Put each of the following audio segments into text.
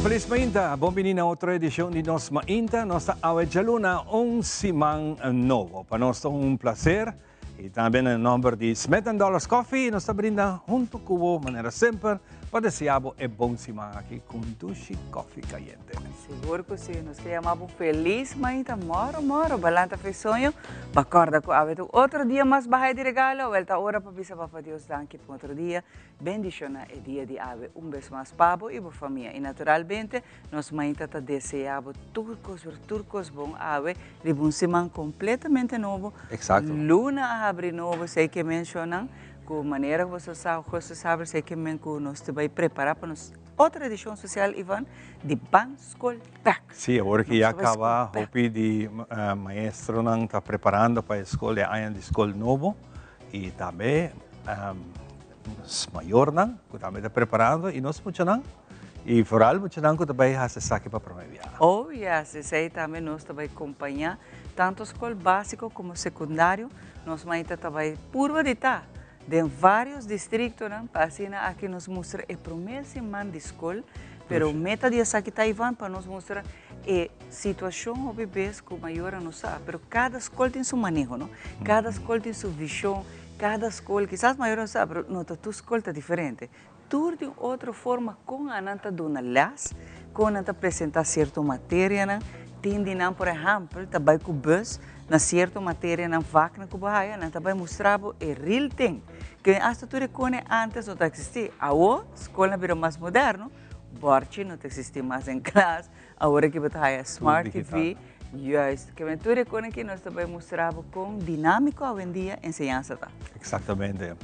Un felis mainta, bon bini na otro edicion di Nos Mainta. Nos ta awe djaluna, un siman nobo. Pa nos ta un placer y tambe na nomber di Smith and Dollars Coffee nos ta brinda hunto cu bo manera semper pa desea bo e bon siman aki cu un dushi koffie cayente. Sigur cu si, nos ke yama bo felis mainta, moro moro, balanta fe soño, pa corda cu awe ta un otro dia mas baha di regalo, awel ta ora pa bisa Papa Dios danki pa un otro dia. Bendiciona e dia di awe un bes mas pa bo y bo famia y naturalmente nos mainta ta desea bo tur cos pero tur cos bon awe riba un siman completamente nobo. Luna a habri nobo esey ke mencionan cu manera cu boso sa augustus habri esey ke men cu nos ta bay prepara pa nos otro edicion social Ivan di Ban Scol Bek. Si, awor ki ya caba hopi di maestronan ta preparando pa e scol e aña di scol nobo y tambe Nos mayornan ku tambe ta preparando i nos muchanan i vooral muchanan ku ta bai hasi esaki pa prome biaha. Oh yes, esei tambe nos ta bai kompañá tantu skol básiko komo sekundario. Nos maita ta bai purba di ta den vários distriktonan pa asina aki nos mustra e prome siman di skol. Pero meta di esaki ta Ivan pa nos mustra e situashon hopi bes ku mayornan no sa, pero kada skol tin su maneho no, kada skol tin su vishon. Cada scol, kisas mayor no sa, pero no ta tur scol ta diferente. Tur tin otro forma con anan ta duna les, con nan ta presenta cierto materianan. Tin di nan, por ehempel, ta bay cu bus na cierto materianan, vaknan cu bo haya, nan ta bay mustra bo e real thing. Ke hasta tur e cone antes no ta existi. Awo, scolnan bira mas moderno, borchi no ta existi mas den klas, Awor aki bo ta haya Smart TV. Juist. Ke men tur e kos aki nos ta bai mustra bo kon dinámiko awendia enseñansa ta. Eksaktamente.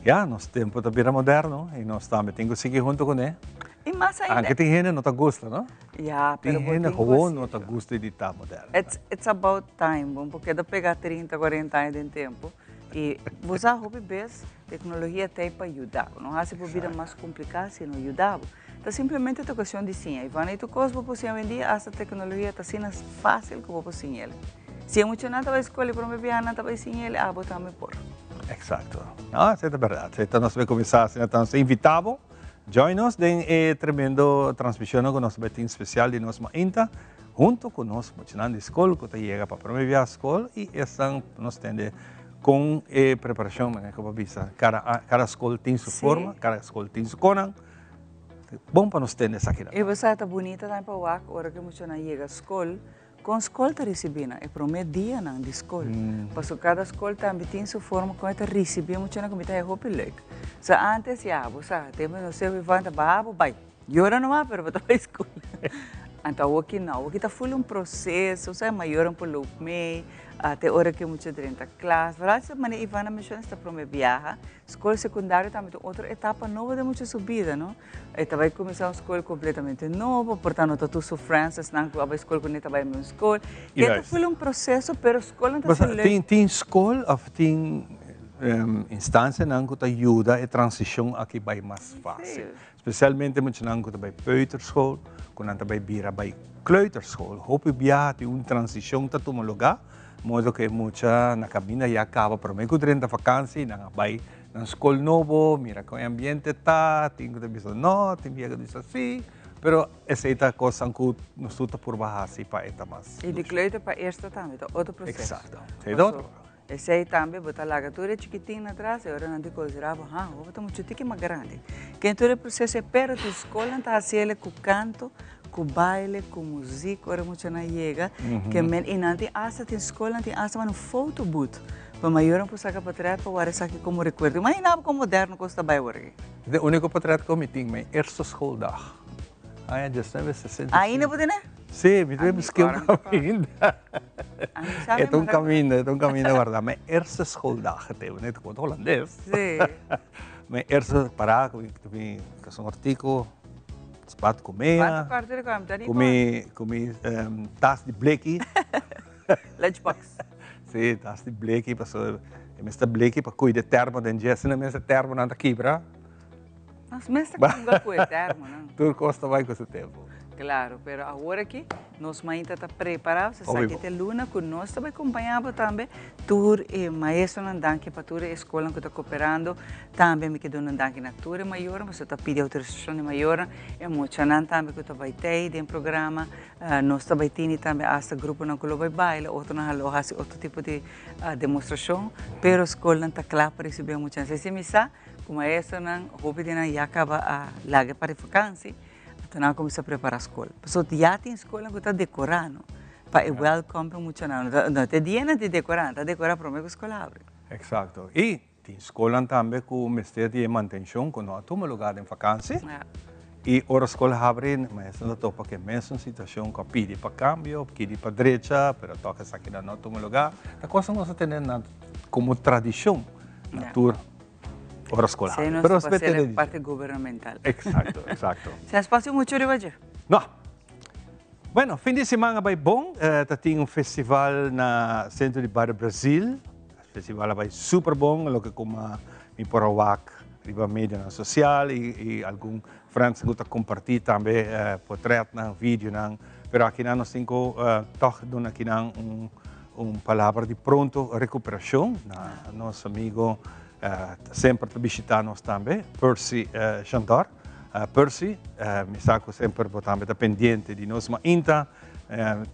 Ya, nos tempu ta bira moderno i nos tambe tin ku sigui huntu kuné. I mas ainda. Anke tin hende no ta gusta, no? Ya, pero bo tin ku. Tin hende gewoon no ta gusta di ta moderno. It's about time. Bo no por keda pega trinta, kuarenta aña den tempu. I bo sa hopi bes teknologia ta ei pa yuda bo. No hasi bo bida mas kompliká, sino yuda bo. Ta simplemente ta cuestion di siña. Y wanneer tu cos bo por siña hoy-en-dia, hasta tecnologia ta asina fácil cu bo por siña el. Si e muchanan ta bay escuela y prome biaha nan ta bay siña el, abo tambe por. Exacto. No, esey ta berdad. Esey ta nos bay cuminsa asina ta nos ta invita bo. Join nos den e tremendo transmisionnan cu nos ta bay tin special di nos mainta hunto cu nos muchanan di scol cu ta yega pa prome biaha scol y esnan nos tende con e preparacion manera cu bo a bisa. Cada, cada scol tin su forma, cada scol tin su conan. Bon pa nos tende esakinan. E bo sa ta bunita tambe pa wak ora ku e muchanan yega skol, kon skol ta risibí nan e promé dianan di skol. Pasobra kada skol tambe tin su forma kon e ta risibí e muchanan ku mi ta haña hopi leuk. So antes ya bo sa tempu nos seuf Ivan ta baha bo bai yora nomás pero bo ta bai skol. Anto awoki no, awoki ta ful un proseso, sa e mayornan por loop mee te ora ku e mucha drenta klas. Vooral si manera Ivan a menshoná si ta promé biaha. Skol sekundario tambe ta un otro etapa nobo den mucha su bida, no? E ta bai kuminsá un skol kompletamente nobo, por ta no ta tur su friends esnan ku a bai skol kuné ta bai mes skol. Ke ta ful un proseso, pero skolnan ta ser leuk. Tin skol òf tin instansianan ku ta yuda e transishon aki bai mas fásil? Spesialmente muchanan ku ta bai peuterschool, ku nan ta bai bira bai kleuterschool. Hopi biaha tin un transishon ta tuma lugá. Modo ku e mucha na kaminda ya kaba promé ku drenta fakansi, nan a bai nan skol nobo, mira kon e ambiente ta, tin ku ta bisa no, tin bia ku ta bisa si, pero esei ta kosnan ku nos tur ta purba hasi pa e ta mas I di kleuter pa eerste tambe ta otro proseso. Eksakto, esei ta otro. Esei tambe bo ta laga tur e chikitin atras e ora nan di konsiderá bo, ha, bo ta muchu tiki mas grandi. Ken tur e proseso e pero tin skolnan ta hasi el ku kanto, ku baile, ku muzik ora muchanan yega, ke men i nan tin asta tin skolnan tin asta un foto booth pa mayornan por saka potret pa wara esaki komo rekuerdo. Imagina bo kon moderno kos ta bai awor aki. De uniko potret ku mi tin, mi eerste schooldag. Aña diesnuebe sesenta i sinku. Ainda bo tene? Si, mi tin bisk'é un kaminda. E ta un kaminda, e ta un kaminda guardá. Mi eerste schooldag, te net ku holandes. Si. Mi eerste pará ku mi kason artiko, spat ku mea, ku mi tas di bleki. Lunchbox. Si, tas di bleki, pasobra e mester bleki pa kuida e termo den dje, asina mes e termonan ta kibra. Nos mes ta kunga ku e termonan. Tur kos ta bai ku su tempu. Claro, pero awor aki nos mainta ta prepara, sa esaki ta e luna cu nos ta bay compaña bo tambe, tur e maestronan danki pa tur e escolnan cu ta cooperando, tambe mi ke duna un danki na tur e mayornan pasobra ta pidi autorisacion di mayornan, e muchanan tambe cu ta bay tey den programa, nos ta bay tini tambe hasta gruponan cu lo bay baila, otronan lo haci otro tipo di demostracion, pero scolnan ta cla pa ricibi e muchanan. Esey mi sa cu maestronan hopi di nan ya caba a laga pa di vakantie. Anto nan a kuminsá prepará skol. Pasobra ya tin skolnan ku ta dekorá no, pa e wèlkòm pa e muchanan. No ta e dianan di dekorá, nan ta dekorá promé ku skol habri. Eksakto. I tin skolnan tambe ku mester di e mantenshon ku no a tuma lugá den fakansi. I ora skol habri, maestro ta topa ku e mesun situashon ku a pidi pa kambio, pidi pa drecha, pero tòg esakinan no a tuma lugá. Ta kosnan ku nos a tene na komo tradishon na tur. Ora school habri. Pero nos ta e parte gubernamental. Exacto, exacto. Sin espacio mucho riba dje. No. Bueno, fin di siman a bai bon. Ta tin un festival na Centro di Barrio Brasil. Festival a bai super bon, loke kuma mi por a wak riba medionan social y algun friends ku ta comparti tambe potretnan, videonan. Pero akinan nos tin ku tog duna akinan un Un palabra di pronto recuperacion na nos amigo semper ta bishita nos tambe, Percy Shandor. Percy, mi sa cu semper bo tambe ta pendiente di nos mainta.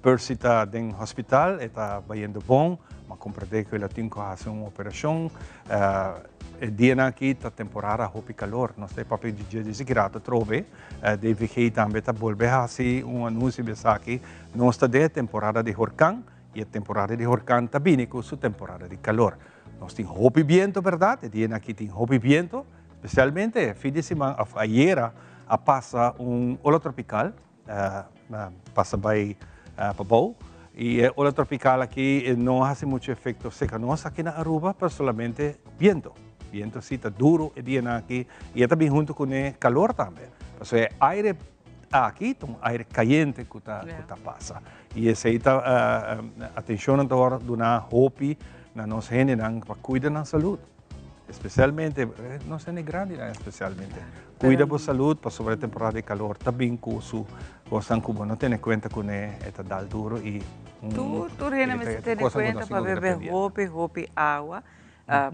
Percy ta den hospital, e ta bayendo bon, ma comprende cu el a tin cu haci un operacion. E dianan aki ta temporada hopi calor, nos ta e papia di dje disi ki rato atrobe. DVG tambe ta bolbe haci un anuncio di esaki. Nos ta den e temporada di horcan y e temporada di horcan ta bini cu su temporada di calor. Nos tin hopi biento berdad, e dianan aki tin hopi biento, especialmente e fin di siman of ayera a pasa un ola tropical pasa bay pabou y e ola tropical aki no a haci mucho efecto cerca nos aki na Aruba pero solamente biento. Biento si ta duro e dianan aki y e ta bin hunto cune calor tambe. Pasobra e aire aki ta un aire cayente cu ta cu ta pasa. Y esey ta atencionnan ta worde duna hopi na nos hendenan pa cuida nan salud. Especialmente nos hende grandinan especialmente. Cuida bo salud pasobra e temporada di calor ta bin cu su cosnan cu bo no tene cuenta cune e ta dal duro y Tur tur hende mester tene cuenta pa bebe hopi hopi awa.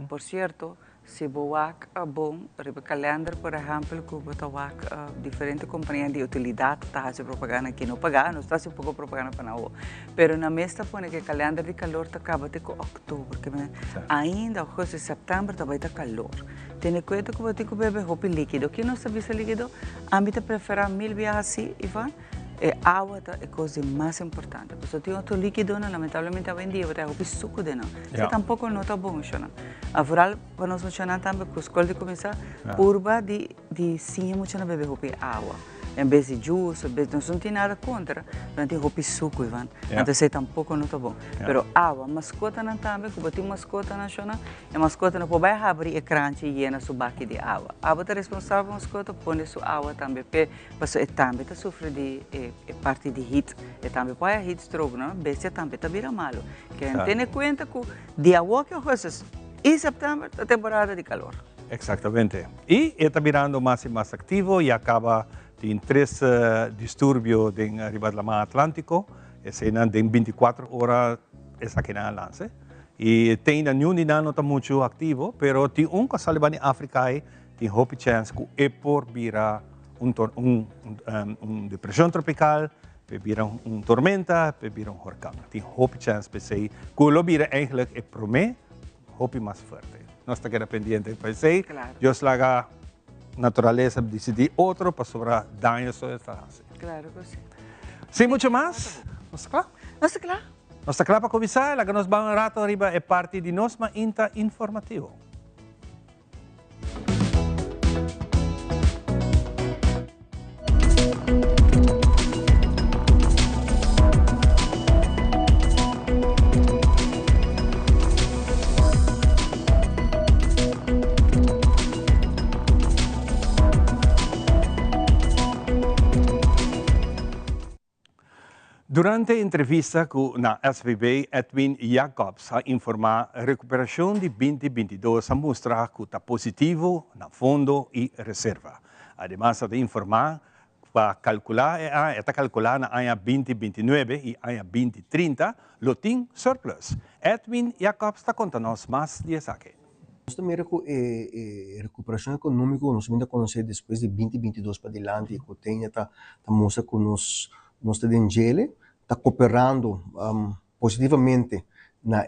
Por cierto, si bo wak bon riba kalender, por ehempel, ku bo ta wak diferente kompania di utilidat ta hasi propaganda aki, no paga, nos ta hasi un poko propaganda pa nan awo, pero nan mes ta pone ku e kalender di kalor ta kaba te ku òktober, ke men ainda augustus, sèptèmber ta bai ta kalor. Tene kuenta ku bo tin ku bebe hopi likido. Ki nos ta bisa likido? Ami ta preferá mil biaha si, Ivan. E awa ta e kos di mas importante. Pasobra tin otro likidonan, lamentablemente awendia bo ta hopi suku den nan. Esei tampoko no ta bon shona. Vooral pa nos muchanan tambe ku skol di kuminsá, purba di di siña muchanan bebe hopi awa. En bes di juice, en bes, nos no tin nada kontra, pero nan tin hopi suku, Ivan. Anto esei tampoko no ta bon. Pero awa, maskotanan tambe, ku bo tin maskotanan shona, e maskota no por bai habri e kranchi i yena su baki di awa. Abo ta responsabel pa maskota, pone su awa tambe p'e. Pasobra e tambe ta sufri di e parti di heat. E tambe por haya heat stroke, no? Bestia tambe ta bira malo. Ken tene cuenta cu di awoki augustus y september ta temporada di calor. Exactamente. Y e ta birando mas y mas activo y a caba tin tres disturbio den riba Laman Atlantico. Eseinan den binticuatro ora esakinan a lanse. Y te ainda niun di nan no ta mucho activo, pero tin un cu a sali bani Africa ahi. Tin hopi chèns ku e por bira un un depreshon tropikal, p'e bira un tormenta, p'e bira un horkan. Tin hopi chèns p'esei ku lo bira eigentlik e promé hopi mas fuerte. Nos ta keda pendiente pa esei. Dios laga naturalesa disidí otro pasobra daño so e ta hasi. Claro ku si. Sin mucho mas, nos ta kla? Nos ta kla. Nos ta kla pa kuminsá? Laga nos ban un rato riba e parti di nos mainta informativo. Durante entrevista ku na SVB, Edwin Jacobs a informá rekuperashon di binti bintidos a mustra ku ta positivo na fondo i reserva. Ademas a ta informá Pa kalkulá e aña, e ta kalkulá na aña 2029 i aña 2030 lo tin surplus. Edwin Jacobs ta konta nos mas di esaki. Nos ta mira ku e rekuperashon ekonómiko ku nos a konosé despues di 2022 padilanti ku tenia ta mustra ku nos nos ta den djele, ta koperando positivamente na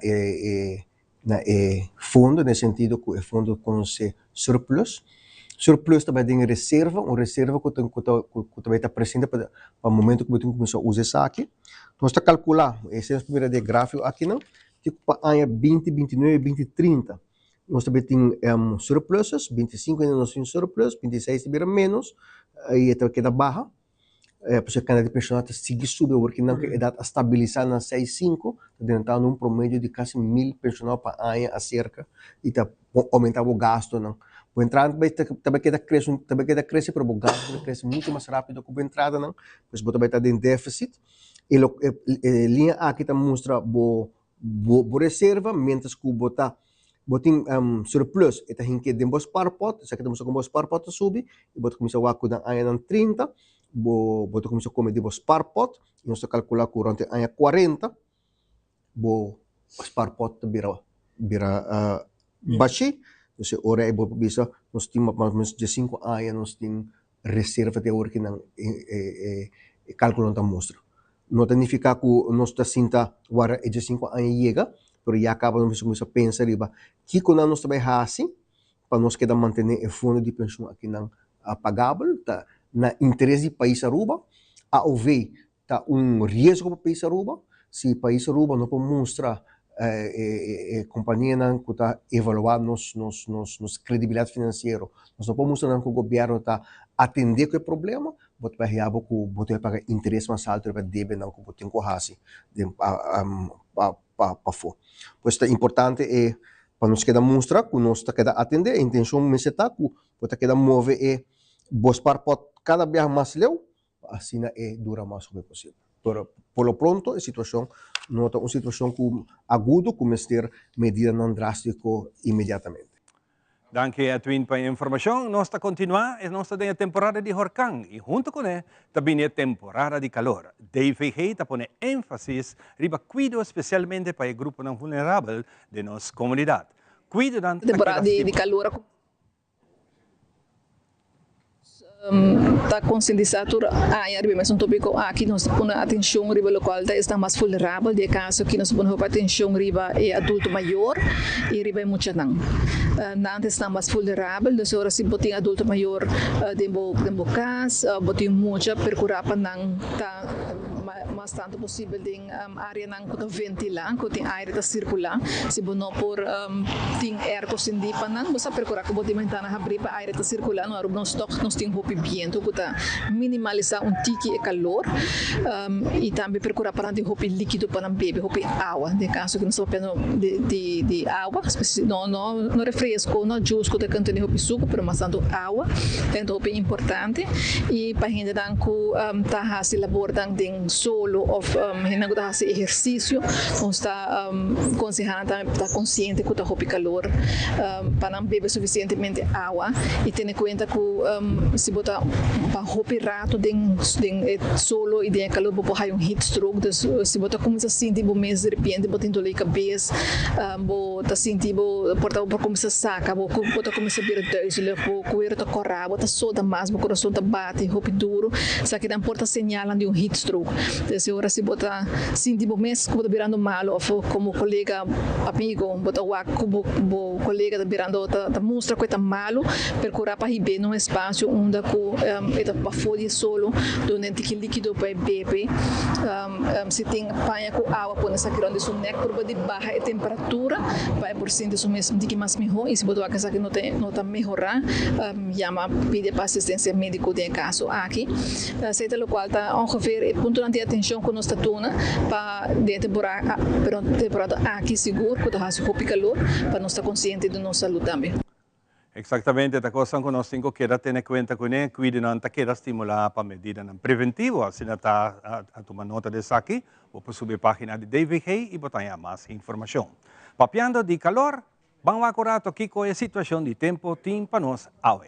e fondo, den sentido ku e fondo konosé surplus. Surplus ta bai den reserva, un reserva ku ta bai ta presente pa momento ku bo tin ku kuminsá usa esaki. Nos ta kalkulá, esei nos por mira den e gráfiko akinan, ku pa aña 2029, 2030, nos tambe tin surpluses, 25 ainda nos tin surplus, 26 ta bira ménos, i ta keda baha. Pasobra e kantidat di penshonado ta sigui subi awor ku nan ku edat a stabilisá na 65, ta drentando un promedio di kasi 1000 penshonado pa aña aserka i ta oumentá bo gastunan. Bo entrada ta bai keda krese, ta bai keda krese, pero bo gastunan ta krese muchu mas rápido ku bo entradanan, pues bo ta bai ta den défisit. E e liña aki ta mustra bo reserva mientras ku bo tin surplus, e ta hink'é den bo spaarpot, esaki ta mustra ku bo spaarpot ta subi i bo ta kuminsá wak ku den añanan 30 bo ta kuminsá kome di bo spaarpot i nos ta kalkulá ku rònt e aña 40 bo spaarpot ta bira bashí. Entonces e ora ei bo por bisa nos tin mas o menos 15 aña nos tin reserva te awor ki nan e kalkulonan ta mustra. No ta nifiká ku nos ta sinta wara e 15 aña yega, pero ya kaba nos mester kuminsá pensa riba kiko nan nos ta bai hasi pa nos keda mantené e fondo di penshun akinan pagabel, ta na interes di pais Aruba. AOV ta un riesgo pa pais Aruba, si pais Aruba no por mustra e kompanianan ku ta evaluá nos kredibilidat finansiero, nos no por mustra nan ku gobièrnu ta atendé ku e problema, bo ta bai haña bo ku bo ta bai paga interes mas altu riba debenan ku bo tin ku hasi den pa pafó. Pues ta importante e pa nos keda mustra ku nos ta keda atendé, e intenshon mester ta ku bo ta keda move e bo spaarpot kada biaha mas leu pa asina e dura mas hopi posibel. Pero por lo pronto e situashon no ta un situashon ku agudo ku mester medidanan drástiko inmediatamente. Danki, Edwin, pa e informashon. Nos ta kontinuá e nos ta den e temporada di horkan i huntu kuné ta bini e temporada di kalor. DVG ta pone énfasis riba kuido spesialmente pa e gruponan vulnerabel den nos komunidat. Kuidonan ta keda Temporada di kalor ta konsientisá tur aña riba e mesun tópiko aki. Nos ta pone atenshon riba lokual ta esnan mas vulnerabel. Di e kaso aki nos ta pone hopi atenshon riba e adulto mayor i riba e muchanan. Nan ta esnan mas vulnerabel, dus ora si bo tin adulto mayor den bo kas, bo tin mucha, perkurá pa nan ta mas tantu posibel den areanan ku ta ventilá, ku tin aire ta sirkulá. Si bo no por tin airco sindí pa nan, bo sa perkurá ku bo tin bentana habrí pa aire ta sirkulá. No Aruba nos tòg nos tin hopi bientu ku ta minimalisá un tiki e kalor i tambe perkurá pa nan tin hopi líkido pa nan bebe, hopi awa. Den kaso ku nos ta papiando di awa, no no refresko, no juice ku ta kontené hopi suku, pero mas tantu awa ta hopi importante. I pa hendenan ku ta hasi labornan den solo òf hendenan ku ta hasi ehersisio, nos ta konsehá nan tambe pa ta konsiente ku ta hopi kalor, pa nan bebe sufisientemente awa i tene kuenta ku si bo ta pa hopi ratu den e solo i den e kalor bo por haña un heat stroke. Dus si bo ta kuminsá sinti bo mes diripiente bo tin doló di kabes, bo ta sinti bo por ta bo por kuminsá saka bo kurpo ta kuminsá bira duizelig, bo kueru ta kòrá, bo ta soda mas, bo kurason ta bati hopi duru, esakinan por ta señalnan di un heat stroke. Entonces e ora si bo ta sinti bo mes ku bo ta birando malu òf komo kolega, amigo, bo ta wak ku bo kolega ta birando ta mustra ku e ta malu, perkurá pa hib'é na un espasio unda ku e ta pafó di e solo, dun'é un tiki likido pa e bebe. Si tin paña ku awa pone esaki rònt di su nèk purba di baha e temperatura pa e por sinti su mes un tiki mas mihó i si bo ta wak esaki no ta mehorá, yama pidi pa asistensia médiko den e kaso aki. Esei ta lokual ta ongeveer e puntonan di atenshon ku nos ta duna pa den e temporada, pero temporada aki sigur ku ta hasi hopi kalor pa nos ta konsiente di nos salud tambe. Eksaktamente, ta kosnan ku nos tin ku keda tene kuenta kuné, kuidonan ta keda stimulá pa medidanan preventivo, asina ta a tuma nota di esaki, bo por subi e página di DVG i bo ta haña mas informashon. Papiando di kalor, ban wak un rato kiko e situashon di tempu tin pa nos awe.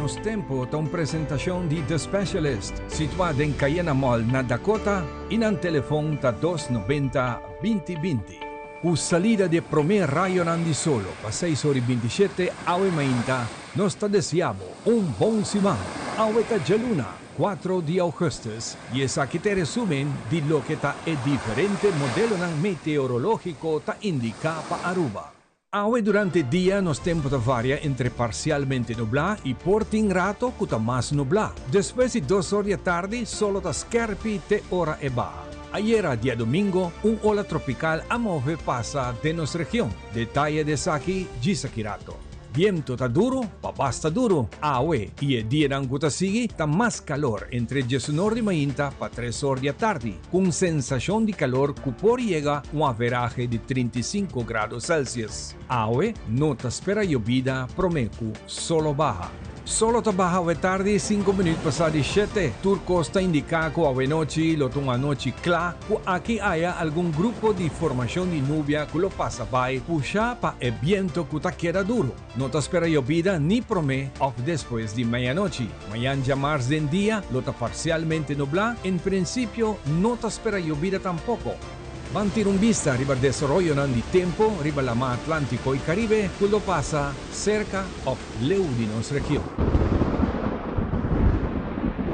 Nos Tempo ta un presentacion di The Specialist, situa den Cayena Mall na Dakota y nan telefon ta dos 90 20 20. Cu salida di e prome rayonan di solo pa seis ora y 27 awe mainta, nos ta desea bo un bon siman. Awe ta djaluna, 4 di augustus, y esaki ta e resumen di loke ta e diferente modelonan meteorologico ta indica pa Aruba. Awe durante dia nos tempo ta varia entre parcialmente nublá y por tin rato cu ta mas nublá. Despues di dos or di atardi solo ta skerpi te ora e baha. Ayera diadomingo un ola tropical a move pasa den nos region. Detaye di esaki djis aki rato. Biento ta duro pa basta duro awe y e dianan cu ta sigui ta mas calor entre diesunor di mainta pa tres or di atardi cu un sensacion di calor cu por yega un averahe di 35 grado Celsius. Awe no ta spera yobida prome cu solo baha. Solo ta baha awe tardi 5 minuut pasa di 7. Tur cos ta indica cu awe nochi lo ta un anochi cla cu aki aya algun grupo di formacion di nubia cu lo pasa bay pusha pa e biento cu ta keda duro. No ta spera yobida ni prome of despues di meianochi. Mayan djamars den dia lo ta parcialmente nubla, en principio no ta spera yobida tampoco. Ban tira un bista riba desaroyonan di tempo riba Lama Atlantico y Caribe cu lo pasa cerca of leu di nos region.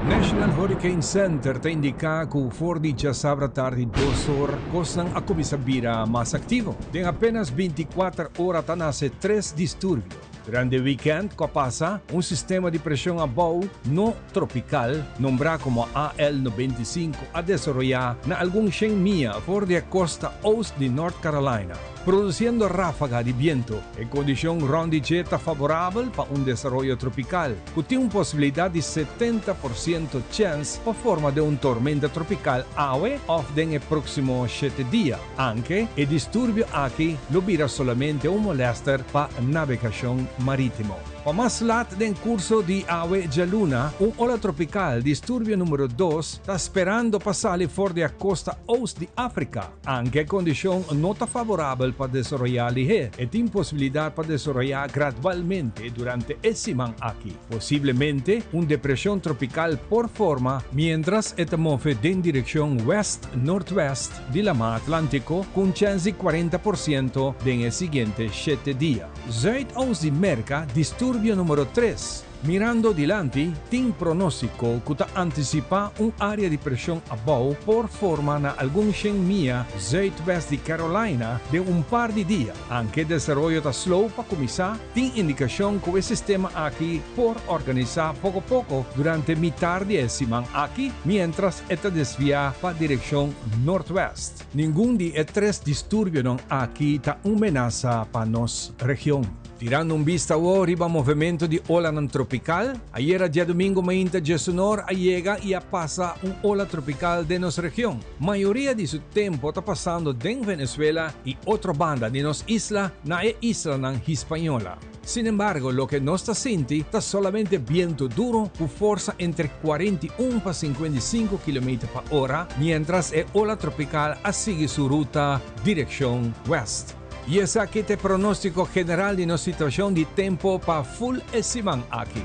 National Hurricane Center ta indica cu for di djasabra tardi 2 or cosnan a cuminsa bira mas activo. Den apenas 24 ora ta nace tres disturbio. Durante weekend cu a pasa, un sistema di presion abou no tropical, nombra como AL 95, a desaroya na algun 100 mia for di e costa oost di North Carolina, produciendo rafaga di biento. E condicion rond di dje ta favorabel pa un desaroyo tropical, cu tin un posibilidad di 70% chens pa forma den un tormenta tropical awe of den e proximo 7 dia. Aunke e disturbio aki lo bira solamente un molester pa navegacion maritimo. Pa mas lat den curso di awe djaluna, un ola tropical, disturbio numero 2, ta sperando pa sali for di e costa oost di Africa. Aunke e condicion no ta favorabel pa desaroya lihe, e tin posibilidad pa desaroya gradualmente durante e siman aki. Posiblemente un depresion tropical por forma mientras e ta move den direccion west-noordwest di Lama Atlantico cu un chens di 40% den e siguiente 7 dia. Zuidoost di Merca, disturbio numero 3. Mirando dilanti, tin pronostico cu ta anticipa un area di presion abou por forma na algun 100 mia zuidwest di Carolina den un par di dia. Aunke desaroyo ta slow pa cuminsa, tin indicacion cu e sistema aki por organisa poco poco durante mitar di e siman aki, mientras e ta desvia pa direccion noordwest. Ningun di e tres disturbionan aki ta un menasa pa nos region. Tirando un bista awo riba movemento di olanan tropical, ayera diadomingo mainta djesunor a yega y a pasa un ola tropical den nos region. Mayoria di su tempo ta pasando den Venezuela y otro banda di nos isla na e islanan Hispañola. Sin embargo, loke nos ta sinti ta solamente biento duro cu forsa entre 41 pa 55 kilometer pa ora, mientras e ola tropical a sigui su ruta direccion west. Y esaki ta e pronostico general di nos situacion di tempo pa full e siman aki.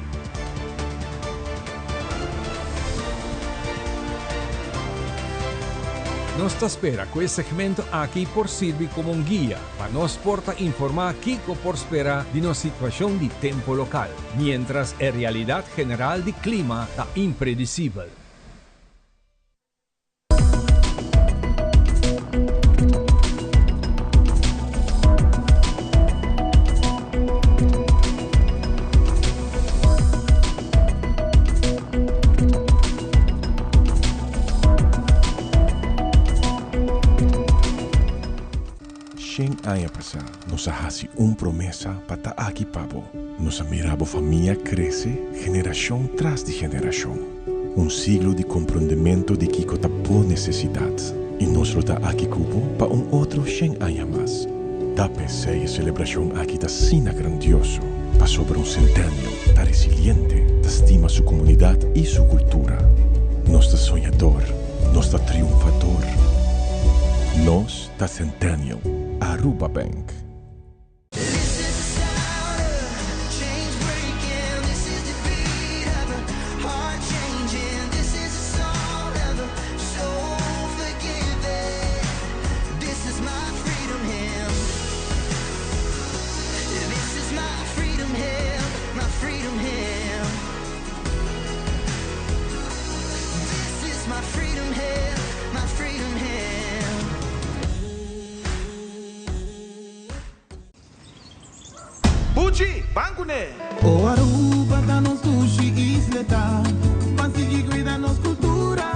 Nos ta spera cu e segmento aki por sirbi como un guia pa nos por ta informa kico por spera di nos situacion di tempo local, mientras e realidad general di clima ta impredicibel. 100 aña pasá, nos a hasi un promesa pa ta aki pa bo. Nos a mira bo famia krese generashon tras di generashon. Un siglo di komprondementu di kiko ta bo nesesidat. I nos lo ta aki ku bo pa un otro 100 aña mas. Ta p'esei e selebrashon aki ta asina grandioso, pasobra un Centennial ta resiliente, ta stima su komunidat i su kultura. Nos ta soñador, nos ta triunfador. Nos ta Centennial. Aruba Bank. This is the sound of chains breaking. This is the beat. cune. O Aruba ta nos dushi isla ta. Ban sigui cuida nos cultura,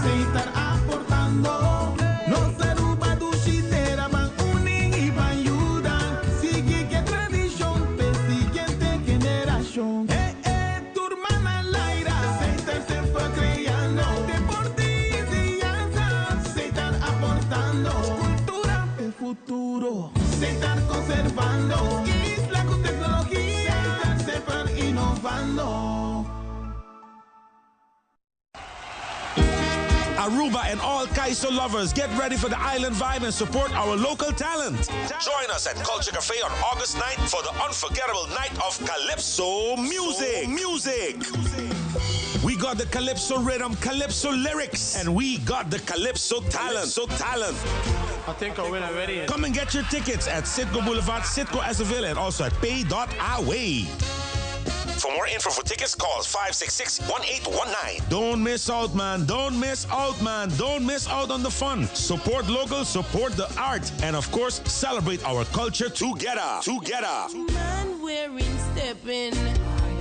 Setar aportando. Nos Aruba dushi tera ban uni y ban yuda. Sigui cu e tradicion, pa siguiente generacion. Eh, eh, tur man na laira, Setar semper creando. Deporte y enseñanza, Setar aportando. Cultura, el futuro, Setar conservando. Isla cu tecnologia, Setar semper innovando. Aruba and all Kaiso lovers, get ready for the island vibe and support our local talent. Join us at Culture Cafe on August 9th for the unforgettable night of Calypso music. Music. We got the Calypso rhythm, Calypso lyrics, and we got the Calypso talent. So talent. I think I win already. Come and get your tickets at Citgo Boulevard, Citgo Azoville, and also at pay.away. For more info for tickets, call 566-1819. Don't miss out, man. Don't miss out, man. Don't miss out on the fun. Support local, support the art, and of course, celebrate our culture together. Together. Man wearing stepping.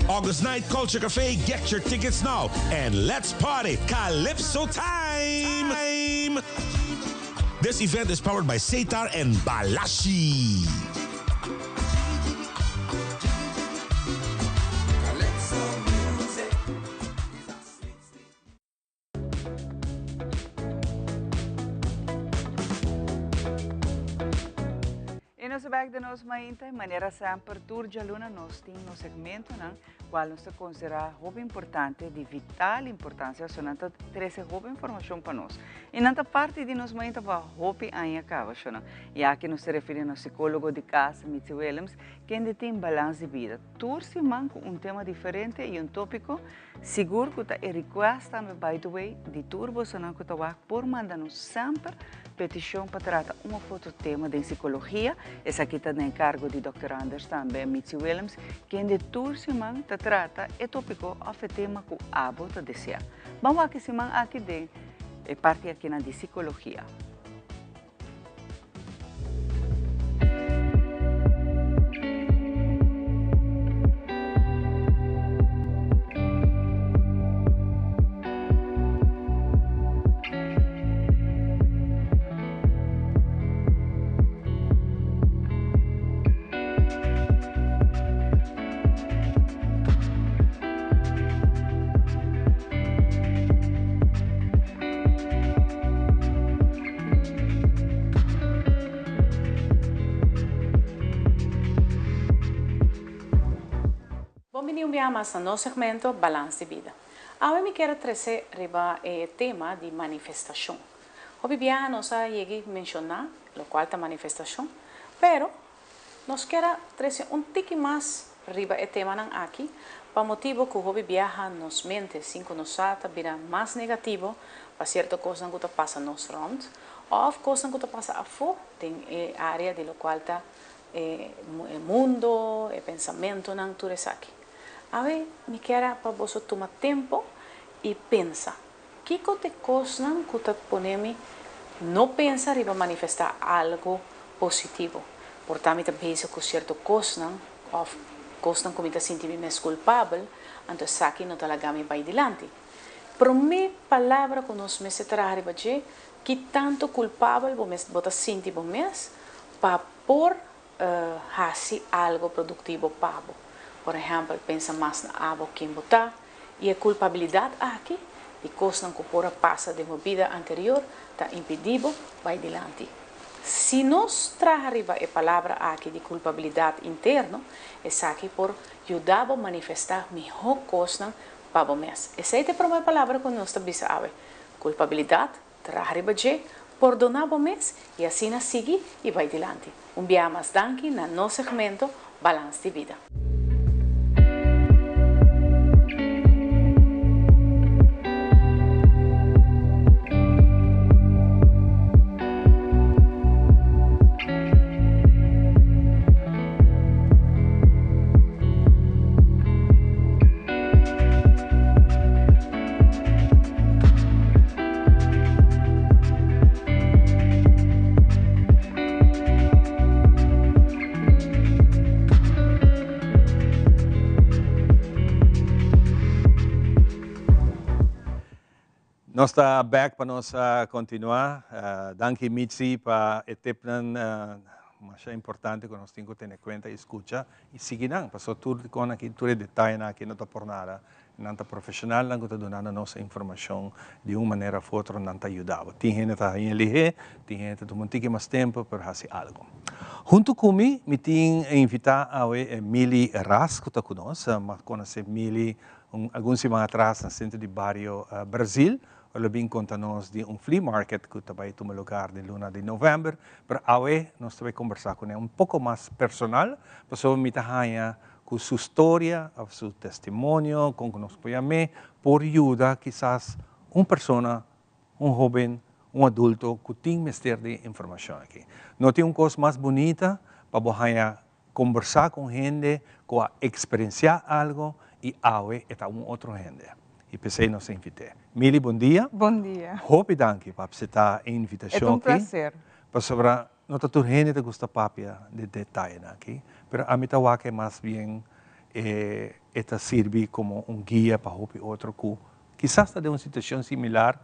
August 9th, Culture Cafe. Get your tickets now. And let's party. Calypso time. This event is powered by Setar and Balashi. Y nos ta back den Nos Mainta, manera semper tur dialuna nos tin nos segmentonan, cual nos ta considera hopi importante, di vital importancia, so nan ta trece hopi informacion pa nos. Y nan ta parti di Nos Mainta pa hopi aña caba, shonan. Y aki nos ta referi na psicologo di cas, Mitzi Willems, kende tin Balans di Bida. Tur siman cu un tema diferente y un topico, sigur cu ta e request tambe by the way di tur bosonan cu ta wak por manda nos semper peticion pa trata un of otro tema den psicologia. Esaki ta den encargo di Dòkter Anders tambe Mitzi Willems, kende tur siman ta trata e topico of e tema cu abo ta desea. Ban wak e siman aki den e parti akinan di psicologia. Bon bini un biaha mas na nos segmento Balans di Bida. Awe mi kier a trece riba e tema di manifestacion. Hopi biaha nos a yegi menciona locual ta manifestacion, pero nos kier a trece un tiki mas riba e temanan aki pa motibo cu hopi biaha nos mente sin cu nos sa ta bira mas negativo pa cierto cosnan cu ta pasa nos rond of cosnan cu ta pasa afo den e area di locual ta e mundo, e pensamentonan, tur esaki. Awe mi kier a pa boso tuma tempo y pensa kico ta e cosnan cu ta pone mi no pensa riba manifesta algo positivo. Por ta mi ta bezig cu cierto cosnan of cosnan cu mi ta sinti mi mes culpabel, anto esaki no ta laga mi bay dilanti. Prome palabra cu nos mester traha riba dje, ki tanto culpabel bo mes bo ta sinti bo mes pa por haci algo productivo pa bo. Por ehempel, pensa mas na abo ken bo ta y e culpabilidad aki di cosnan cu por a pasa den bo bida anterior ta impidi bo bay dilanti. Si nos traha riba e palabra aki di culpabilidad interno, esaki por yuda bo manifesta miho cosnan pa bo mes. Esey ta e prome palabra cu nos ta bisa awe. Culpabilidad, traha riba dje, pordona bo mes y asina sigui y bay dilanti. Un biaha mas danki na nos segmento Balans di Bida. Nos ta back pa nos continua. Danki Mitzi pa e tipnan masha importante cu nos tin cu tene cuenta y scucha y sigui nan. Paso tur con aki, tur e detayenan aki no ta por nada. Nan ta profesionalnan cu ta dunando nos e informacion di un manera of otro nan ta yuda bo. Tin hende ta haña lihé, tin hende ta tuma un tiki mas tempo pero haci algo. Hunto cu mi, mi tin invita awe Milly Ras cu ta cu nos. Mi a conoce Milly Un algun siman atras na sentro di bario Brazil, ora lo bin konta nos di un flea market ku ta bai tuma lugar den luna di novèmber, pero awe nos ta bai kombersá kuné un poko mas personal, pasobra mi ta haña ku su storia òf su testimonio, kon ku nos por yam'é, por yuda kisas un persona, un hóben, un adulto ku tin mester di e informashon aki. No tin un kos mas bunita pa bo haña Kombersá ku un hende ku a eksperensiá algu i awe e ta un otro hende. I p'esei nos a invit'é. Milly, bon dia. Bon dia. Hopi danki pa apseptá e invitashon E ta un aki. plaser. Pasobra no ta tur hende ta gusta papia di detayenan aki, pero ami ta wak e mas bien e e ta sirbi komo un guia pa hopi otro ku Kisas ta den un situashon similar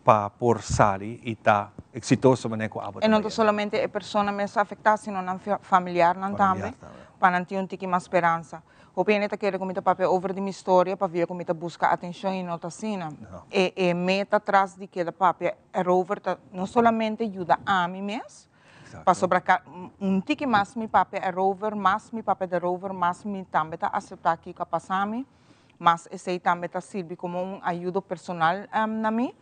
pa por sali i ta eksitoso manera ku abo E no ta ta solamente e persona mes afektá, sino nan familiarnan tambe, pa nan tin un tiki mas speransa. Hopi hende ta kere ku mi ta papia over di mi storia pabia ku mi ta buska atenshon i no ta asina. E e meta tras di keda papia erover ta no solamente yuda ami mes, pasobra ka un tiki mas mi papia erover, mas mi papia derover, mas mi tambe ta aseptá kiko a pasa mi. Mas esei tambe ta sirbi komo un ayudo personal na mi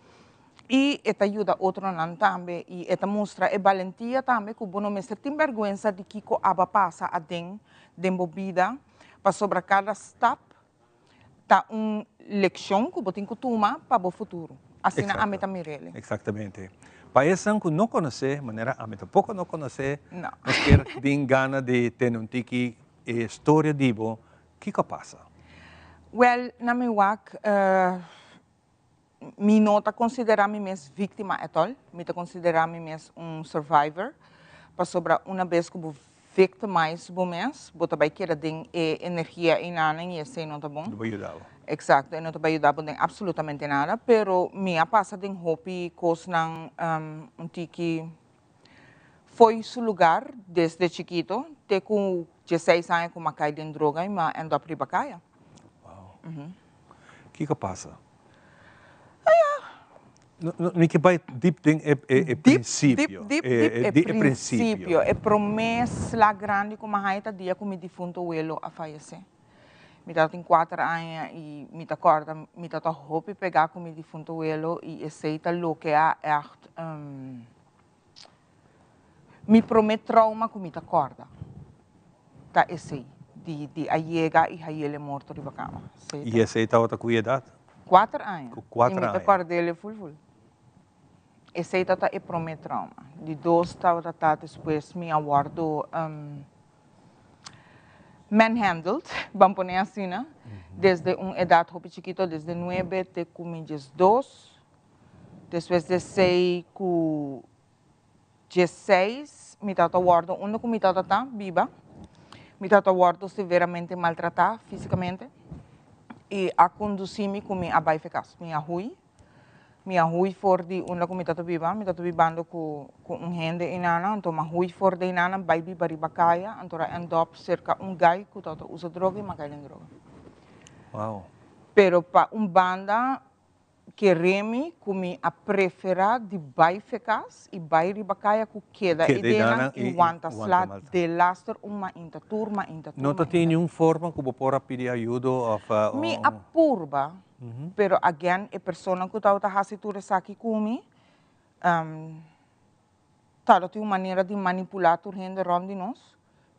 i e ta yuda otronan tambe i e ta mustra e balentia tambe ku bo no mester tin bèrgwensa di kiko aba pasa aden den bo bida pasobra kada stap ta un lekshon ku bo tin ku tuma pa bo futuro. Asina ami ta mir'el. Eksaktamente. Pa esnan ku no konosé, manera ami tampoko no konosé, nos kier tin gana di tene un tiki e storia di bo Kiko a pasa? Wèl, na mi wak, mi no ta konsiderá mi mes víktima ètòl. Mi ta konsiderá mi mes un survivor, pasobra una bes ku bo victimize bo mes, bo ta bai keda den e energia einanan i esei no ta bon. No por yuda bo. Eksakto, e no ta bai yuda bo den apsolutamente nada. Pero mi a pasa den hopi kosnan un tiki Fo'i su lugar desde chikito te ku dieseis aña ku m'a kai den droga i m'a end up riba kaya. Wow. Kiko pasa? No, no, mi ke bai diep den e, e, e prinsipio. Deep, deep, deep, e prinsipio. E promé sla grandi ku m'a haña ta dia ku mi difunto welo a fayesé. Mi tabatin kuater aña i mi ta kòrda mi tabata hopi pegá ku mi difunto welo i esei ta loke a ègt Mi prome trauma ku mi ta kòrda ta esei, di di a yega i hayele morto riba kama. Esei ta. I esei tabata ku edat? Kuater aña. Ku kuater aña. I mi ta kòrd'el ful ful. Esei tabata e prome trauma. Di dos tabata ta despues mi a wòrdu manhandled, ban pone asina, desde un edat hopi chikito, desde nuebe te ku mi diesdos. Despues di esei ku diesseis mi tabata wòrdu unda ku mi tabata ta biba, mi tabata wòrdu severamente maltratá físikamente i a kondusí mi ku mi a bai fe kas. Mi a hui, mi a hui for di unda ku mi tabata biba, mi tabata bibando ku ku un hende einana, anto mi a hui for di einana bai biba riba kaya, anto a end up serka un guy ku tabata usa droga i mi a kai den droga. Wow. Pero pa un banda Kere mi ku mi a preferá di bai fe kas i bai riba kaya ku keda e denan i wanta sla delaster un mainta tur mainta tur No ta tin niun forma ku bo por a pidi ayudo òf? Mi a purba, pero again e persona ku tabata hasi tur esaki ku mi tabata tin un manera di manipulá tur hende rònt di nos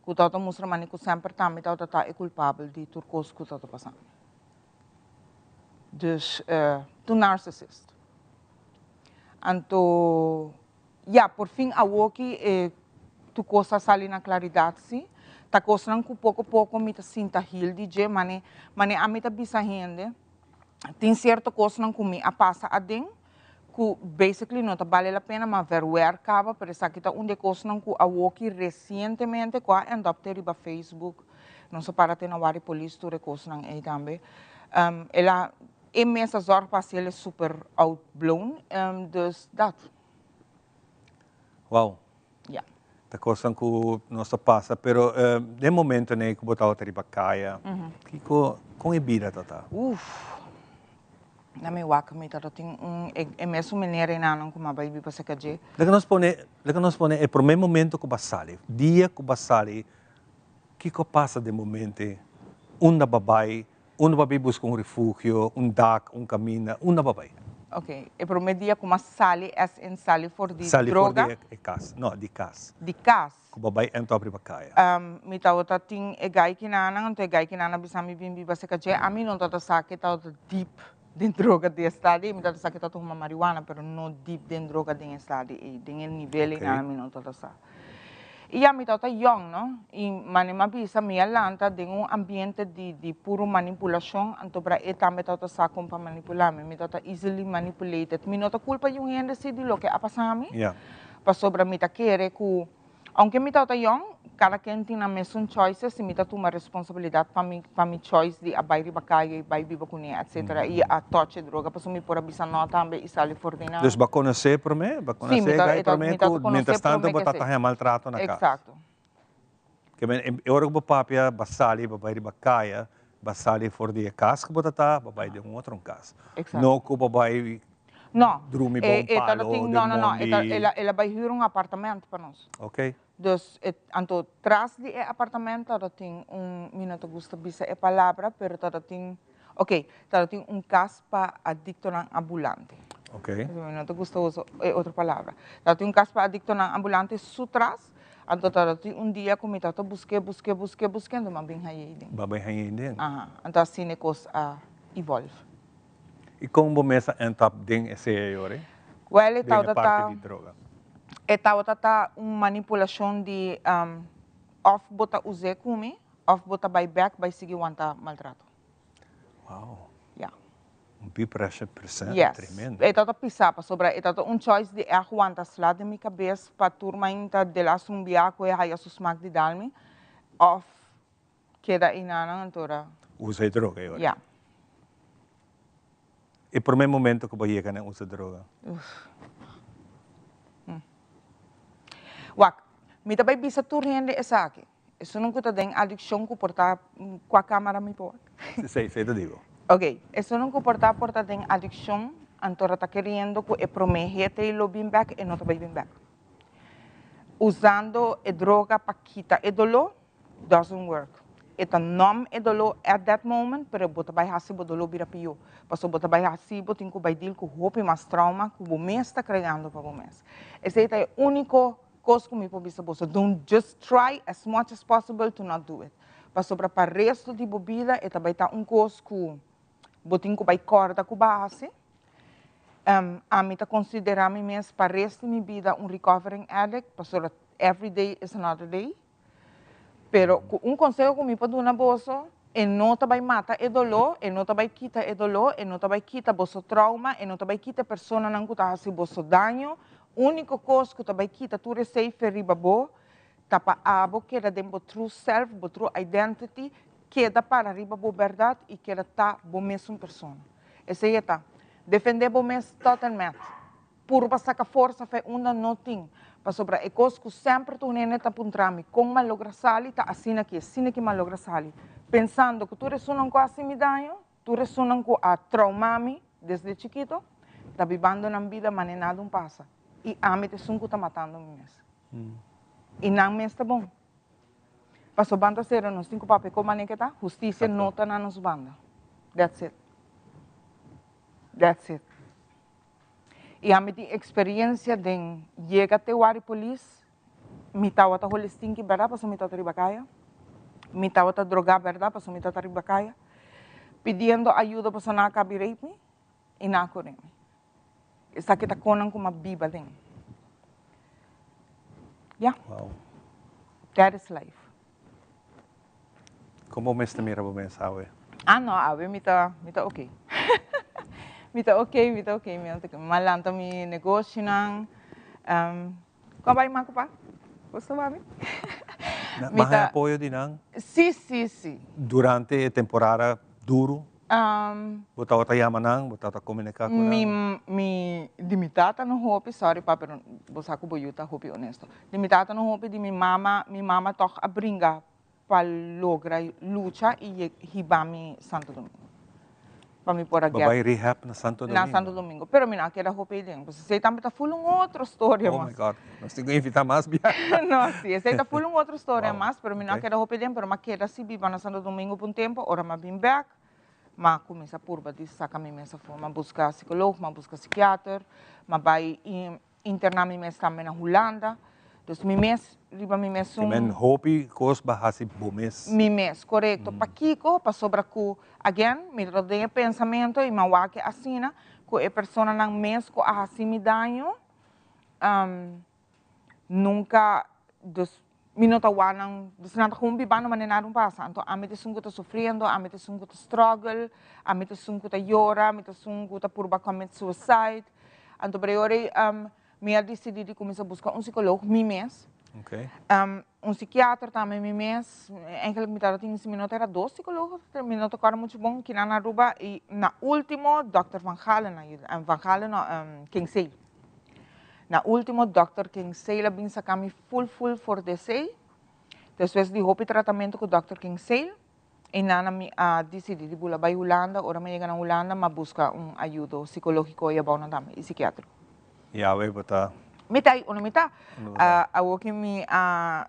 ku tabata mustra mane ku semper tambe tabata ta e kulpabel di tur kos ku tabata pasando. Dus tu narcissist. Anto ya por fin awoki e tu kos a sali na klaridat si. Ta kosnan ku poko poko mi ta sinta hil di dje mane mane ami ta bisa hende tin sierto kosnan ku mi a pasa aden ku basically no ta bale la pena ma verwer kaba pero esaki ta un di e kosnan ku awoki resientemente ku a end up te riba Facebook. Nos a para te na wari polis tur e kosnan ei tambe. El a. E mes a zorg pa hasi el super outblown, dus dat. Wow. Ja. Ta kosnan ku nos ta pasa, pero den momentonan ei ku bo tabata riba kaya, kiko, kon e bida ta ta? Uf. Na mi wak mi tabata tin un, e mesun meneer enanan ku mi a bai biba serka dje. Laga nos pone, laga nos pone e promé momento ku bo a sali, dia ku bo a sali, kiko a pasa den momento ei? Unda bo a bai? Unda bo a bai buska un refugio, un dak, un kaminda? Unda bo a bai? Ok, e promé dia ku mi a sali, as in sali for di Sali for droga? di e kas, no, di kas. Di kas. Ku bo a bai end up riba kaya. Mi tabata tin e gai kinanan, anto e gai kinanan a bisa mi bin biba serka dje. Ami no tabata sa ke tabata deep den droga den e estado ei. Mi tabata sa ke tabata huma marihuana, pero no deep den droga den e estado ei, den e nivel ei ami no tabata sa. I ya mi tabata yòn, no? I mane mi a bisa mi a lanta den un ambiente di di puro manipulashon, anto bra e tambe tabata sa kon pa manipulá mi. Mi tabata easily manipulated. Mi no ta kulpa di un hende si di loke a pasa mi, pasobra mi ta kere ku Aunke mi tabata yòn, kada ken tin nan mesun choices i mi ta tuma responsabilidat pa mi pa mi choice di a bai riba kaya i bai biba kuné etcetera i a touch e droga pasobra mi por a bisa nò tambe i sali for di nan. Dus bo a konosé promé? Bo a Sí, mi konosé ta e gai e ta promé mi ta ku konosé mientras tanto promé bo ke ta esei. haña maltrato na kas? Eksakto. Ke men e ora ku bo papia bo a sali bo bai riba kaya, bo a sali for di e kas ku bo ta ta, bo bai den un otro kas. Eksakto. No ku bo bai No, Drumi e, bon e palo tabatin, den no, no, no, e ta, mondi. el a, el a bai huur un apartamento pa nos. Ok. Dus, e, anto tras di e apartamento tabatin un, mi no ta gusta bisa e palabra, pero tabatin, ok, tabatin un kas pa adictonan ambulante. Ok. Mi no ta gusta usa e otro palabra. Tabatin un kas pa adictonan ambulante su tras, anto tabatin un dia ku mi tabata busk'é, busk'é, busk'é, busk'é, anto mi a bin hañ'é den. Bo a bin hañ'é den. Aha, anto asina e kos a evolve. I kon bo mes a end up den esei ayora? Well, e Den e tabata parti ta di droga. e tabata ta un manipulashon di òf bo ta us'é ku mi òf bo ta bai bèk bai sigui wanta maltrato. Wow. Ya. Un peer pressure presente Yes. tremendo. E tabata pisá pasobra e tabata un choice di èg wanta sla den mi kabes pa tur mainta delaster un bia ku e haya su smak di dal mi òf Keda einanan antora. Usa e droga e ora. Ya. E prome momento ku bo yega na usa droga? Uf. Wak, mi ta bai bisa tur hende esaki. Esunnan ku ta den adikshon ku por ta, kua kamera mi por wak? Si, si ta digo. Ok, esunnan ku por ta por ta den adikshon antora ta keriendo ku e prome hete lo bin bek, e no ta bai bin bek. Usando e droga pa kita e doló, Doesn't work. E ta numb e doló at that moment, pero bo ta bai hasi bo doló bira pió. Pasobra bo ta bai hasi, bo tin ku bai deal ku hopi mas trauma ku bo mes ta kreando pa bo mes. Esei ta e úniko kos ku mi por bisa boso, don't just try as much as possible to not do it. Pasobra pa resto di bo bida e ta bai ta un kos ku bo tin ku bai kòrda ku bo a hasi. Ami ta konsiderá mi mes pa resto di mi bida un recovering addict, pasobra every day is another day. Pero ku un konseho ku mi por duna boso, e no ta bai mata e doló, e no ta bai kita e doló, e no ta bai kita boso trauma, e no ta bai kita e personanan ku ta hasi boso daño. Úniko kos ku ta bai kita tur esei fe riba bo ta pa abo keda den bo true self, bo true identity, keda para riba bo bèrdat i keda ta bo mesun persona. Esei e ta. Defendé bo mes tot en mèt. Purba saka forsa fe unda no tin, pasobra e kos ku semper tur hende ta puntra mi kon m'a logra sali ta asina ki, asina ki m'a logra sali, pensando ku tur esunnan ku a hasi mi daño, tur esunnan ku a trauma mi desde chikito, ta bibando nan bida mane nada un pasa, i ami ta esun ku ta matando mi mes. I nan mes ta bon. Pasobra banda sera nos tin ku papia kon mane ke ta, hustisia no ta na nos banda. That's it. That's it. I ami tin experiencia den yega te wari polis, mi tawata holi stinky berdad pasobra mi tawata riba caya, mi tawata droga berdad pasobra mi tawata riba caya, pidiendo ayuda pasobra nan a cabi rape mi i nan a core mi. Esaki ta conan cu mi a biba den. Ya. Wow. That is life. Kon bo mes ta mira bo mes awe? Ah no, awe mi ta, mi ta oké. Mi ta oké, mi ta oké, mi ta oké. Mi a lanta mi negoshinan. Kon a bai ma ku pa? Bo sta wak mi? Mi ta. Bo haña apoyo di nan? Si, si, si. Durante e temporada duru? Bo tabata yama nan? Bo tabata komuniká ku nan? Mi, mi, di mi tata no hopi, sorry pa, pero bo sa ku bo yu ta hopi honesto. Di mi tata no hopi, di mi mama, mi mama tòg a bringa pa logra lucha i hiba mi Santo Domingo. Pa mi por a Bo get. bai rehab na Santo Na Domingo? Santo Domingo, pero mi no a keda hopi ei den. Pues esei tambe ta full un otro storia Oh my mas. God, nos tin ku invitá mas biaha. No, si, esei ta full un otro storia Wow, mas, pero mi no a ok. keda hopi ei den, pero mi a keda si biba na Santo Domingo pa un tempo, ora mi a bin bek, mi a kuminsá purba di saka mi mes afó. Mi a buska psikoloog, mi a buska sikiater, mi a bai Interná mi mes tambe na Hulanda. Dus mi mes riba mi mes un. Te men hopi kos ba hasi bo mes. Mi mes, korekto. Pakiko? Pasobra ku, again, mi ta den e pensamentu i mi a wak e asina, ku e personanan mes ku a hasi mi daño, nunka, dus Mi no ta wak nan, dus nan ta gewoon biba no manera nada no pasa. Anto ami ta esun ku ta sufriendo, ami ta esun ku ta struggle, ami ta esun ku ta yora, ami ta esun ku ta purba commit suicide. Anto por e ora ei mi a disidí di kuminsá buska un psikoloog mi mes, un psikiater tambe mi mes. Eigenlijk mi tabata tin, si mi no ta era dos psikoloog, mi no ta kòrda muchu bon kinan na Aruba. I na ultimo dòkter Van Galen a yuda, Van Galen no, Kingsey. Na ultimo Dòkter Kingsale a bin saka mi ful ful for di esei. Despues di hopi tratamentu ku Dòkter Kingsale, einan mi a disidí di bula bai Hulanda. Ora mi a yega na Hulanda mi a buska un ayudo sikológiko i abou nan tambe i sikiátriko. I awe bo ta? Mi ta ei unda mi ta. Awoki mi a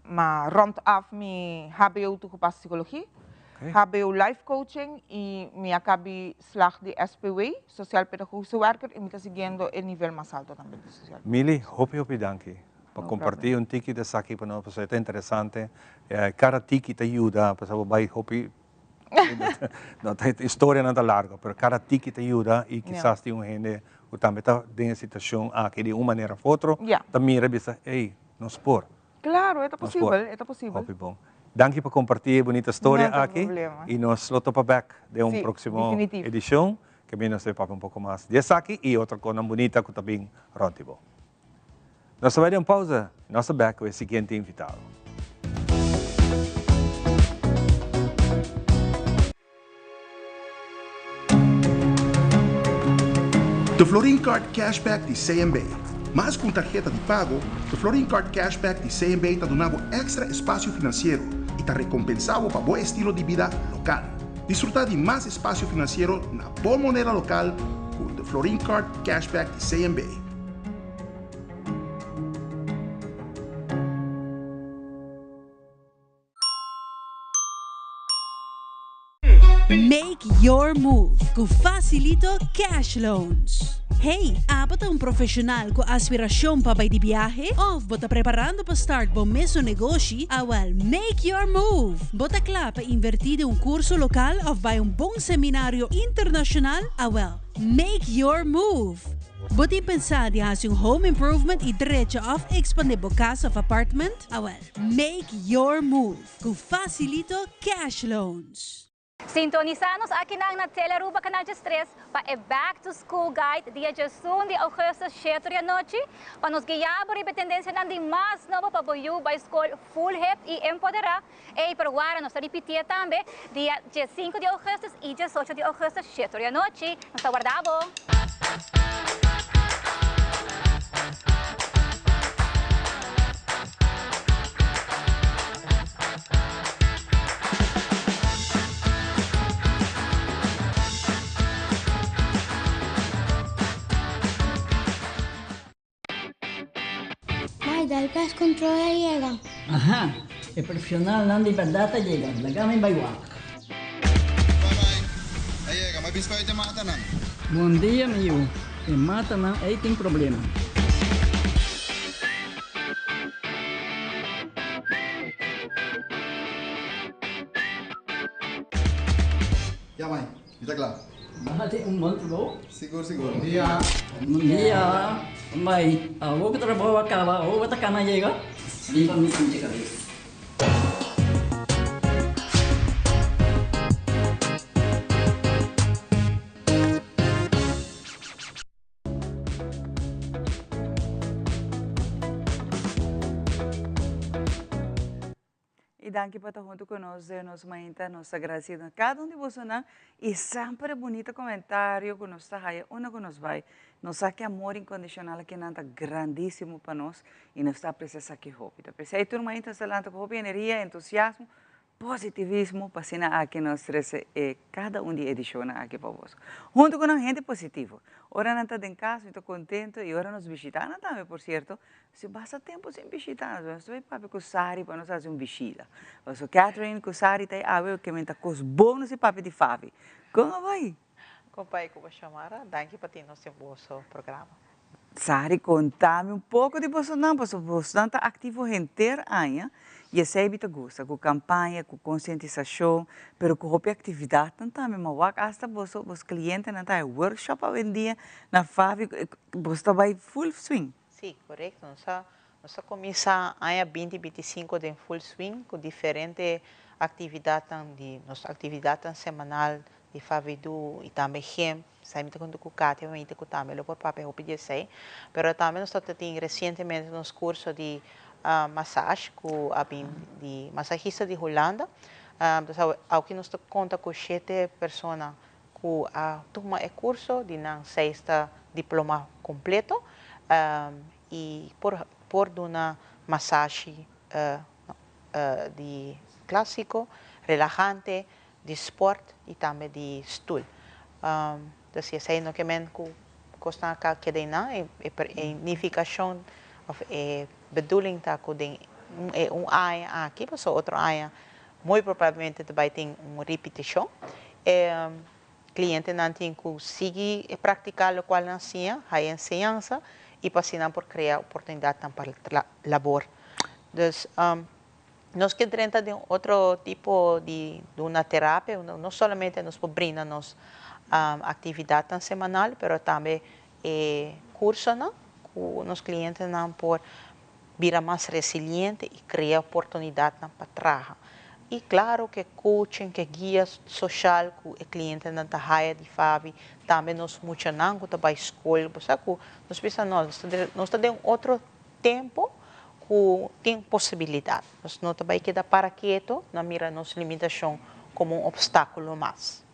Ma rond af mi hbo toegepast psychologie, hbo life coaching y mi a cabi slag di SPW, Sociaal Pedagogische Werker, y mi ta siguiendo e nivel mas alto tambe di Sociaal. Mili, hopi hopi danki pa comparti un tiki di esaki pa nos, pasobra e ta interesante. Cada tiki ta yuda, pasobra bo bay hopi, no ta historianan ta largo, pero cada tiki ta yuda y kisas tin un hende cu tambe ta den e situacion aki di un manera of otro, ta mira y bisa, ey, nos por. Claro, e ta posibel, e ta posibel. Hopi bon. Danki pa comparti e bunita storia No ta aki. problema. Y nos lo topa bek den un Sí, proximo definitif. edicion. Ke mi nos ta papia un poco mas di esaki y otro conan bunita cu ta bin rond di bo. Nos ta bai den un pausa y nos ta bek cu e siguiente invitado. De Florin Card Cashback di CMB. Mas ku un tarheta di pago, De Florin Card Cashback di CMB ta duna bo èkstra espasio finansiero i ta rekompensá bo pa bo estilo di bida lokal. Disfrutá di mas espasio finansiero na bo moneda lokal ku De Florin Card Cashback di CMB. Make your move ku Facilito Cash Loans. Hey, abo ta un profesional ku aspirashon pa bai di biahe? Of bo ta preparando pa start bo mesun negoshi? Awel, make your move! Bo ta kla pa invertí den un kurso lokal of bai un bon seminario internashonal? Awel, make your move! Bo tin pensá di hasi un home improvement i drecha of ekspandé bo kas of apartment? Awel, make your move ku Facilito Cash Loans. Sintonisa nos akinan na Telearuba Canal 13 pa e Back to School Guide dia 11 di augustus 7 di anochi pa nos guia bo riba e tendencianan di mas nobo pa bo yu bai school full hip y empodera. Ey, pero wara nos ta ripitié tambe dia 15 di augustus y 18 di augustus 7 di anochi. Nos ta warda bo! Mai, dal pest control a yega. Aha, e profesionalnan di berdad a yega, laga mi bai wak. Bye bye, a yega, mi a bin spuit e matanan. Bon dia mi yu, e matanan ei tin problema. Ya mai, Mi ta kla. Bo hasi un bon trabou. Sigur, sigur. Bon dia. Bon dia. Mai, awor ku trabou a kaba, awor bo ta kana yega? Riba mi pinche kabes. I danki pa ta hunto cu nos den nos mainta. Nos ta agradecido na cada un di bosonan y semper e bunita comentario cu nos ta haya unda cu nos bay. Nos sa ki amor incondicional aki nan ta grandisimo pa nos y nos ta aprecia esaki hopi. Ta p'esey tur mainta nos ta lanta cu hopi energia, entusiasmo Positivismo pa asina aki nos trece e cada un di e edicionnan aki pa boso. Hunto cu nan hende positivo. Ora nan ta den cas mi ta contento y ora nos bishita nan tambe por cierto, si basta tempo sin bishita nos, nos ta bay papia cu Sari pa nos haci un bishita. Paso Catherine cu Sari ta awe ke men ta cos bon nos e papia di Favi. Con a bay? Compa y cu bo Xiomara, danki pa tin nos den boso programa. Sari, konta mi un poko di bosonan, pasobra bosonan ta aktivo henter aña i esei mi ta gusta, ku kampaña, ku konsientisashon, pero ku hopi aktividatnan tambe. Ma wak asta boso, boso klientenan ta haña workshop awendia na Favi, boso ta bai full swing. Sí, korekto. Nos a nos a kuminsá aña binti 25 den full swing ku diferente aktividatnan di nos aktividatnan semanal di Favidu i tambe Gem. Esei mi ta konta ku Katia mi ta ku tambe lo por papia hopi di esei. Pero tambe nos tabata tin resientemente nos kurso di massage ku a bin di masahista di Hulanda. Dus awoki nos ta konta ku shete persona ku a tuma e kurso, di nan seis ta diploma kompleto i por por duna masashi di klasiko, relahante, di sport y tambe di stoel. Dus esey no ke men cu cosnan a keda eynan, e nificacion of e bedoeling ta cu den e un aña aki pasobra otro aña muy probablemente ta bay tin un ripiticion. E clientenan tin cu sigui e practica locual nan siña, haya enseñansa y pa asina nan por crea oportunidadnan pa labor. Dus Nos ke drenta den otro tipo di duna terapia, unda no solamente nos por brinda nos actividadnan semanal, pero tambe e cursonan cu nos clientenan por bira mas resiliente y crea oportunidadnan pa traha. Y claro cu e coaching, cu e guia social cu e clientenan ta haya di Favi, tambe nos muchanan cu ta bay scol, bo sa cu nos bisa no, nos ta den un otro tempo ku tin posibilidat. Nos no ta bai keda para keto na mira nos limitashon komo un opstákulo mas.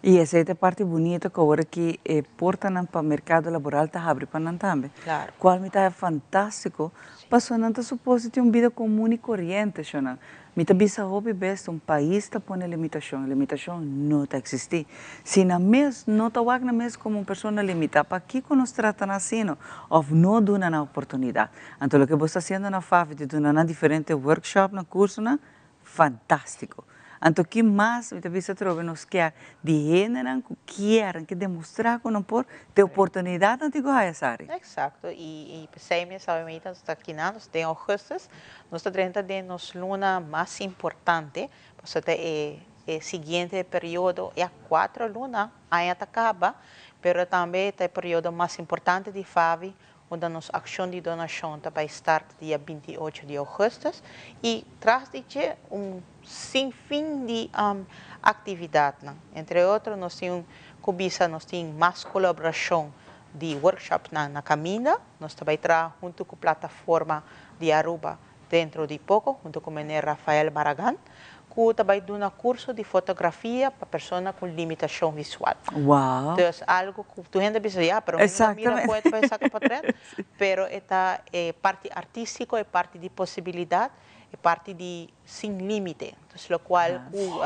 I esei ta e parti bunita ku awor aki e portanan pa merkado laboral ta habri pa nan tambe. Klaro. Kual mi ta haña fantástiko, pasobra nan ta suposo tin un bida komun i koriente, shonnan. Mi ta bisa hopi bes un pais ta pone limitashon, limitashon no ta eksistí. Si nan mes no ta wak nan mes komo un persona limitá, pakiko nos trata nan asina òf no duna nan oportunidat? Anto loke bo sta hasiendo na Favi di duna nan diferente workshopnan, kursonan, fantástiko. Anto ki mas mi ta bisa atrobe nos kier di hendenan ku kier, nan ke demostrá ku nan por, te oportunidatnan tin ku haya Sari. Eksakto, i p'esei mes awe mi ta kinan, nos den ougùstus, Nos ta drenta den nos luna mas importante, pasobra ta e e siguiente periodo, ya cuatro luna, aña ta caba, pero tambe ta e periodo mas importante di Favi, unda nos accion di donacion ta bay start dia 28 di augustus, y tras di dje un sin fin di actividadnan. Entre otro nos tin cu bisa nos tin mas colaboracion di workshopnan na caminda, nos ta bay traha hunto cu plataforma di Aruba dentro di poco hunto cu meneer Rafael Barragan cu ta bay duna curso di fotografia pa persona cu limitacion visual. Wow. Dus algo cu tur hende a bisa ya pero mi no ta mira con e ta bay saca potret pero e ta e parti artistico e parti di posibilidad e parti di sin limite. Dus locual cu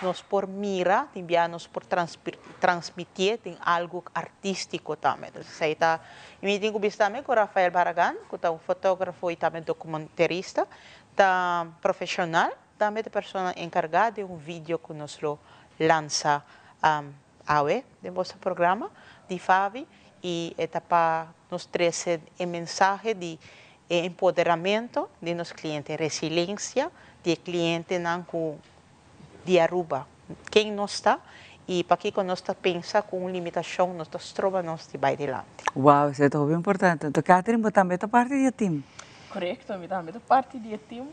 nos por mira, tin bia nos por transmitié den algo artístico tambe. Dus esei ta, y mi tin cu bisa tambe cu Rafael Barragan, cu ta un fotógrafo y tambe documentarista, ta profesional, tambe ta persona encarga den un video cu nos lo lansa awe den boso programa di Favi y e ta pa nos trece e mensahe di e empoderamento di nos cliente, resiliencia di e clientenan cu di Aruba, ken nos ta y pakico nos ta pensa cu un limitacion no ta stroba nos di bay dilanti. Wow, esey ta hopi importante. Enton Catherine, bo tambe ta parti di e team? Correcto, mi tambe ta parti di e team,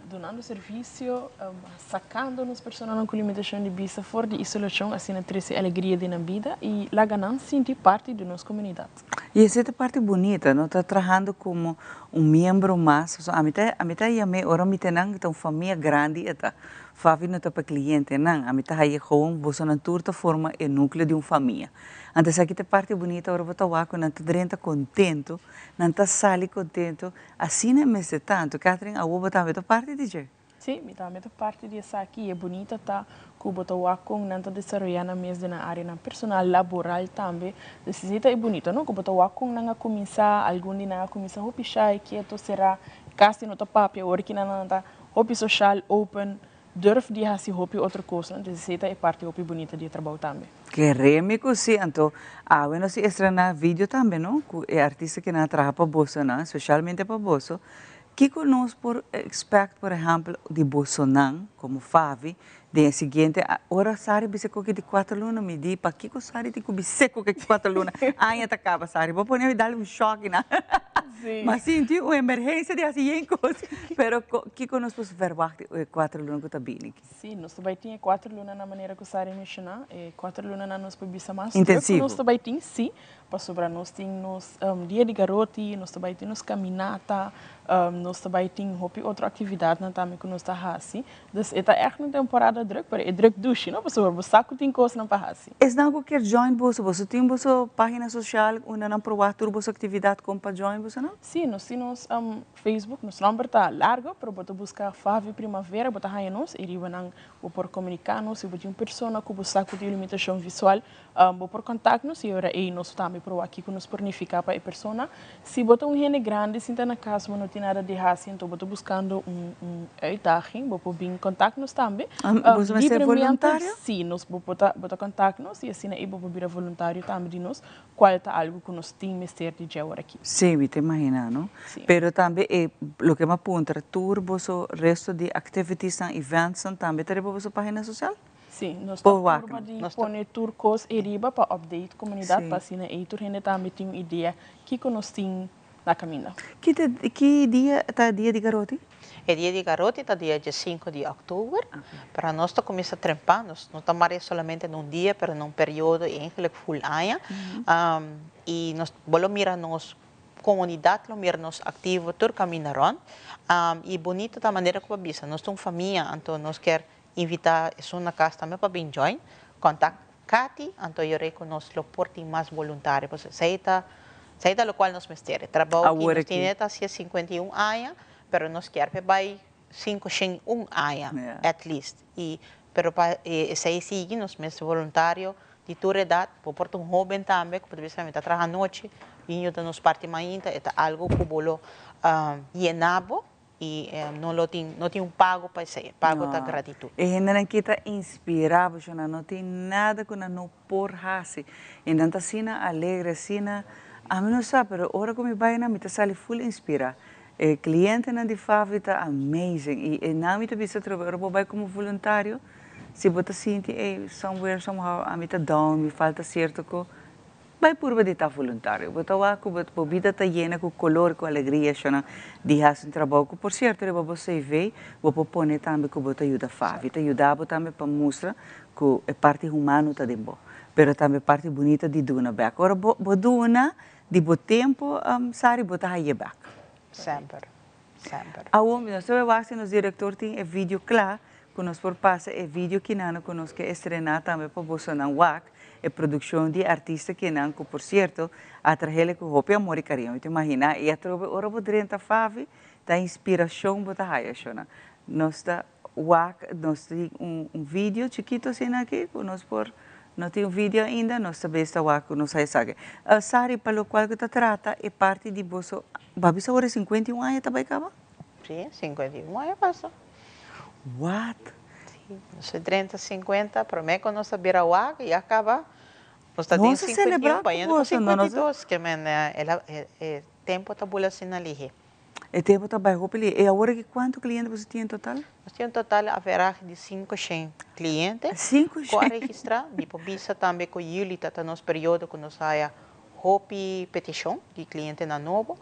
dunando servicio, sacando nos personanan cu limitacion di bista for di isolacion, asina trece alegria den nan bida y laga nan sinti parti di nos comunidad. I esei ta parti bunita, no ta trahando komo un miembro mas, pasobra ami ta ami ta yam'é ora mi te nan ta un famia grandi e ta. Favi no ta pa klientenan, ami ta haye gewoon bosonan tur ta forma e nukleo di un famia. Anto esaki ta e parti bunita ora bo ta wak ku nan ta drenta kontentu, nan ta sali kontentu, asina e mester ta. Anto Katherine awor bo tambe ta parti di dje. Sí, mi tambe ta parti di esaki i e bunita ta ku bo ta wak kon nan ta desaroyá nan mes den nan áreanan personal, laboral tambe. Dus esei ta e bunita, no? Ku bo ta wak kon nan a kuminsá, algun di nan a kuminsá hopi shy, keto, será, kasi no ta papia, ora ki nan nan ta hopi soshal, open, durf di hasi hopi otro kosnan. Dus esei ta e parti hopi bunita di e trabou tambe. Kere mi ku si, anto awe nos a estrená video tambe, no? Ku e artista ku nan a traha pa bosonan, speshalmente pa boso. Kiko nos por expect por ehempel di bosonan como Favi den e siguiente ora Sari bisa cu aki di cuatro luna mi di pakico Sari tin cu bis'e cu aki cuatro luna aña ta caba Sari bo pone mi dal un shock na ma sinti un emergencia di haci yen cos pero kico nos por verwacht e cuatro luna cu ta bini. Si, nos ta bai tin e cuatro luna na manera cu Sari menciona e cuatro lunanan nos por bisa mas druk cu nos ta bai tin si Pasobra nos tin nos dia di garoti, nos ta bai tin nos caminata, nos ta bai tin hopi otro actividadnan tambe cu nos ta haci. Dus e ta echt un temporada druk, pero e druk dushi, no? Pasobra bo sa cu tin cosnan pa haci. Esnan cu kier join boso, boso tin boso pagina social unda nan por wak tur boso actividad con pa join bosonan? Si, nos tin nos Facebook, nos nomber ta largo, pero bo ta busca Favi Primavera, bo ta haya nos y riba nan bo por comunica nos. Si bo tin un persona cu bo sa cu tin un limitacion visual, Bo por contact nos y ora ey nos tambe por wak kico nos por nifica pa e persona. Si bo ta un hende grandi sinta na cas bo no tin nada di haci enton bo ta buscando un un uitdaging bo por bin contact nos tambe. Boso mester voluntario? Si, nos bo por ta bo ta contact nos y asina ey bo por bira voluntario tambe di nos cual ta algo cu nos tin mester di dje awor aki. Si, mi ta imagina no. Pero tambe e loke mi a puntra tur boso resto di activitiesnan, eventsnan tambe ta riba boso pagina social? Sí, nos ta purba di pone tur kos eriba pa update komunidat pa asina ei tur hende tambe tin un idea kiko nos tin na kaminda. Ki ta ki dia ta dia di garoti? E dia di garoti ta dia diesinku di òktober, pero nos ta kuminsá trempá, nos no ta mara solamente na un dia pero na un periodo eigenlijk ful aña i nos bo lo mira nos komunidat lo mira nos aktivo tur kaminda rònt i bunito ta manera ku bo a bisa nos ta un famia anto nos kier Invita esun na cas tambe pa bin join. Contact Cathy, anto yo rei cu nos lo por tin mas voluntario. Pasobra esey ta, esey ta locual nos mester. E trabao ki nos tine ta hacia 51 aña, pero nos kier pe bay cinco shen un aña, at least. Y, pero pa esey sigui nos mester voluntario di tur edad. Bo por ta un hoben tambe cu por ta bisa mi ta traha anochi, bin yuda nos parti mainta. E ta algo cu bo lo yena bo. I no lo tin, no tin un pago pa esei, e pago ta gratitud. E hendenan ki ta inspirá bo, nan no tin nada ku nan no por hasi. I nan ta asina alegre, asina, ami no sa, pero ora ku mi bai nan mi ta sali ful inspirá. E klientenan di Favi ta amazing i e nan mi ta bisa atrobe ora bo bai komo voluntario, si bo ta sinti ey somewhere, somehow ami ta down, mi falta sierto ku, Bai purba di ta voluntario. Bo ta wak ku bo bida ta yena ku kolor, ku alegria, shona di hasi un trabou ku por sierto riba bo CV bo por pone tambe ku bo ta yuda Favi. Ta yuda bo tambe pa mustra ku e parti humano ta den bo, pero tambe e parti bunita di duna bek. Ora bo bo duna di bo tempu, Sari, bo ta haye bek. Semper, semper. Awor nos ta bai wak si nos director tin e video kla ku nos por pasa e video kinano ku nos ke estrená tambe pa bosonan wak. E produccion di artista kinan cu por cierto a trahele cu hopi amor y cariño. Mi ta imagina y atrobe ora bo drenta Favi ta inspiracion bo ta haya shona. Nos ta wak nos tin un video chikito asina aki cu nos por no tin un video ainda nos ta bes ta wak cu nos haya esaki. Sari pa locual cu ta trata e parti di boso bo a bisa ora 51 aña ta bay caba? Si, 51 aña pasa. What? Si, nos a drenta 50, prome cu nos a bira wak y a caba, nos ta den 51, bayendo pa 52, ke men e tempo ta bula asina lihe. E tempo ta bay hopi lihe. E awor aki cuanto cliente boso tin en total? Nos tin un total averahe di cinco shen cliente Cinco cu a registra. Mi por bisa tambe cu juli ta ta nos periodo cu nos haya hopi peticion di clientenan nobo.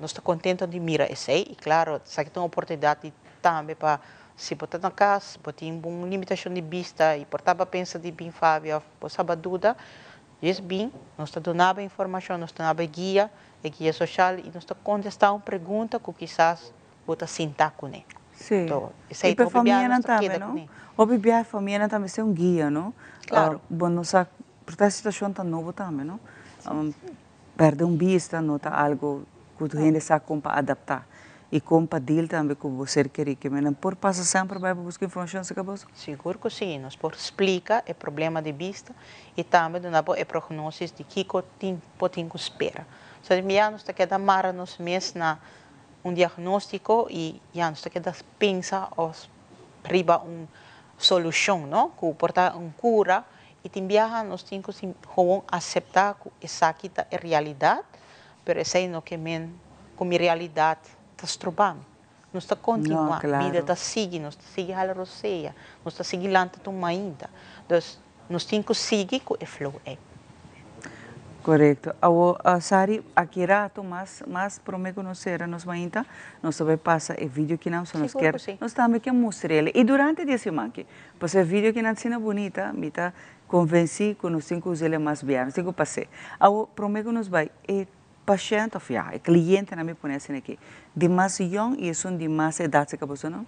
Nos ta contento di mira esey y claro esaki ta un oportunidad di tambe pa si bo ta na cas, bo tin un limitacion di bista y por taba pensa di bin Fabio of bo saba duda. Djis bin, nos ta duna bo informashon, nos ta duna bo e guia, e guia soshal i nos ta kontestá un pregunta ku kisas bo ta sinta kuné. Sí. Anto, esei I pa ta hopi biaha famianan nos ta tambe, keda no? kuné. Hopi biaha e famianan tambe mester un guia, no? Klaro. Bo no sa, por ta e situashon ta nobo tambe, no? Perde un bista no ta algo cu tur hende sa con pa adapta y con pa deal tambe cu bo ser keri. Ke men nan por pasa semper bay pa busca informacion acerca boso? Sigur cu si, nos por splica e problema di bista y tambe duna bo e prognosis di kico tin bo tin cu spera. So di bia nos ta keda mara nos mes na un diagnostico y ya nos ta keda pensa of riba un solucion, no? Cu por ta un cura I tin biaha nos tin ku gewoon aseptá ku esaki ta e realidat, pero esei no ke men ku mi realidat ta stroba mi. Nos ta kontinuá, bida ta sigui, nos ta sigui hala rosea, nos ta sigui lanta tur mainta. Dus nos tin ku sigui ku e flow ei. Korekto. Awor, Sari, aki rato mas mas promé ku nos sera nos mainta, nos ta bai pasa e video kinan, so nos kier, nos tambe ke mustr'el. I durante di e siman aki, Pasobra e video kinan asina bunita, mi ta convenci cu nos tin cu us'el mas bia, nos tin cu pas'é. Awor, prome cu nos bay, e pashent of ya, e clientenan mi pone asina aki, di mas yong y esun di mas edad si caboso no?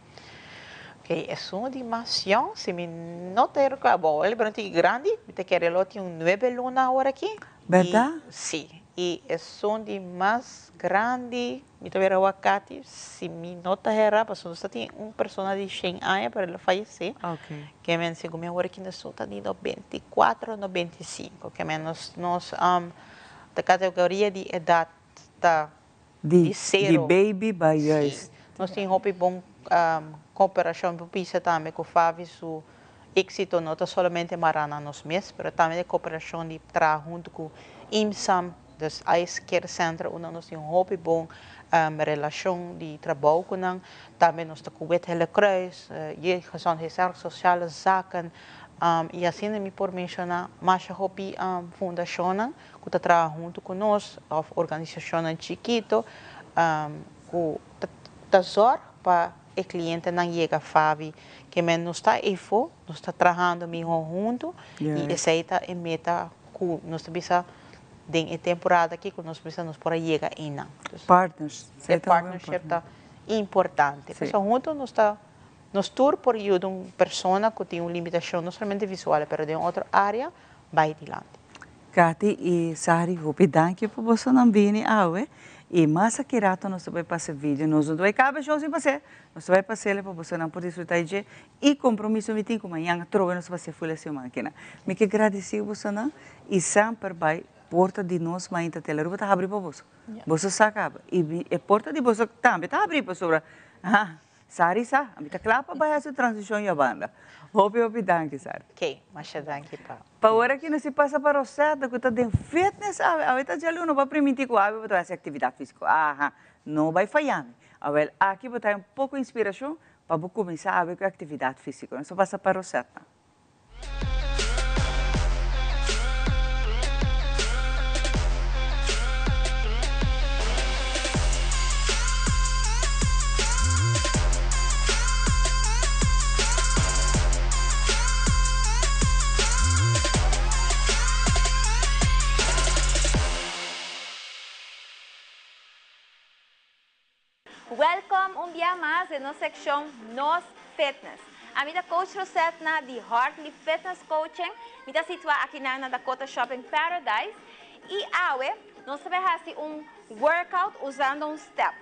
Ok, esun di mas yong, si mi no ta recuerda, bon, el bira un tiki grandi, mi ta kere lo tin un nuebe luna awor aki. Berdad? Si, y esun di mas grandi, Mi ta bira wak Katy, si mi no ta hera, pasobra nos ta tin un persona di shen aña, pero el a fayesé. Ke men segun mi awor aki nos ta di 94, 95. Ke men nos nos ta kategoria di edat ta di sero. Di baby bai juist. Si. Nos tin hopi bon koperashon. Mi por bisa tambe ku Favi su éksito no ta solamente mará na nos mes, pero tambe e koperashon di traha huntu ku IMSAM, Dus Ice Care Center unda nos tin hopi bon relacion di trabou cu nan. Tambe nos ta cu Wit Gele Kruis, Jeugdgezondheidszorg, Sociale Zaken y asina mi por menciona masha hopi fundacionnan cu ta traha hunto cu nos of organisacionnan chikito cu ta zorg pa e clientenan yega Favi. Ke men nos ta eyfo, nos ta trahando miho hunto y esey ta e meta cu nos ta bisa den e temporada aki ku nos bisa nos por a yega einan. Partners. E partnership ta importante. Pasobra huntu nos ta, nos tur por yuda un persona ku tin un limitashon no solamente visual pero den otro área bai dilanti. Katy i Sari hopi danki pa bosonan bini awe i mas aki rato nos ta bai pasa e video nos no ta bai kaba e show sin pas'é nos ta bai pas'el pa bosonan por disfruta di dje i kompromiso mi tin ku mañan atrobe nos ta pas'é ful e siman akinan mi ke gradisi bosonan I semper bai porta di nos mainta Tele Aruba ta habri pa boso. Boso sa caba. I e porta di boso tambe ta habri pasobra ha Sari sa, ami ta cla pa bai haci transicion ya banda. Hopi hopi danki Sari. Ok, masha danki pa. Pa ora ki nos si pasa pa Rosetta cu ta den fitness awe, awe ta djaluna bo a priminti cu awe bo ta bai haci actividad fisico. Aha, no bai faya mi. Awel aki bo ta hay un poco inspiracion pa bo cuminsa awe cu e actividad fisico. Nos ta pasa pa Rosetta. Welcome un bia mas den nos seccion Nos Fitness. Ami ta Coach Rosetna di Hartley Fitness Coaching. Mi ta situa akinan na Dakota Shopping Paradise y awe nos ta bay haci un workout usando un step.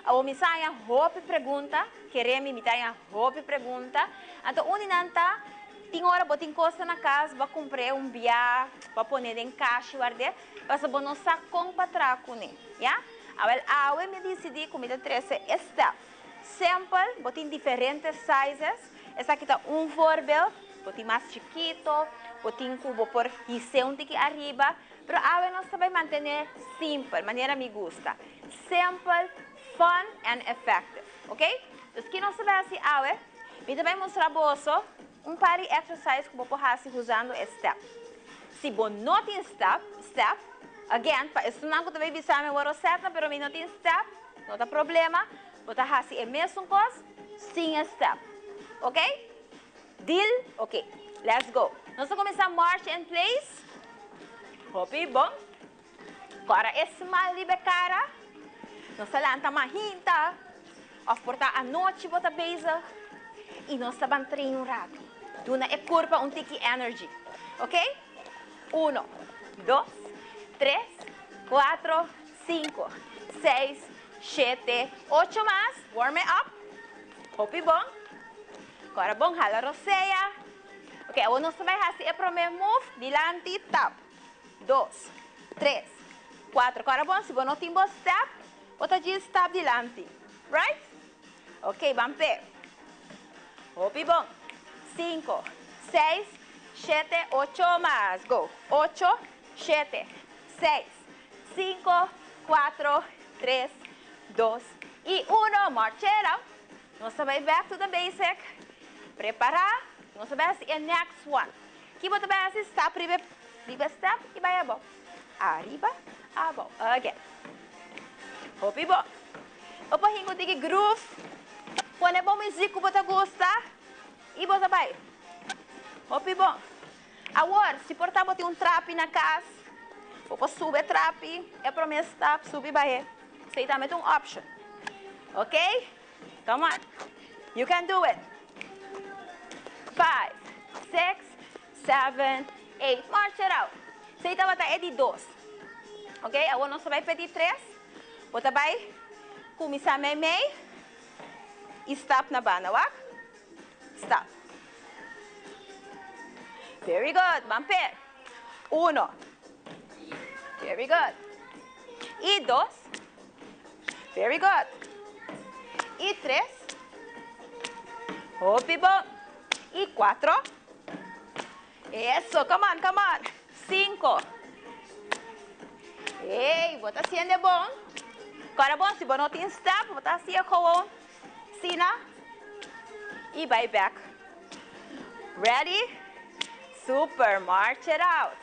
Awor mi sa haña hopi pregunta, kere mi, mi ta haña hopi pregunta. Anto un di nan ta, tin ora bo tin cosnan na cas, bo a cumpr'e un bia, bo a pone den cashi ward'e, pasobra bo no sa con pa traha cune, ya? Awel awe mi a disidí ku mi ta trese e step. Simpel, bo tin diferente sizes. Esaki ta un voorbeeld. Bo tin mas chikito, bo tin ku bo por his'é un tiki ariba. Pero awe nos ta bai mantené simpel, manera mi gusta. Simpel, fun and effective. Ok? Dus ki nos ta bai hasi awe? Mi ta bai mustra boso un par di exercise ku bo por hasi usando e step. Si bo no tin step, step, again, pa esunnan ku ta bay bisa mi awor Rosetna, pero mi no tin step, no ta problema, bo ta hasi e mesun kos sin e step. Ok? Deal? Ok. Let's go. Nos ta kuminsá march in place. Hopi bon. Kora e smal riba e kara. Nos ta lanta mahinta of por ta anochi bo ta bezig y nos ta ban train un rato. Duna e curpa un tiki energy. Ok? Uno, dos, tres, cuatro, cinco, seis, shete, ocho mas. Warm it up. Hopi bon. Kora bon, hala rosea. Ok, awor nos ta bai hasi e prome move. Dilanti, tap. Dos, tres, cuatro. Kora bon, si bo no tin bo step, bo ta djis stap dilanti. Right? Ok, ban p'e. Hopi bon. Cinco, seis, shete, ocho mas. Go. Ocho, shete, seis, cinco, cuatro, tres, dos y uno. Marchera. Nos ta bai back to the basic. Prepara. Nos ta bai hasi e next one. Ki bo ta bai hasi? Stap riba e step y bai abou. Ariba, abou. Again. Hopi bon. Bo por hinka un tiki groove. Pone bo muziek ku bo ta gusta y bo ta bai. Hopi bon. Awor, si por ta bo tin un trapi na kas, bo por subi e trapi, e prome stap, subi bai. Esei tambe ta un option. Ok? Come on. You can do it. Five, six, seven, eight. March it out. Esei tabata e di dos. Ok, awor nos ta bai pa e di tres. Bo ta bai kuminsá meimei i stap na banda, wak. Stap. Very good. Ban p'e. Uno. Very good. I dos. Very good. I tres. Hopi bon. I cuatro. Eso, come on, come on. Cinco. Ey, bo ta haciendo bon. Cora bon, si bo no tin step, bo ta haciendo gewoon. Sina. I bai back. Ready? Super, march it out.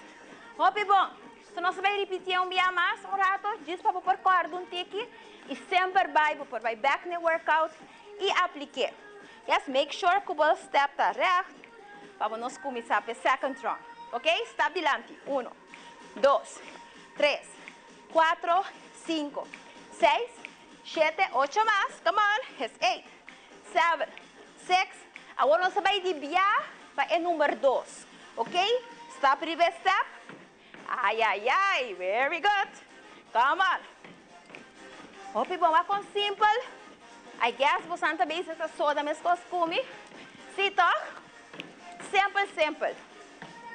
Hopi bon. So nos ta bai ripitié un bia mas un rato, djis pa bo por kòrda un tiki i semper bai bo por bai bèk na e workout i apliké. Yes, make sure ku bo step ta règt pa bo nos kuminsá pa e second round. Ok, stap dilanti, uno, dos, tres, kuatro, sinku, seis, shete, ocho mas, come on, es eight, seven, six, awor nos ta bai di bia pa e number dos, ok, stap riba e step. Ay ay ay, very good. Come on. Hopi bon, wak kon simpel. I guess bosan ta bezig ta soda meskos ku mi. Si toch? Simpel, simpel.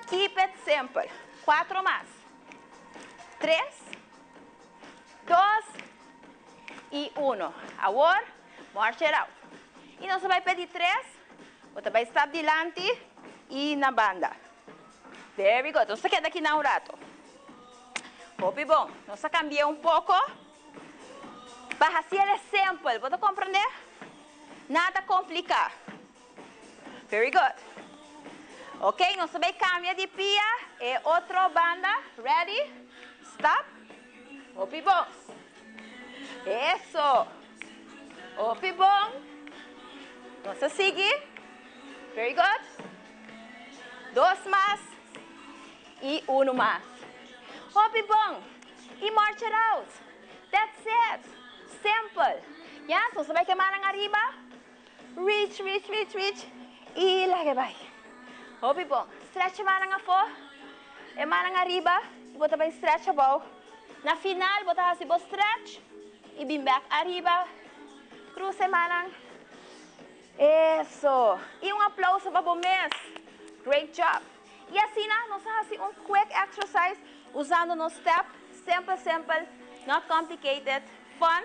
Keep it simple. Cuatro mas. Tres, dos y uno. Awor, march it out. Y nos ta bai p'e di tres. Bo ta bai stap dilanti y na banda. Very good. Nos ta keda aki na un rato. Hopi bon. Nos ta cambia un poco pa haci el simpel. Bo ta comprende? Nada complica. Very good. Ok, nos ta bay cambia di pia e otro banda. Ready? Stop. Hopi bon. Eso. Hopi bon. Nos ta sigui. Very good. Dos mas y uno mas. Hopi bon! Y march it out. That's it. Simple. Yes, nos ta bai kema nan ariba. Reach, reach, reach, reach. Y laga e bai. Hopi bon. Stretch e mannan afo. E mannan ariba. Y bo ta bai stretch abou. Na final bo ta haci bo stretch y bin bek ariba. Cruza e mannan. Eso! Y un aplauso pa bo mes! Great job! Y asina nos a haci un quick exercise usando nos step, simple simple, not complicated, fun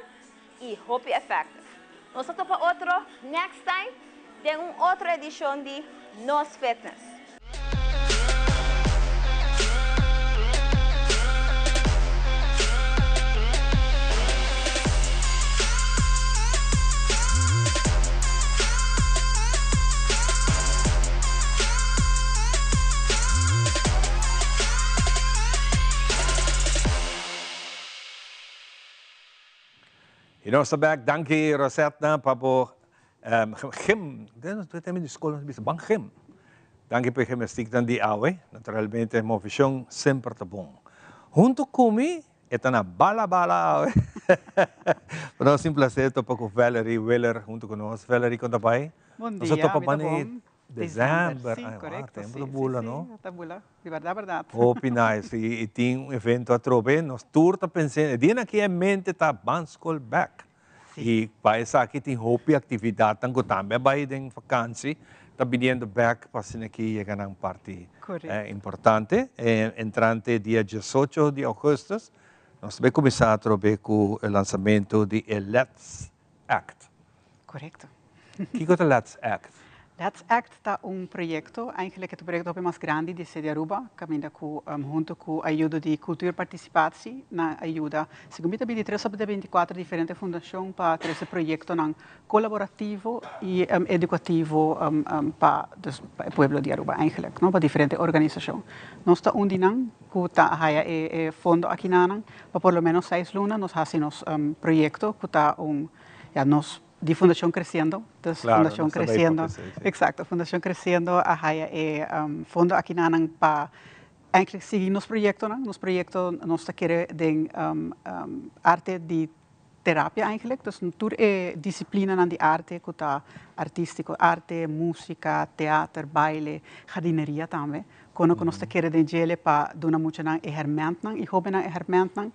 y hopi effective. Nos ta topa otro next time den un otro edicion di Nos Fitness. Y nos ta back. Danki Rosetna pa bo gym. Den termino di skol nos bisa ban gym. Danki pa e gymnastieknan di awe. Naturalmente movishon semper ta bon. Hunto ku mi e ta na bala bala awe. Pa nos tin placer topa ku Valerie Willer hunto ku nos. Valerie kon ta bai? Bon Nos a dia, topa mi ta banda bon. December. Sí, Ai, korekto, tempo sí, ta sí, bula, sí, no? ta bula, di bèrdat bèrdat. Hopi nice. I i tin un evento atrobe, nos tur ta pensa, e dianan aki e mente ta ban skol bèk. I pa esaki tin hopi aktividatnan ku tambe a bai den vakansi ta biniendo bèk pa asina ki yega nan parti importante. Entrante dia diesocho di ougùstùs nos ta bai kuminsá atrobe ku e lansamentu di e Let's Act. Korekto. Kiko ta Let's Act? Let's Act ta un proyekto, eigenlijk e ta un proyekto hopi mas grandi di Cede Aruba, kaminda ku hunto ku ayudo di Cultuurparticipatie nan a yuda, segun mi ta bintitres òf bintikuater diferente fundashon pa trese proyektonan kolaborativo i edukativo pa dus pa e pueblo di Aruba eigenlijk, no, pa diferente organisashon. Nos ta un di nan ku ta haya e fondo akinanan pa por lo menos seis luna nos hasi nos proyekto ku ta un, ya nos Di Fundacion Creciendo, dus Claro, Fundacion nos ta bay Creciendo, papia esey, sí. exacto, Fundacion Creciendo a haya e fondo akinanan pa eigenlijk sigui nos proyectonan, nos proyecto nos ta kere den arte di terapia eigenlijk, dus tur e disciplinanan di arte cu ta artistico, arte, musica, teater, baile, jardineria tambe, kono cu nos ta kere den djele pa duna muchanan e hermentnan y hobennan e hermentnan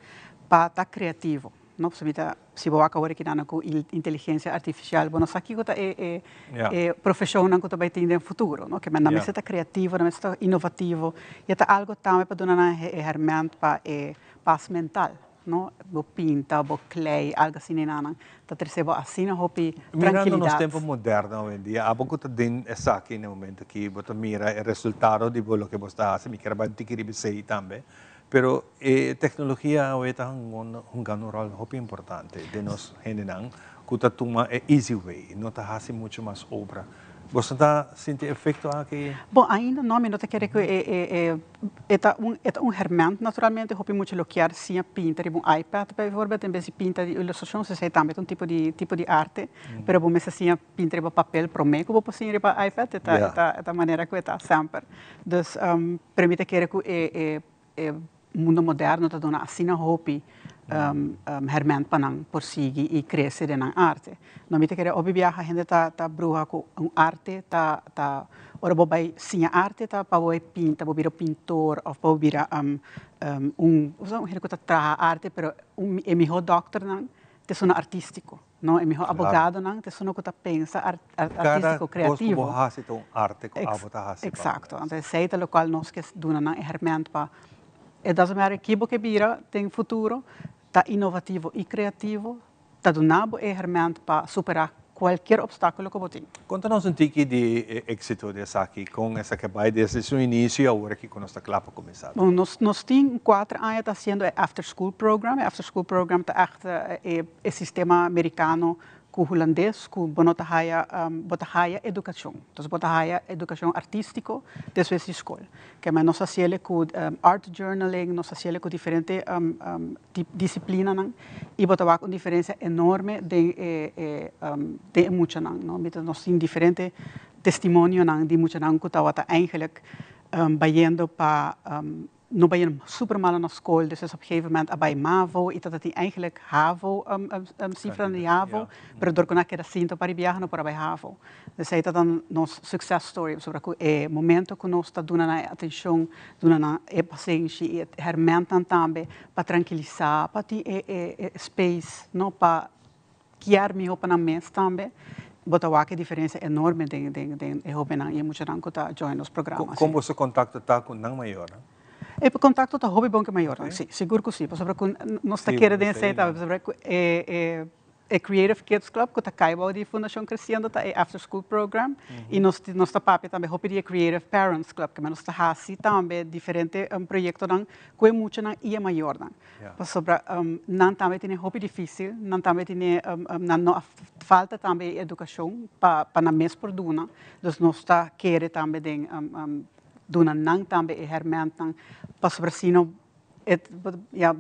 pa ta creativo. No, pasobra mi ta, si bo wak awor kinan ku inteligensia artifisial, bo no sa kiko ta e e e profeshonnan ku ta bai tin den futuro, no? Ke men nan mester ta kreativo, nan mester ta inovativo, i e ta algu tambe pa duna nan e hèrmènt pa e pas mental, no? Bo pinta, bo klei, algu asina nan ta trese bo asina hopi Mirando nos trankilidat. tempo moderno awendia, abo ku ta den esaki na e momento aki, bo ta mira e resultado di bo loke bo sta hasi, mi kier a bai un tiki riba esei tambe, Pero e tecnologia awe ta hungando un rol hopi importante den nos hendenan cu ta tuma e easy way, no ta haci mucho mas obra. Boso ta sinti e efecto aki? Bon, ainda no, mi no ta kere cu e e e ta un e ta un herment naturalmente, hopi mucha lo kier siña pinta riba un iPad bijvoorbeeld en bes di pinta di ilustracion, esei tambe ta un tipo di tipo di arte, pero bo mester siña pinta riba papel prome cu bo por siña riba iPad, e ta e ta e ta manera cu e ta semper. Dus, pero mi ta kere cu e e e mundo moderno ta duna asina hopi herment pa nan por sigui y crece den nan arte. No mi ta kere hopi biaha hende ta ta bruha cu un arte ta ta ora bo bay siña arte ta pa bo bay pinta, bo bira pintor of pa bo bira un un hende cu ta traha arte pero un e miho dokternan ta esuna artistico. No, e mihó abogadonan ta esun ku ta pensa artístiko, kreativo. Kada kos ku bo hasi ta un arte ku abo ta hasi. Eksakto. Anto esei ta lokual nos ke duna nan e hèrmènt pa it doesn't matter ki bo ke bira den futuro, ta inovativo i kreativo, ta duna bo e hèrmènt pa superá kualkier opstákulo ku bo tin. Konta nos un tiki di e éksito di esaki, kon esaki a bai desde su inisio i awor aki ku nos ta kla pa kuminsá. Bon, nos nos tin kuater aña ta hasiendo e after school program. E after school program ta ègt e e sistema mericano cu hulandes cu bo no ta haya bo ta haya educacion. Entonces bo ta haya educacion artistico despues di school. Keme nos haciele cu art journaling, nos haciele cu diferente disciplinanan y bo ta wak un diferencia enorme den e e den e muchanan, no. Mi ta nos tin diferente testimonionan di muchanan cu tawata eigenlijk bayendo pa No bai super malo na skol, dus op gegeven moment a bai mavo y tata tin eigenlijk havo cifranan di havo, pero dor cu nan a keda sinta un par di biaha no por a bai havo. Dus ey ta dan nos success story, pasobra cu e momento cu nos ta duna nan e atencion, duna nan e pasenshi y e hermentnan tambe pa trankilisa, pa tin e space no pa Kier miho pa nan mes tambe. Bo ta wak e diferencia enorme den den den e hobennan y e muchanan cu ta join nos programa. Con boso contacto ta cu nan mayornan? E contacto ta hopi bon cu e mayornan, si, sigur cu si. Pasobra cu nos ta kere den esey tambe, pasobra cu e e e Creative Kids Club cu ta cay bao di Fundacion Creciendo ta e after school program y nos nos ta papia tambe hopi di e Creative Parents Club, kende nos ta haci tambe diferente proyectonan cu e muchanan y e mayornan. Pasobra nan tambe tene hopi difícil, nan tambe tene, nan no a falta tambe e educacion pa pa nan mes por duna. Dus nos ta kere tambe den duna nan tambe e hermentnan pasobra sino e ya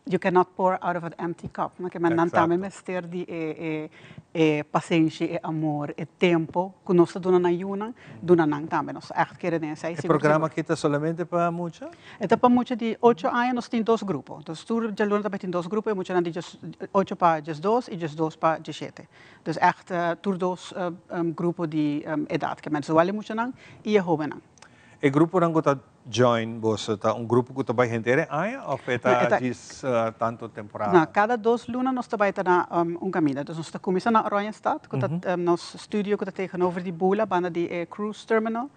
You cannot pour out of an empty cup. No? Ke men nan tambe mester di e, e, e pasenshi, e amor, e tempo ku nos ta duna nan yunan, duna nan tambe. Nos ta ègt kere den esei. E programa aki ta solamente pa mucha? E ta pa mucha di ocho aña, nos tin dos grupo. Dus tur djaluna ta bai tin dos grupo, e muchanan di ocho pa diesdos i diesdos pa diesshete. Dus ègt tur dos grupo di edat. Ke men zowel e muchanan i e hóbennan. E gruponan ku ta join boso ta un grupo ku ta bai henter e aña òf e ta djis tantu temporada? No, kada dos luna nos ta bai ta na un kaminda. Dus nos ta kuminsá na Oranjestad, ku ta nos studio ku ta tegenover di Bula, banda di e cruise terminal.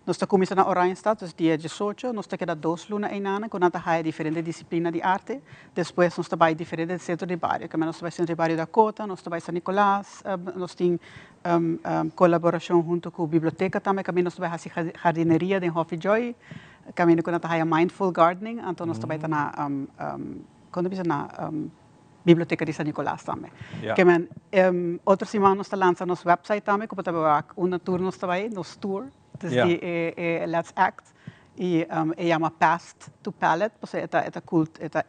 Nos ta kuminsá na Oranjestad, dus dia diesocho, nos ta keda dos luna einan ku nan ta haya diferente disiplina di arte. Despues nos ta bai diferente sentro di bario. Kamba nos ta bai sentro di bario Dakota, nos ta bai San Nicolas, nos tin Kolaborashon huntu ku biblioteka tambe kaminda nos ta bai hasi jardineria den Hòfi Joy, kaminda ku nan ta haya mindful gardening, anto nos ta bai ta na kon ta bisa na biblioteka di San Nicolas tambe. Ke men otro siman nos ta lansa nos website tambe ku bo ta bai wak unda tur nos ta bai, nos tour desde e Let's Act i e yama Past to Palette pasobra e ta e ta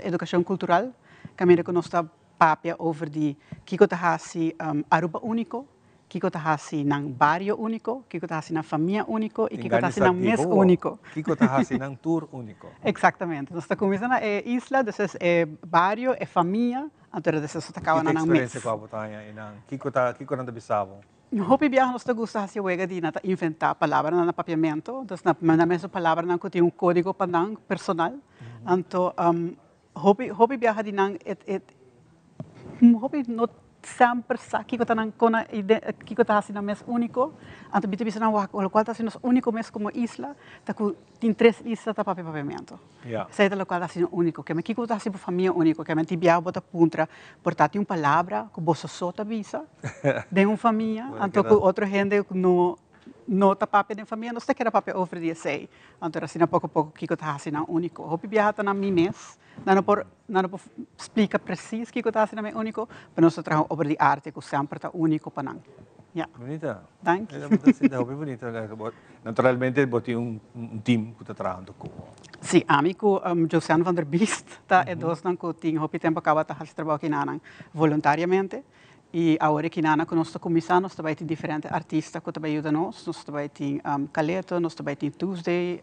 edukashon kultural kaminda ku nos ta Papia over di kiko ta hasi Aruba úniko, kiko ta hasi nan bario úniko, kiko ta hasi nan famia úniko i kiko ta hasi nan mes úniko. Kiko ta hasi nan tur úniko. Eksaktamente. Nos ta kuminsá na e isla, despues e bario, e famia, anto despues nos ta kaba na nan mes. Kiko ta eksperensia ku abo ta haña einan? Kiko ta, kiko nan ta bisa bo? Hopi biaha nos ta gusta hasi wega di nan ta inventá palabranan na papiamentu, dus nan mesun palabranan ku tin un kódigo pa nan personal. Anto Hopi hopi biaha di nan et et hopi no semper sa kiko ta nan kon nan kiko ta hasi nan mes úniko. Anto mi ta bisa nan wak lokual ta hasi nos úniko mes komo isla ta ku tin tres isla ta papia papiamentu. Esei ta lokual ta hasi nos úniko. Keme kiko bo ta hasi bo famia úniko? Keme tin biaha bo ta puntra por ta tin un palabra ku boso so ta bisa den un famia anto ku otro hende no No ta papia den famia, nos ta keda papia over di esei. Anto asina poko poko kiko ta hasi nan úniko. Hopi biaha ta nan mi mes, nan no por nan no por splika presis kiko ta hasi nan úniko, pero nos ta traha un obra di arte ku semper ta úniko pa nan. Ya. Bunita. Danki. Hopi bunita. Naturalmente bo tin un team ku ta trahando ku bo. Si, ami ku Josiane van der Biest ta e dosnan ku tin hopi tempu kaba ta hasi trabou akinanan voluntariamente. I awor e kinana ku nos ta kuminsá nos ta bai tin diferente artista ku ta bai yuda nos. Nos ta bai tin Caleto, nos ta bai tin Tuesday,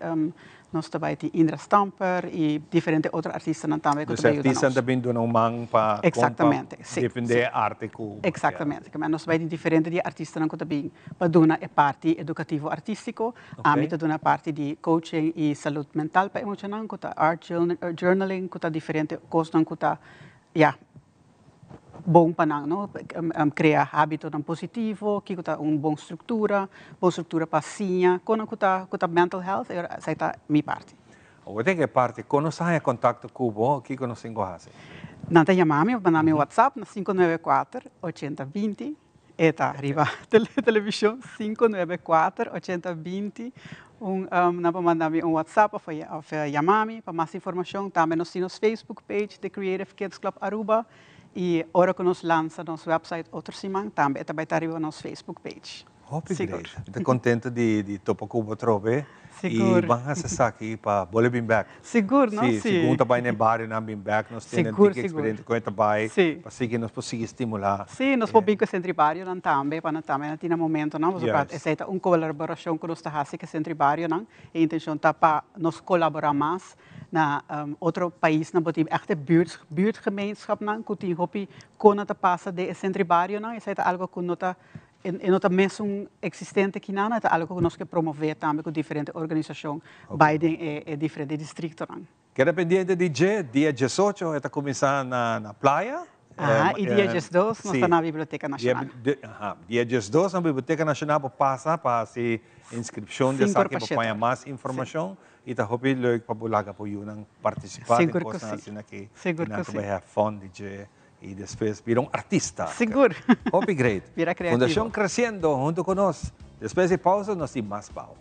nos ta bai tin Indra Stamper i diferente otro artistanan tambe ku ta bai yuda nos. Dus artistanan ta bin duna un man pa kon pa defendé e arte ku bo kier. Eksaktamente. Nos ta bai tin diferente di e artistanan ku ta bin pa duna e parti edukativo artístiko. Ami ta duna e parti di coaching i salud mental pa e muchanan ku ta art journaling ku ta diferente kosnan ku ta ya. bon pa nan, no? Crea habitonan positivo, kico ta un bon structura, bon structura pa siña, con nan cu ta cu ta mental health, esai ta mi parti. Awor den e parti, con nos ta haña contacto cu bo, kico nos tin cu haci? Nan ta yama mi of manda mi WhatsApp na cinco nuebe cuater, ochenta binti, e ta riba television, cinco nuebe cuater, ochenta binti, un nan por manda mi un WhatsApp of of yama mi pa mas informacion. Tambe nos tin nos Facebook page, The Creative Kids Club Aruba, y ora cu nos lansa nos website otro siman tambe e ta bay ta riba nos Facebook page. Hopi great. Mi ta contento di topa cu bo atrobe. Sigur. Y ban haci esaki pa bolbe bin bek. Sigur, no? Si, segun ta bay na e barionan bin bek, nos tin un tiki experiencia con e ta bay, pa sigui nos por sigui stimula. Si, nos por bin cu e centro di barionan tambe, pa nan tambe nan tin nan momentonan, pasobra esey ta un colaboracion cu nos ta haci cu e centro di barionan. E intencion ta pa nos colabora mas na otro paisnan, bo tin echt e buurt, buurtgemeenschapnan cu tin hopi con nan ta pasa den e centro di barionan, esey ta algo cu no ta E no ta mesun existente kinan, e ta algo ku nos ke promove tambe ku diferente organisashon bai den e diferente distriktonan. Keda pendiente di dje, dia diesocho e ta kuminsá na playa. Aha, i dia diesdos nos ta na Biblioteka Nashonal. Aha, dia diesdos na Biblioteka Nashonal bo pasa pa hasi inskripshon di esaki pa paña mas informashon i ta hopi leuk pa bo laga bo yunan partisipá den kosnan asina aki i nan ta bai have fun di dje. Y despues bira un artista. Sigur. Hopi great. Bira creativo. Fundacion Creciendo hunto cu nos. Despues di pausa nos tin mas bao.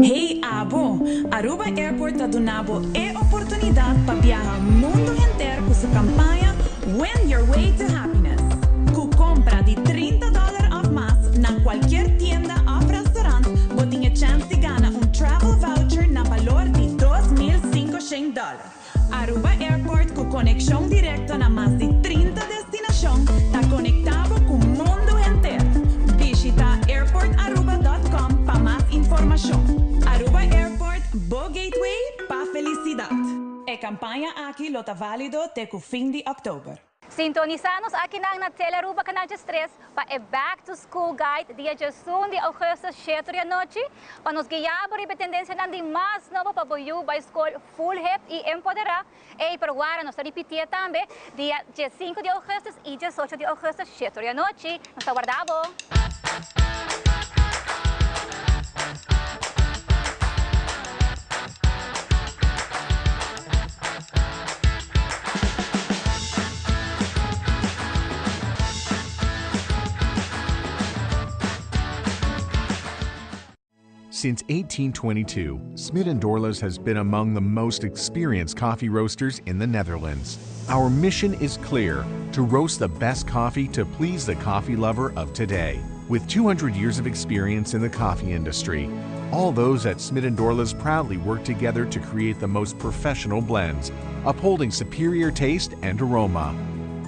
Hey abo! Aruba Airport ta duna bo e oportunidad pa biaha mundo henter cu su campaña Win Your Way to Happiness. Cu compra di trinta dollar of mas na cualkier tienda of restaurant bo tin e chance di gana un travel voucher. campaña aki lo ta valido te cu fin di october. Sintonisa nos akinan na Telearuba Canal 13 pa e Back to School Guide dia 11 di augustus 7 di anochi pa nos guia bo riba e tendencianan di mas nobo pa bo yu bay scol full hip y empodera. Ey, pero wara nos ta ripitié tambe dia 15 di augustus y 18 di augustus 7 di anochi. Nos ta warda bo! Since 1822, Smit & Dorlas has been among the most experienced coffee roasters in the Netherlands. Our mission is clear: to roast the best coffee to please the coffee lover of today. With 200 years of experience in the coffee industry, all those at Smit & Dorlas proudly work together to create the most professional blends, upholding superior taste and aroma.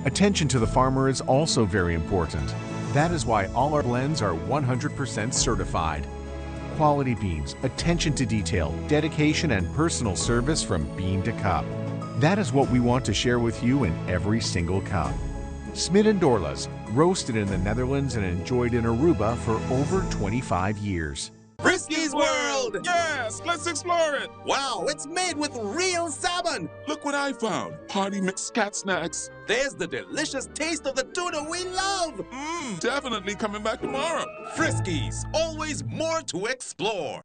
Attention to the farmer is also very important. That is why all our blends are 100% certified. Quality beans, attention to detail, dedication, and personal service from bean to cup. That is what we want to share with you in every single cup. Smit & Dorlas, roasted in the Netherlands and enjoyed in Aruba for over 25 years. Friskies World! Yes, let's explore it! Wow, it's made with real salmon! Look what I found! Party mix cat snacks. There's the delicious taste of the tuna we love! Mmm, definitely coming back tomorrow. Friskies, always more to explore.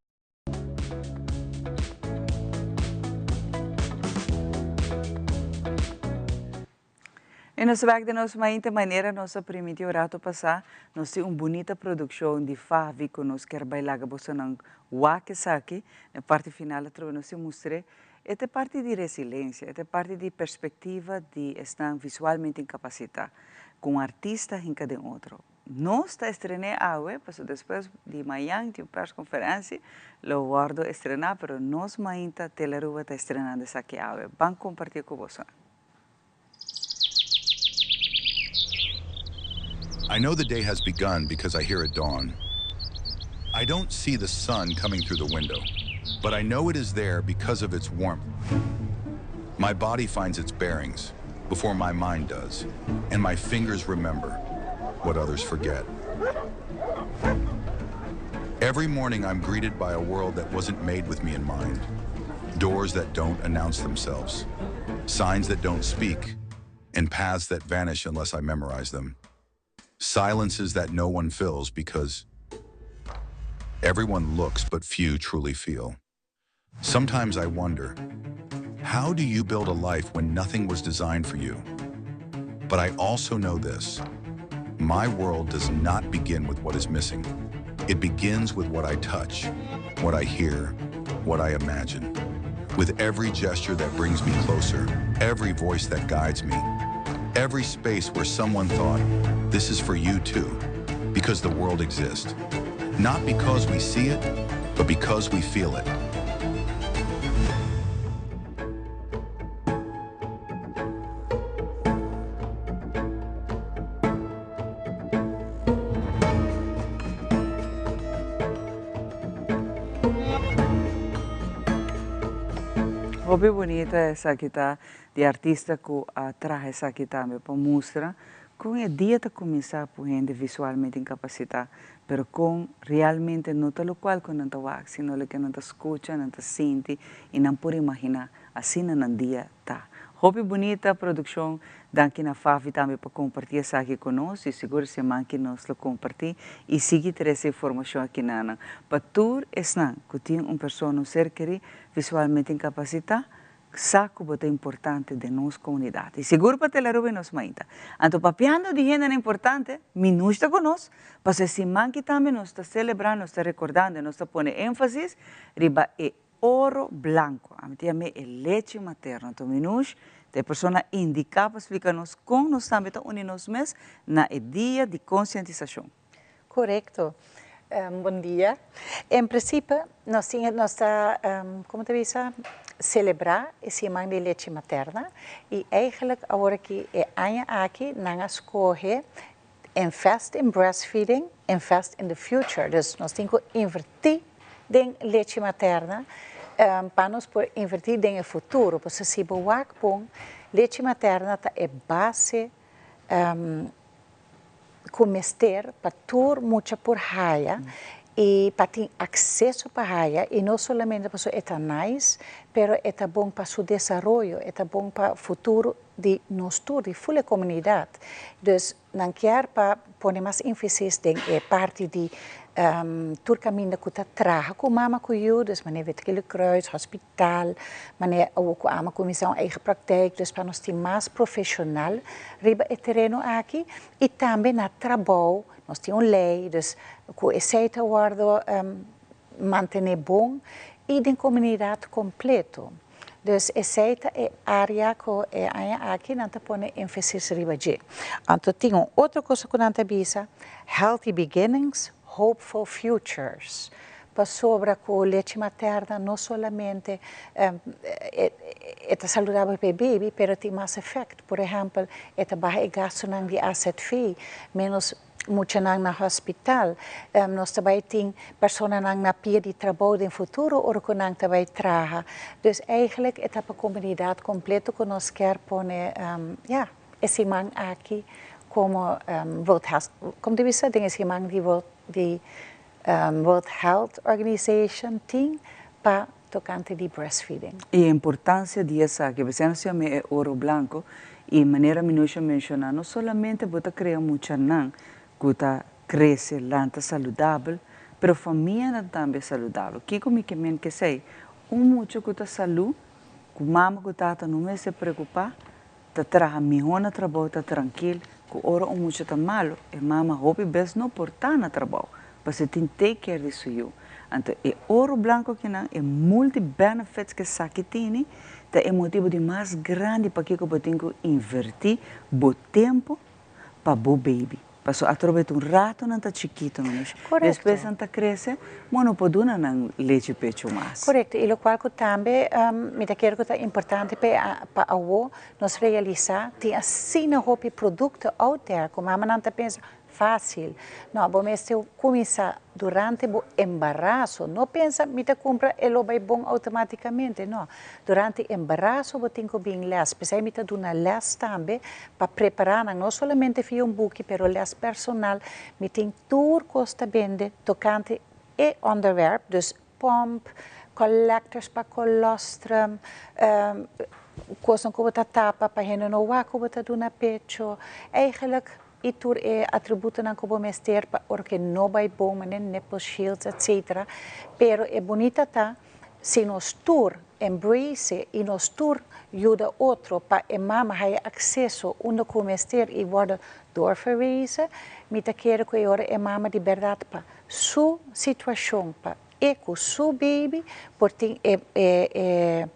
I nos wak den nos mainte manera nos a primiti un rato pasá, nos tin un bunita produkshon di Favi ku nos kier bai laga bosonan wak esaki. Na parti final atrobe nos tin mustr'é. E ta e parti di resilensia, e ta e parti di perspektiva di esnan visualmente inkapasitá, ku un artista hinka den otro. Nos ta estrené awe, pasobra despues di mañan tin un persconferentie, lo wordo estrená, pero nos mainta Telearuba ta estrenando esaki awe. Ban comparti cu bosonan. I know the day has begun because I hear it dawn. I don't see the sun coming through the window, but I know it is there because of its warmth. My body finds its bearings before my mind does, and my fingers remember what others forget. Every morning I'm greeted by a world that wasn't made with me in mind. Doors that don't announce themselves, signs that don't speak, and paths that vanish unless I memorize them. Silences that no one fills because everyone looks but few truly feel. Sometimes I wonder, how do you build a life when nothing was designed for you? But I also know this. My world does not begin with what is missing. It begins with what I touch, what I hear, what I imagine. With every gesture that brings me closer, every voice that guides me, every space where someone thought, this is for you too, because the world exists. Not because we see it, but because we feel it. Hopi bunita esaki ta di artista cu a traha esaki tambe pa mustra con e dia ta cuminsa pu hende visualmente incapacita pero con realmente no ta locual cu nan ta wak sino loke nan ta scucha, nan ta sinti y nan por imagina asina nan dia ta. Hopi bunita produccion, danki na Favi tambe pa comparti esaki cu nos y sigur siman ki nos lo comparti y sigui trece informacion aki na nan pa tur esnan cu tin un persona un ser keri visualmente incapacita sa cu bo ta importante den nos comunidad y sigur pa Telaruba y nos mainta. Anto papiando di hendenan importante, mi nush ta cu nos, pasobra e siman ki tambe nos ta celebra, nos ta recordando y nos ta pone enfasis riba e Oro blanco, ami ta yam'é e lechi materno. Anto Minouche ta e persona indiká pa splika nos kon nos tambe ta uni nos mes na e dia di konsientisashon. Korekto. Bon dia. En prinsipe nos tin nos ta komo ta bisa selebrá e siman di lechi materna i eigentlik awor aki e aña aki nan a skohe Invest in breastfeeding, invest in the future. Dus nos tin ku invertí den lechi materna. Pa nos por inverti den e futuro, pasobra si bo wak bon, lechi materna ta e base cu mester pa tur mucha por haya y pa tin acceso pa haya y no solamente pasobra e ta nice, pero e ta bon pa su desaroyo, e ta bon pa futuro di nos tur, di ful e comunidad. Dus nan kier pa pone mas énfasis den e parti di tur caminda cu ta traha cu mama cu yu, dus manera Wit Gele Kruis, hospital, manera awor cu ama cuminsa un eigen praktijk, dus pa nos tin mas profesional riba e tereno aki y tambe na trabou, nos tin un ley, dus cu esey ta wordo mantene bon y den comunidad completo. Dus esey ta e area cu e aña aki nan ta pone enfasis riba dje. Anto tin un otro cosa cu nan ta bisa, healthy beginnings, hopeful futures. Pasobra cu lechi materna no solamente e ta saludabel pa e baby, pero tin mas effect. Por ehempel, e ta baha e gastonan di AZV, menos muchanan na hospital. Nos ta bay tin personanan na pia di trabou den futuro ora cu nan ta bay traha. Dus eigenlijk e ta pa comunidad completo cu nos kier pone, ja, e siman aki como World Health, como ta bisa den e siman di World di World Health Organization tin pa tocante di breastfeeding. E importancia di esaki, p'esei nos yama e oro blanco y manera Minusha menciona, no solamente bo ta crea muchanan cu ta crece, lanta saludabel, pero famianan tambe saludabel. Kico mi ke men kesey? Un mucha cu ta salu, cu mama cu tata no mester preocupa, ta traha miho na trabou, ta trankil, cu ora un mucha ta malo, e mama hopi bes no por ta na trabou, pasobra e tin take care di su yu. Anto e oro blanco akinan, e multi benefits cu esaki tini, ta e motibo di mas grandi pakico bo tin cu inverti bo tempo pa bo baby. Paso atrobe ta un rato nan ta chikito no mish. Despues nan ta crece, bo no por duna nan lechi pecho mas. Correcto, y locual cu tambe mi ta kere cu ta importante pa awo nos realisa, tin asina hopi producto out there cu mamanan ta pensa facil. No, bo mester cuminsa durante bo embaraso, no pensa mi ta cumpra e lo bay bon automaticamente, no. Durante embaraso bo tin cu bin les, p'esey mi ta duna les tambe pa prepara nan, no solamente via un buki, pero les personal, mi tin tur cos ta bende tocante e onderwerp, dus pomp, collectors pa colostrum, cosnan cu bo ta tapa pa hende no wak cu bo ta duna pecho, eigenlijk y tur e atributonan cu bo mester pa ora cu no bay bon, manera nipple shields, etcetera. Pero e bunita ta, si nos tur embrace y nos tur yuda otro pa e mama haya acceso unda cu mester y wordo doorverwezen, mi ta kere cu e ora e mama di berdad pa su situacion, pa e cu su baby por tin e, e, e,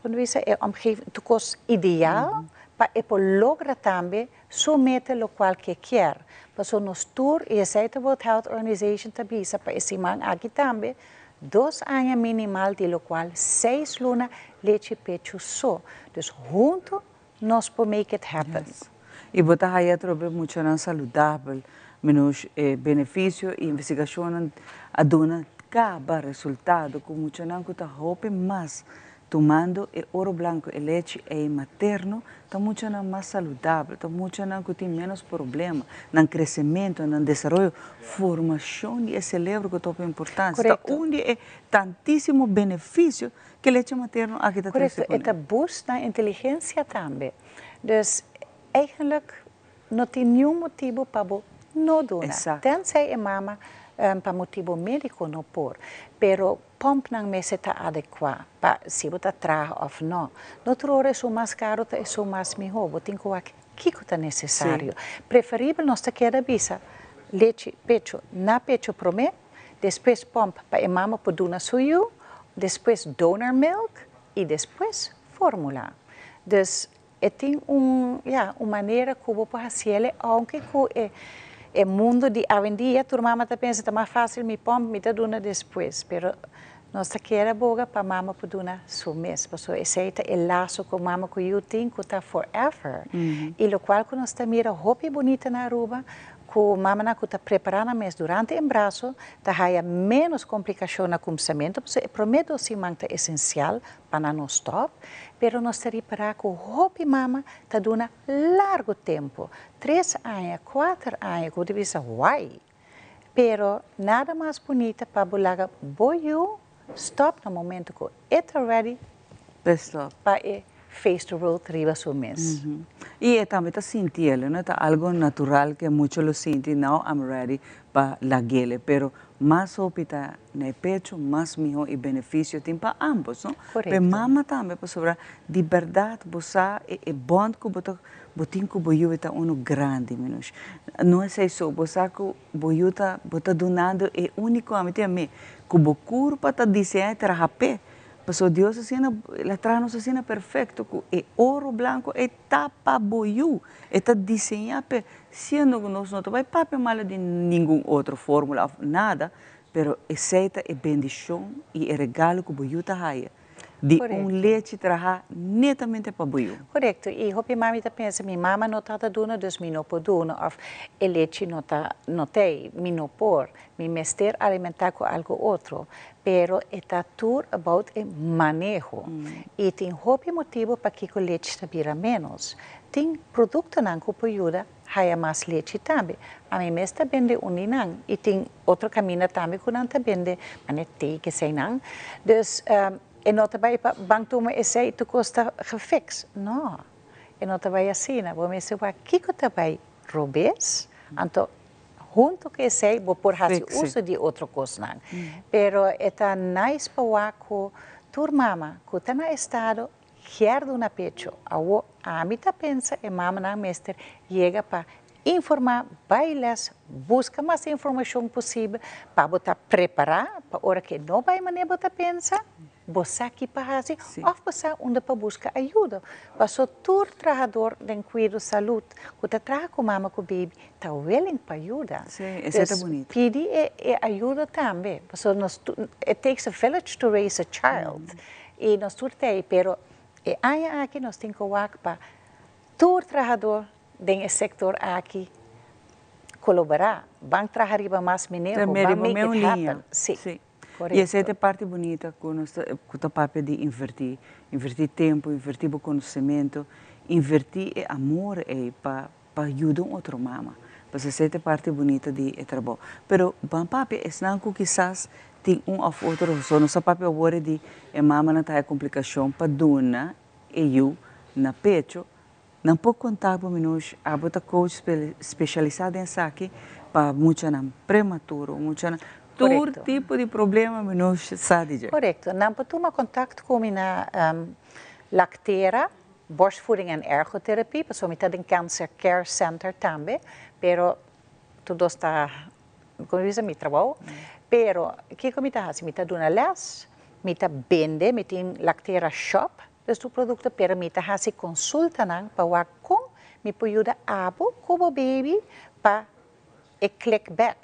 con ta bisa, e omgeving, tur cos ideal pa e por logra tambe su meta locual cu e kier. Pasobra nos tur, y esey ta World Health Organization ta bisa pa e siman aki tambe, dos aña minimal di locual seis luna lechi pecho so. Dus hunto nos por make it happen. Yes. Y bo ta haya atrobe muchanan saludabel, menos e beneficio y investigacionnan a duna caba resultado cu muchanan cu ta hopi mas Tumando e oro blanco e lechi ei materno ta muchanan mas saludabel, ta muchanan cu tin menos problema, nan crecemento, nan desaroyo, formacion di e celebro cu ta hopi importante. Ta un di e tantisimo beneficio cu e lechi materno aki ta trece cu ne. Correcto, e ta boost nan inteligencia tambe. Dus eigenlijk No tin niun motibu pa bo no duna. Tensij e mama pa motibu médiko no por. Pero pòmpnan mester ta adekuá pa si bo ta traha òf no. No tur ora esun mas karu ta esun mas mihó. Bo tin ku wak kiko ta nesesario. Preferibel nos ta keda bisa lechi pecho na pecho promé, despues pòmp pa e mama por duna su yu, despues donor milk i despues fórmula. Dus E tin un, ya, un manera ku bo por hasiel ounke ku e e mundu di awendia tur mama ta pensa ta mas fásil mi pòmp mi ta duna despues, pero nos ta kere boga pa mama por duna su mes, pasobra esei ta e laso ku mama ku yu tin ku ta forever. I lokual ku nos ta mira hopi bunita na Aruba. Ku mamanan ku ta prepará nan mes durante embaraso ta haya ménos komplikashon na kumsamentu, pasobra e promé dos siman ta esensial pa nan no stòp, pero nos ta ripará ku hopi mama ta duna largu tempu, tres aña, kuater aña, ku bo ta bisa why? Pero nada mas bunita pa bo laga bo yu stòp na momentu ku e ta ready pa e face the world riba su mes. I e tambe ta sinti el, no? Ta algo natural ku e mucha lo sinti, now I'm ready pa lag'el. Pero mas hopi ta na e pecho, mas mihó e benefisio tin pa ambos, no? Pa e mama tambe, pasobra di bèrdat bo sa e bond ku bo ta Bo tin ku bo yu e ta unu grandi, Minush. No esei so, bo sa ku bo yu ta, bo ta dunando e úniko ami tin ami, ku bo kurpa ta diseñá i traha p'e. Pasobra Dios asina, el a traha nos asina perfekto ku e oro blanko ei ta pa bo yu. E ta diseñá p'e, siendo ku nos no ta bai papia malu di ningun otro fórmula òf nada, pero esei ta e bendishon i e regalo ku bo yu ta haya. Di un lechi traha netamente pa bo yu. Korekto, i hopi mami ta pensa mi mama no tabata duna dus mi no por duna òf e lechi no ta no t'ei, mi no por, mi mester alimentá ku algu otro. Pero e ta tur about e maneho. I tin hopi motibu pakiko lechi ta bira ménos. Tin produktonan ku por yuda haya mas lechi tambe. Ami mes ta bende un di nan y tin otro caminda tambe cu nan ta bende mane te y esey nan. Dus e no ta bay pa ban tuma esey y tur cos ta gefix. No, e no ta bay asina. Bo mester wak kico ta bay robes, anto hunto cu esey bo por haci uso di otro cosnan. Pero e ta nice pa wak cu tur mama cu ta na estado Kier duna pecho. Awo ami ta pensa e mamanan mester yega pa informa, bai les, buska mas informashon posibel pa bo ta prepara pa ora ke no bai manera bo ta pensa, bo sa ki pa hasi of bo sa unda pa buska ayudo. Paso tur trahador den kuido salud ku ta traha ku mama ku baby ta willing pa yuda. Esei ta bunita. Pidi e ayudo tambe paso nos it takes a village to raise a child. I nos tur ta ei, pero e aña aki nos tin ku wak pa tur trahadó den e sektor aki kolaborá, ban traha riba mas maneho, ban make it happen. Sí, korekto. I esei ta e parti bunita ku nos ta ku ta papia di invertí, invertí tempu, invertí bo konosementu, invertí e amor ei pa pa yuda un otro mama. Pasobra esei ta e parti bunita di e trabou. Pero ban papia esnan ku kisas tin un òf otro rason. Nos a papia awor di e mamanan ta haya komplikashon pa duna e yu na pecho. Nan por konta bo Minouche, abo ta coach spesialisá den esaki pa muchanan prematuro, muchanan tur tipo di problema Minouche sa di dje. Korekto. Nan por tuma kontakto ku mi na Lactera Borstvoeding en ergotherapie, pasobra mi ta den Cancer Care Center tambe, pero tur dos ta, como bisa, mi trabou. Pero kiko mi ta hasi? Mi ta duna les, mi ta bende, mi tin Lactera Shop, dus tur producto, pero mi ta hasi consultanan pa wak con mi por yuda abo cu bo baby pa e click back.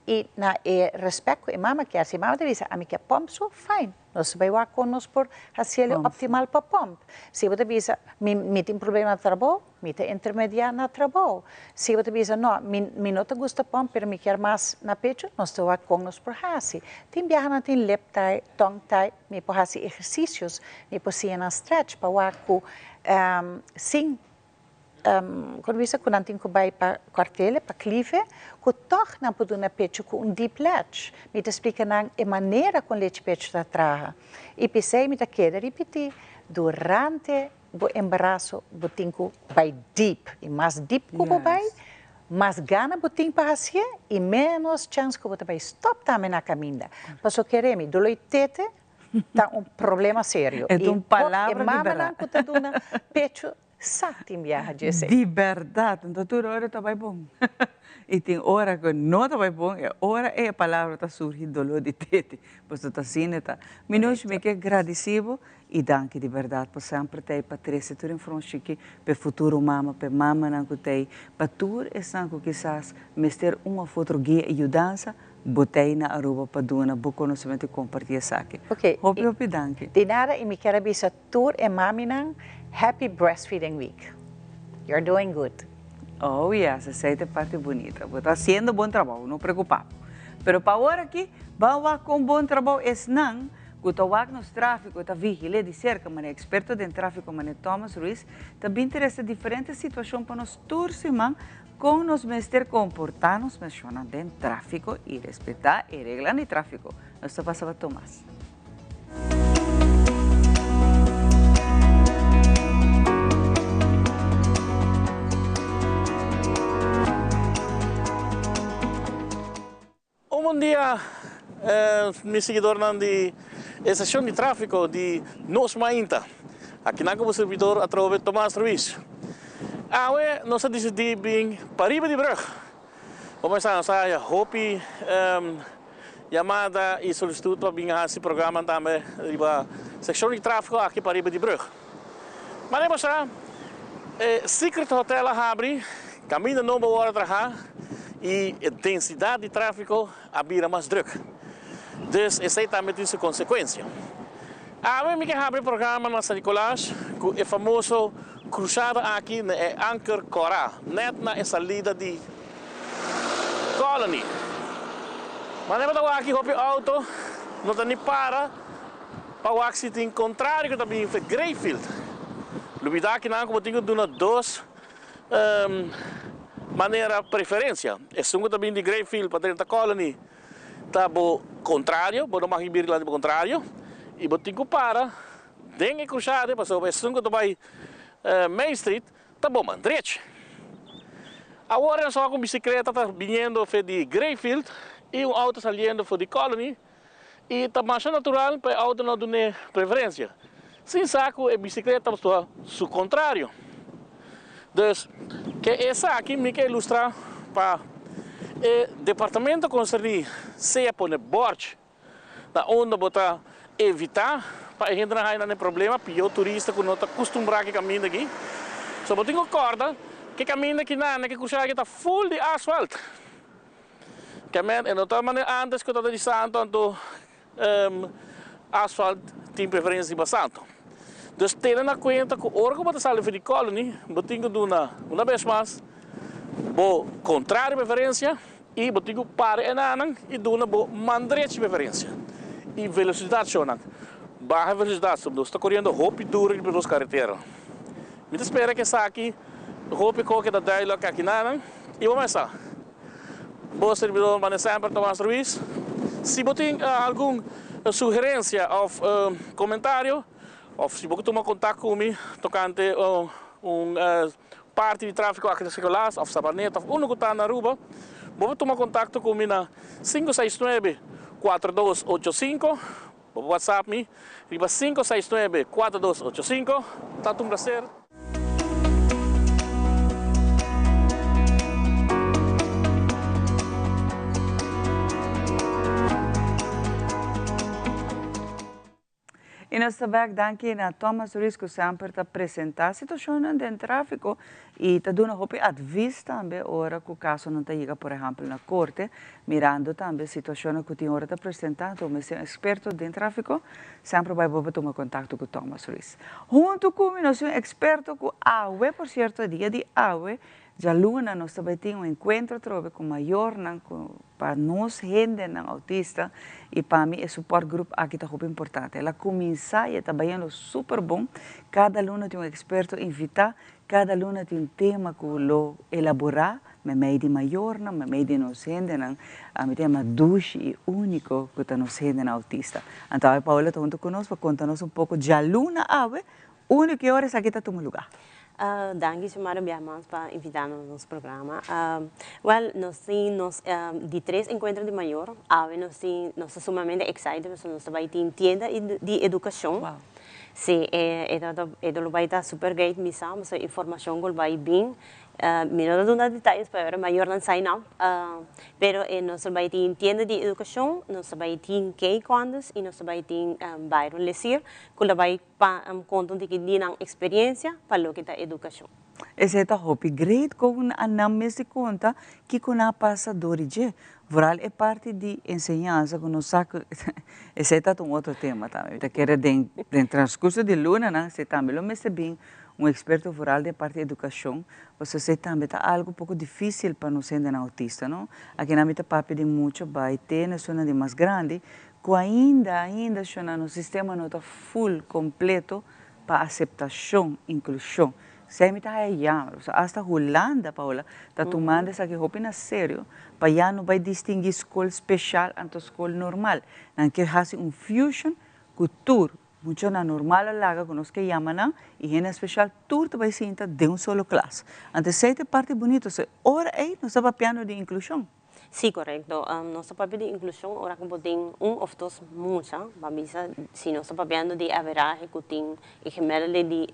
Y na e respect cu e mama kier, si e mama ta bisa ami kier pump so, fine. Nos ta bai wak kon nos por hasiel e optimal pa pump. Si bo ta bisa, mi mi tin problema na trabou, mi ta intermedia na trabou. Si bo ta bisa, no, mi mi no ta gusta pump, pero mi kier mas na pecho, nos ta wak kon nos por hasi. Tin biaha nan tin lip tie, tongue tie, mi por hasi ehersisios, mi por siña nan stretch pa wak ku sin Kon bisa ku nan tin ku bai pa kwartele, pa klive, ku tòg nan por duna pechu ku un deep latch. Mi ta splika nan e manera kon lechi pechu ta traha. I p'esei mi ta keda ripití, durante bo embaraso bo tin ku bai deep. I mas deep ku bo bai, mas gana bo tin pa hasié i ménos chèns ku bo ta bai stòp tambe na kaminda. Pasobra kere mi, doloi tete ta un problema serio. E ta un palabra di berdad. E mamanan ku ta duna pechu sa tin biaha dje Di berdad. Anto tur ora ta bai bon. I tin ora ku no ta bai bon, e ora ei e palabra ta surgi doló di tete. Pasobra ta asina e ta. Minouche, mi ke gradisí bo i danki di berdad pa semper ta ei pa trese tur informashon aki pa e futuro mama, pa e mamanan ku ta ei, pa tur esnan ku kisas mester un òf otro guia i yudansa. Bo ta ei na Aruba pa duna bo konosementu i kompartí esaki. Ok. Hopi hopi danki. Di nada i mi kier a bisa tur e maminan Happy Breastfeeding Week. You're doing good. Oh yes, esei ta e parti bunita. Bo ta hasiendo bon trabou, no preocupa bo. Pero pa awor aki, ban wak con bon trabou esnan cu ta wak nos trafico, ta vigile di cerca, manera experto den trafico manera Thomas Ruiz ta bin trece diferente situacion pa nos tur siman con nos mester comporta nos mesionan den trafico y respeta e reglanan di trafico. Nos ta pasa pa Thomas. Un bon dia mi siguidornan di e seshon di trafiko di Nos Mainta. Akinan ku bo servidor atrobe Tomas Ruiz. Awe nos a disidí bin pariba di brug. Bo mester a sa ya hopi yamada y solicitud pa bin haci programa tambe riba seccion di trafico aki pariba di brug. Manera bo sa, e Secret Hotel a habri, caminda nobo a worde traha y e densidad di trafico a bira mas druk. Dus esey tambe tin su consecuencia. Awe mi ke habri programa na San Nicolas cu e famoso cruzada aki na e Anker Cora, net na e salida di Colony. Manera bo ta wak aki hopi auto no ta ni para pa wak si tin contrario cu ta bin fe Greyfield. Lubida kinan cu bo tin cu duna dos manera preferencia. Esun cu ta bin di Greyfield pa drenta Colony ta bo contrario, bo no mag bira dilanti bo contrario y bo tin cu para den e cruzada pasobra esun cu ta bay Main Street ta bo man drech. Awor nos wak un bicicleta ta biniendo for di Greyfield y un auto saliendo for di Colony y ta masha natural pa e auto no dun'e preferencia sin sa cu e bicicleta ta su contrario. Dus ke esaki mi ke ilustra pa e departamento concerni sea pone borch na unda bo ta evitá pa e hendenan haña nan den problema, pió turista ku no ta kustumbrá ku e kaminda aki. So bo tin ku kòrda ku e kaminda aki nan, ku e krusada aki ta ful di asfalt. Ke men e no ta manera ántes ku tabata di santu anto asfalt tin preferensia riba santu. Dus tene na kuenta ku ora ku bo ta sali for di Colony bo tin ku duna una bes mas bo kontrario preferensia. I bo tin ku para e nanan i duna bo man drechi preferensia. I velosidat shownan. Baha velosidat so nos ta koriendo hopi duru riba nos karetera. Mi ta spera ku esaki hopi koke ta duidelijk aki nanan i bo mester sa. Bo servidor mane semper Tomas Ruiz. Si bo tin algun sugerensia òf komentario òf si bo ke tuma kontak ku mi tokante un Parti di trafiko aki na Secolas of Savaneta of unda ku ta na Aruba, bo por tuma kontakto ku mi na 569 4285. Bo por WhatsApp mi riba 569 4285. Ta un placer. I nos ta bek danki na Thomas Ruiz ku semper ta presentá situashonnan den tráfiko i ta duna hopi advis tambe ora ku kasonan ta yega por ehèmpel na korte, mirando tambe situashonnan ku tin ora ta presentá. Anto mester un eksperto den tráfiko semper bai bo pa tuma kontakto ku Thomas Ruiz. Huntu ku mi nos tin un eksperto ku awe, por sierto e dia di awe, Djaluna nos ta bai tin un enkuentro atrobe ku mayornan ku pa nos hendenan autista i pa mi e support group aki ta hopi importante. El a kuminsá i e ta bayendo super bon. Kada luna tin un eksperto invitá, kada luna tin un tema ku lo elaborá meimei di mayornan, meimei di nos hendenan. Mi ta yama dushi i úniko ku ta nos hendenan autista. Anto awe Paola ta huntu ku nos pa konta nos un poko djaluna awe Unda ki ora esaki ta tuma lugá? Danki Xiomara Biahmans pa invitá nos na nos programa. Wèl, nos tin nos di tres enkuentro di mayor. Awe nos tin, nos ta sumamente excited pasobra nos ta bai tin tienda di edukashon. Sí, e ta e lo bai ta super great mi sa, pasobra informashon ku lo bai bin. Mi no ta duna detayes pa ora mayornan sign up, pero nos ta bai tin tienda di edukashon, nos ta bai tin cake contest i nos ta bai tin Byron Lesir ku lo bai Pa konta un tiki di nan eksperensia pa loke ta edukashon. Esei ta hopi great kon a nan mester konta kiko nan a pasa dor di dje. Vooral e parti di enseñansa ku nos sa ku esei ta un otro tema tambe. Mi ta kere den den transkurso di lunanan esei tambe lo mester bin Un eksperto vooral den parti edukashon, pasobra esei tambe ta algu poko difísil pa nos hendenan outista, no? Akinan mi ta papia di mucha bai te na esunnan di mas grandi, ku ainda, ainda shona nos sistema no ta ful kompleto pa aseptashon, inklushon. Esei mi ta haya jammer, pasobra asta Hulanda, Paola, ta tumando esaki hopi na serio pa ya no bai distingui skol speshal anto skol normal. Nan ke hasi un fusion ku tur Muchanan normal a laga ku nos ke yama nan i hende speshal tur ta bai sinta den un solo klas. Anto esei ta e parti bunito, so e ora ei nos ta papiando di inklushon. Sí, korekto. Nos ta papia di inklushon ora ku bo tin un òf dos mucha, pa bisa si nos ta papiando di averahe ku tin e gemelde di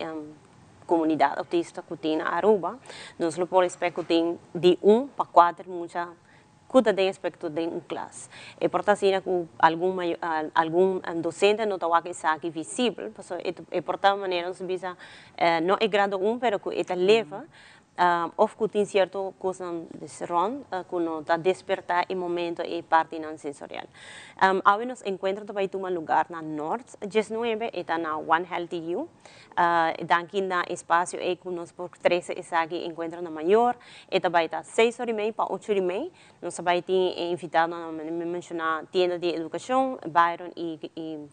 komunidat outista ku tin na Aruba, nos lo por expect ku tin di un pa kuater mucha Ku ta den aspekto den un klas. E por ta asina ku algun mayor, algun dosente no ta wak esaki visibel, pasobra e por ta manera nos bisa no e grado un pero ku e ta leva òf ku tin sierto kosnan rònt ku no ta despertá e momento e partinan sensorial. Awe nos enkuentro ta bai tuma lugar na Nort diesnuebe, e ta na One Healthy You. Danki na espasio ei ku nos por trese esaki enkuentro na mayor. E ta bai ta seis ora i mei pa ocho ora i mei. Nos ta bai tin e invitadonan manera mi menshoná tienda di edukashon, Byron i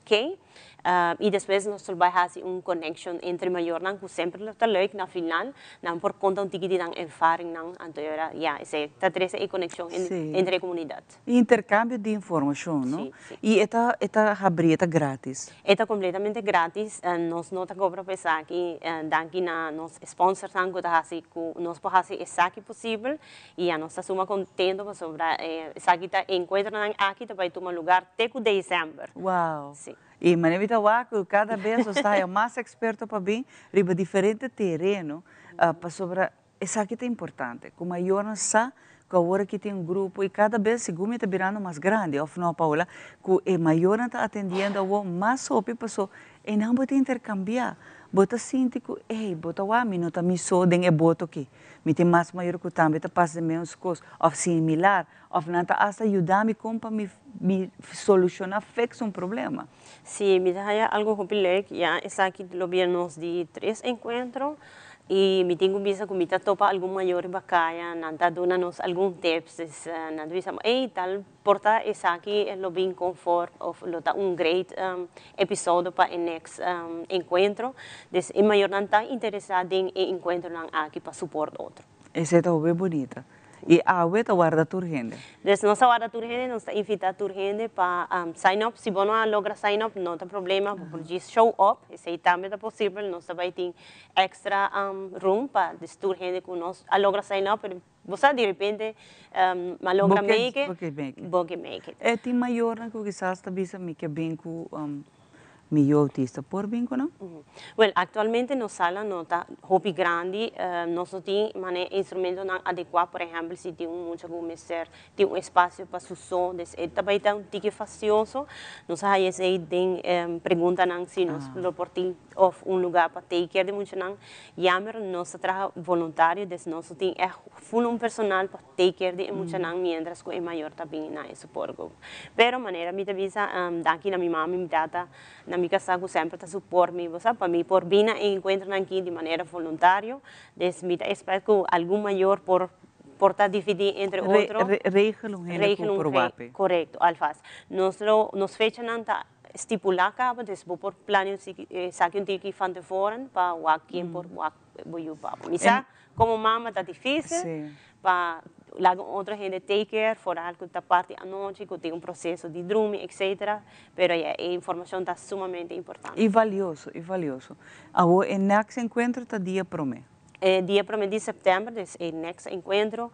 Kay. I despues nos lo bai hasi un connection entre mayornan ku semper lo ta leuk na final nan por konta un tiki di nan ervaringnan anto e ora ya esei ta trese e konekshon entre e komunidat. Interkambio di informashon, no? Sí, sí. I e ta e ta habrí, e ta grátis? E ta kompletamente grátis. Nos no ta kobra pa esaki. Danki na nos sponsornan ku ta hasi ku nos por hasi esaki posibel. I ya nos ta suma kontento pasobra esaki ta e enkuentronan aki ta bai tuma lugar te ku desèmber. Wow! Sí. I manera mi ta wak ku kada bes nos ta haya mas eksperto pa bin riba diferente tereno pasobra Esaki ta importante, ku mayornan sa ku awor aki tin un grupo i kada bes segun mi ta birando mas grandi, òf no Paola, ku e mayornan ta atendiendo awor mas hopi paso einan bo ta interkambiá, bo ta sinti ku ey bo ta wak mi no ta mi so den e boto aki, mi tin mas mayor ku tambe ta pasa den menos kos òf similar òf nan ta asta yuda mi kon pa mi mi solushoná fix un problema. Sí, mi ta haya algo hopi leuk, ya esaki lo bira nos di tres enkuentro. I mi tin ku bisa ku mi ta topa algun mayor riba kaya, nan ta duna nos algun tips, dus nan ta bisa, ey tal por ta esaki lo bin konfort of lo ta un great episodio pa e next enkuentro. Dus e mayornan ta interesá den e enkuentronan aki pa suport otro. Esei ta hopi bunita. I awe ta warda tur hende. Dus nos ta warda tur hende, nos ta invita tur hende pa sign up. Si bo no a logra sign up, no ta problema, bo por djis show up, esei tambe ta posibel. Nos ta bai tin extra room pa dus tur hende ku no a logra sign up, pero bo sa di repente a logra make it, bo ke make it. E tin mayornan ku kisas ta bisa mi ke bin ku Mi yu autista por bin ku nan? Wel, aktualmente nos sala no ta hopi grandi. Nos no tin manera instrumentonan adekuá, por ehèmpel si tin un mucha ku mester tin un espasio pa su so, des e ta bai ta un tiki fastioso. Nos a haya esei den preguntanan si nos lo por tin òf un lugá pa take care di muchanan. Jammer nos ta traha voluntario, des nos no tin ègt ful un personal pa take care di e muchanan mientras cu e mayor ta bin na e support group. Pero manera mi ta bisa danki na mi mama y mi tata na mi casa cu semper ta support mi bo sa pa mi por bin na e encuentronan aki di manera voluntario. Des mi ta expect cu algun mayor por por ta dividi entre otro. Regel un hende cu por wape. Correcto, alvast. Nos lo nos fechanan ta stipula caba des bo por planea esaki un tiki van tevoren pa wak ken por wak bo yu pa bo. Mi sa Como mama ta dificil pa laga un otro hende take care, foral cu ta parti anochi, cu tin un proceso di drumi, etcetera. Pero ya, e informacion ta sumamente importante. Y valioso, y valioso. Awor e next encuentro ta dia prome? E dia prome di september, dus e next encuentro.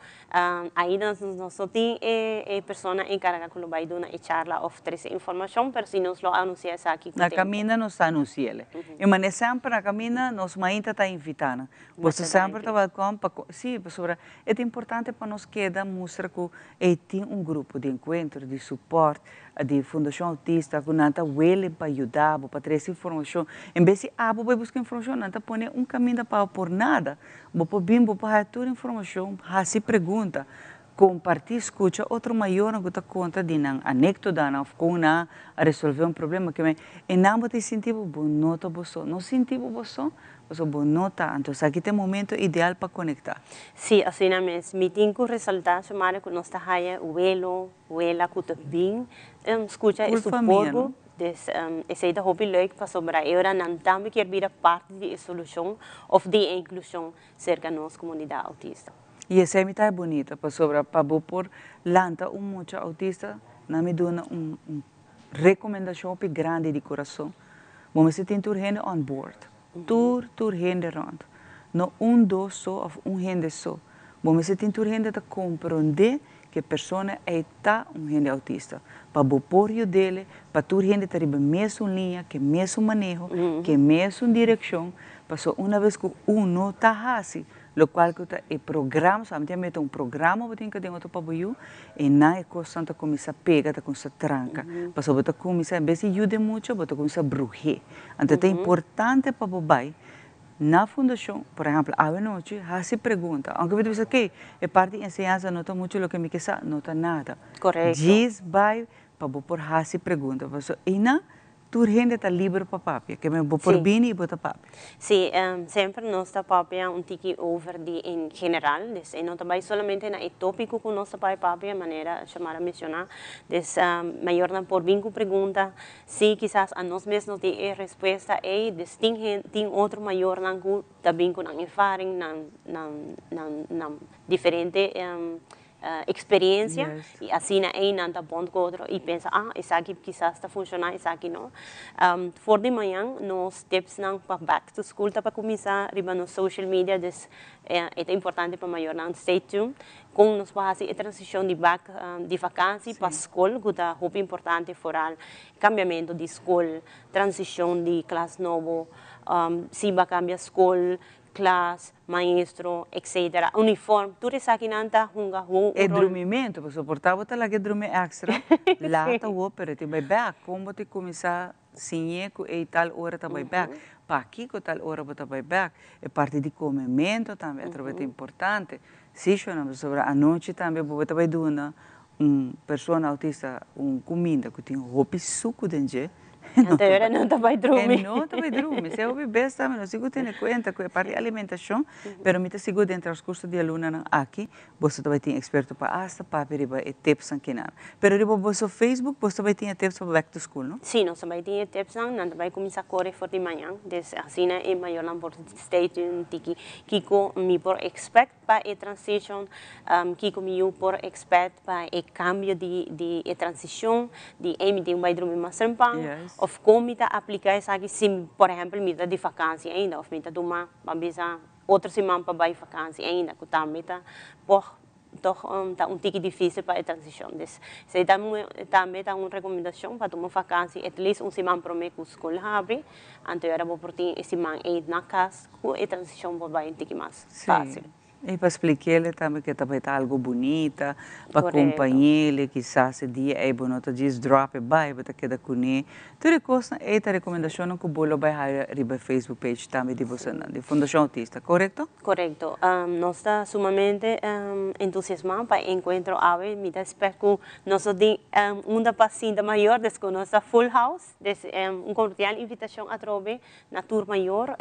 Ainda nos no tin e persona encarga cu lo bay duna e charla of trece informacion, pero si nos lo anuncia esaki cu Na tempo. caminda nos ta anunciele. E manera semper na caminda nos mainta ta invita nan. Boso semper ta welkom pa sí, pasobra e ta importante pa nos keda mustra ku e tin un grupo di enkuentro, di supòrt, di Fundashon Autista ku nan ta willing pa yuda bo, pa trese informashon. En bes di abo bai buska informashon, nan ta pone un kaminda pa bo por nada. Bo por bin, bo por haya tur informashon, hasi pregunta. Kompartí, skucha otro mayornan ku ta konta di nan anekdotanan òf kon nan a resolvé un problema ke men e nan bo ta sinti bo, bo no ta bo so. No sinti bo bo so, pasobra bo no ta. Anto esaki ta e momento ideal pa konektá. Sí, asina mes. Mi tin ku resaltá, Xiomara, ku nos ta haya welo, wela ku ta bin skucha e support bo. Dus esei ta hopi leuk pasobra e ora nan tambe kier bira parti di e solushon òf di e inklushon serka nos komunidat autista. I esei mi ta e bunita, pasobra pa bo por lanta un mucha autista, nan mi duna un un rekomendashon hopi grandi di kurason, bo mester tin tur hende on board, tur tur hende rònt, no un dos so òf un hende so, bo mester tin tur hende ta komprondé ku e persona ei ta un hende autista, pa bo por yud'é, pa tur hende ta riba mesun liña, ku e mesun maneho, ku e mesun direkshon, pasobra una bes ku un no ta hasi Lokual ku ta e programa, solamente a mete un programa bo tin ku den otro pa bo yu, e nan e kosnan ta kuminsá pega, ta kuminsá tranka. Pasobra bo ta kuminsá, en bes di yuda e mucha, bo ta kuminsá bruh'é. Anto ta importante pa bo bai na fundashon, por ehèmpel awe nochi, hasi pregunta. Ounke bo ta bisa, okey, e parti di enseñansa no ta muchu loke mi ke sa, no ta nada. Djis bai pa bo por hasi pregunta. Pasobra einan Tur hende ta liber pa papia, ke men bo por bini i bo ta papia. Sí, semper nos ta papia un tiki over di en general, dus e no ta bai solamente na e tópiko ku nos ta bai papia, manera Xiomara menshoná. Dus mayornan por bin ku pregunta, sí kisas anos mes no tin e respuesta ei, dus tin hen, tin otro mayornan ku ta bin ku nan ervaring, nan, nan, nan, nan diferente experiencia y asina ey nan ta bond cu otro y pensa ah esaki kisas ta funciona esaki no. For di mañan nos tipsnan pa back to school ta pa cuminsa riba nos social media dus e ta importante pa mayornan stay tuned con nos por haci e transicion di back di vakantie pa school cu ta hopi importante vooral cambiamento di school, transicion di klas nobo, si bo a cambia school, klas, maestro, etcetera, uniform, tur esakinan ta hunga un E rol. drumimentu, pasobra por ta bo ta laga e drumi extra, laat awor, pero e tin bai bek. Kon bo tin kuminsá siñ'é ku ei tal ora ta bai bek? Pakiko tal ora bo ta bai bek? E parti di komementu tambe atrobe ta importante. Sí, shona, pasobra anochi tambe bo ta bai duna un persona autista un kuminda ku tin hopi suku den dje, Anto e ora no ta bai drumi. E no ta bai drumi. Si e hopi bes tambe nos tin ku tene kuenta ku e parti di alimentashon, pero mi ta sigur den transkurso di e lunanan aki boso ta bai tin eksperto pa asta papia riba e tipsnan kinan. Pero riba boso Facebook boso ta bai tin e tips pa back to school, no? Si, nos ta bai tin e tipsnan. Nan ta bai kuminsá kore for di mañan. Des asina e mayornan por stay tuned tiki kiko mi por expect. Pa e transition, kiko mi yu por expect pa e cambio di di e transicion di ey mi tin bai drumi mas trempan of con mi ta aplica esaki si por ehempel mi ta di vakantie ainda of mi ta tuma ban bisa otro siman pa bai vakantie ainda cu tambe ta por toch ta un tiki dificil pa e transicion. Dus esey tambe ta un recomendacion pa tuma vakantie at least un siman prome cu school habri anto ora bo por tin e siman ey na cas cu e transicion por bai un tiki mas fácil. Sí. I pa splik'é tambe ke ta bai ta algo bunita, pa kompañ'é, kisas e dia ei bo no ta djis drop e bai, bo ta keda kuné. Tur e kosnan ei ta rekomendashonnan ku bo lo bai haya riba e Facebook page tambe di bosonan, di Fundashon Autista, korekto? Korekto. Nos ta sumamente entusiasmá pa e enkuentro awe. Mi ta spera ku nos lo tin unda pa sinta mayor, des ku nos ta full house. Des un kordial invitashon atrobe na tur mayor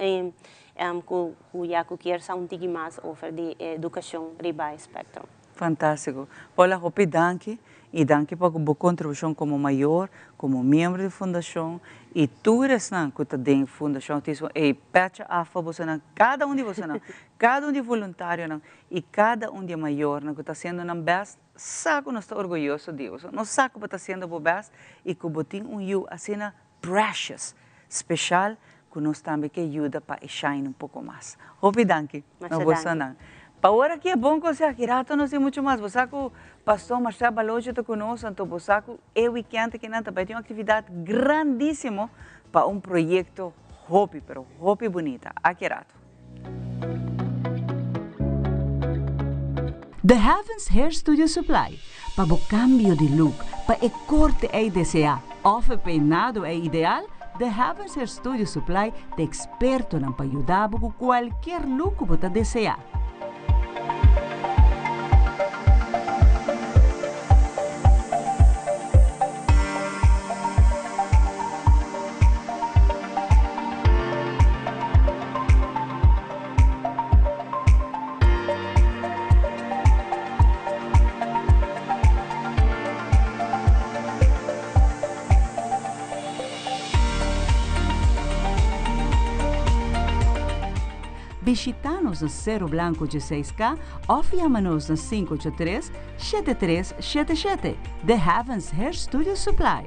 ku ya ku kier sa un tiki mas over di edukashon riba e spektrum. Fantástiko. Paula, hopi danki i danki pa bo kontribushon komo mayor, komo miembro di fundashon i tur esnan ku ta den Fundashon Autismo. Ey, pècha af pa bosonan, kada un di bosonan, kada un di voluntarionan i kada un di e mayornan ku ta hasiendo nan bèst. Sa ku nos ta orguyoso di bo. Nos sa ku bo ta hasiendo bo bèst i ku bo tin un yu asina precious, special, ku nos tambe ke yuda pa e shine un poko mas. Hopi danki na bosonan. Pa ora aki e bon konseho, aki rato nos tin muchu mas. Bo sa ku Pastor Marcel Balochi ta ku nos, anto bo sa ku e weekend akinan ta bai tin un aktividat grandísimo pa un proyekto hopi, pero hopi bunita. Aki rato. The Heavens Hair Studio Supply, pa bo cambio di look, pa e corte ey desea of e peinado ey ideal, The Heavens Hair Studio Supply ta expertonan pa yuda bo cu cualkier look cu bo ta desea. Bishita nos na Sero Blanco 16K of yama nos na 583 7377. The Heavens Hair Studio Supply.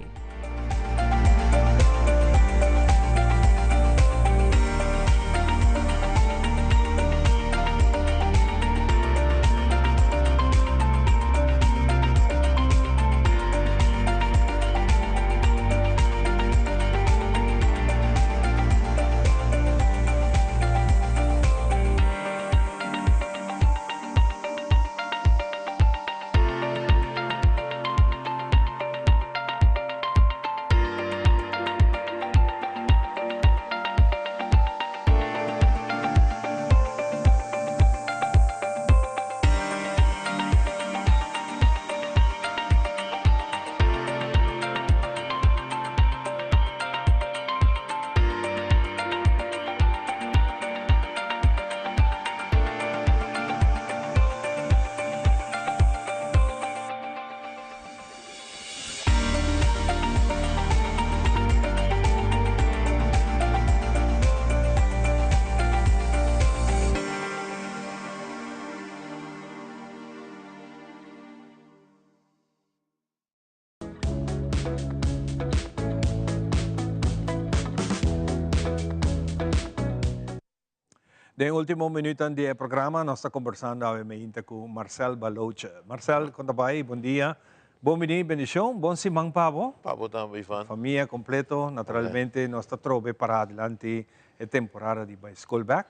Den ultimo minuutnan di e programa nos ta kombersando awe meinta ku Marcel Baloche. Marcel, kon ta bai? Bon dia. Bon bini, bendishon. Bon siman pa bo. Pa bo tambe, Ivan. Famia kompleto. Naturalmente nos ta trobe para adelante e temporada di bai skol bek.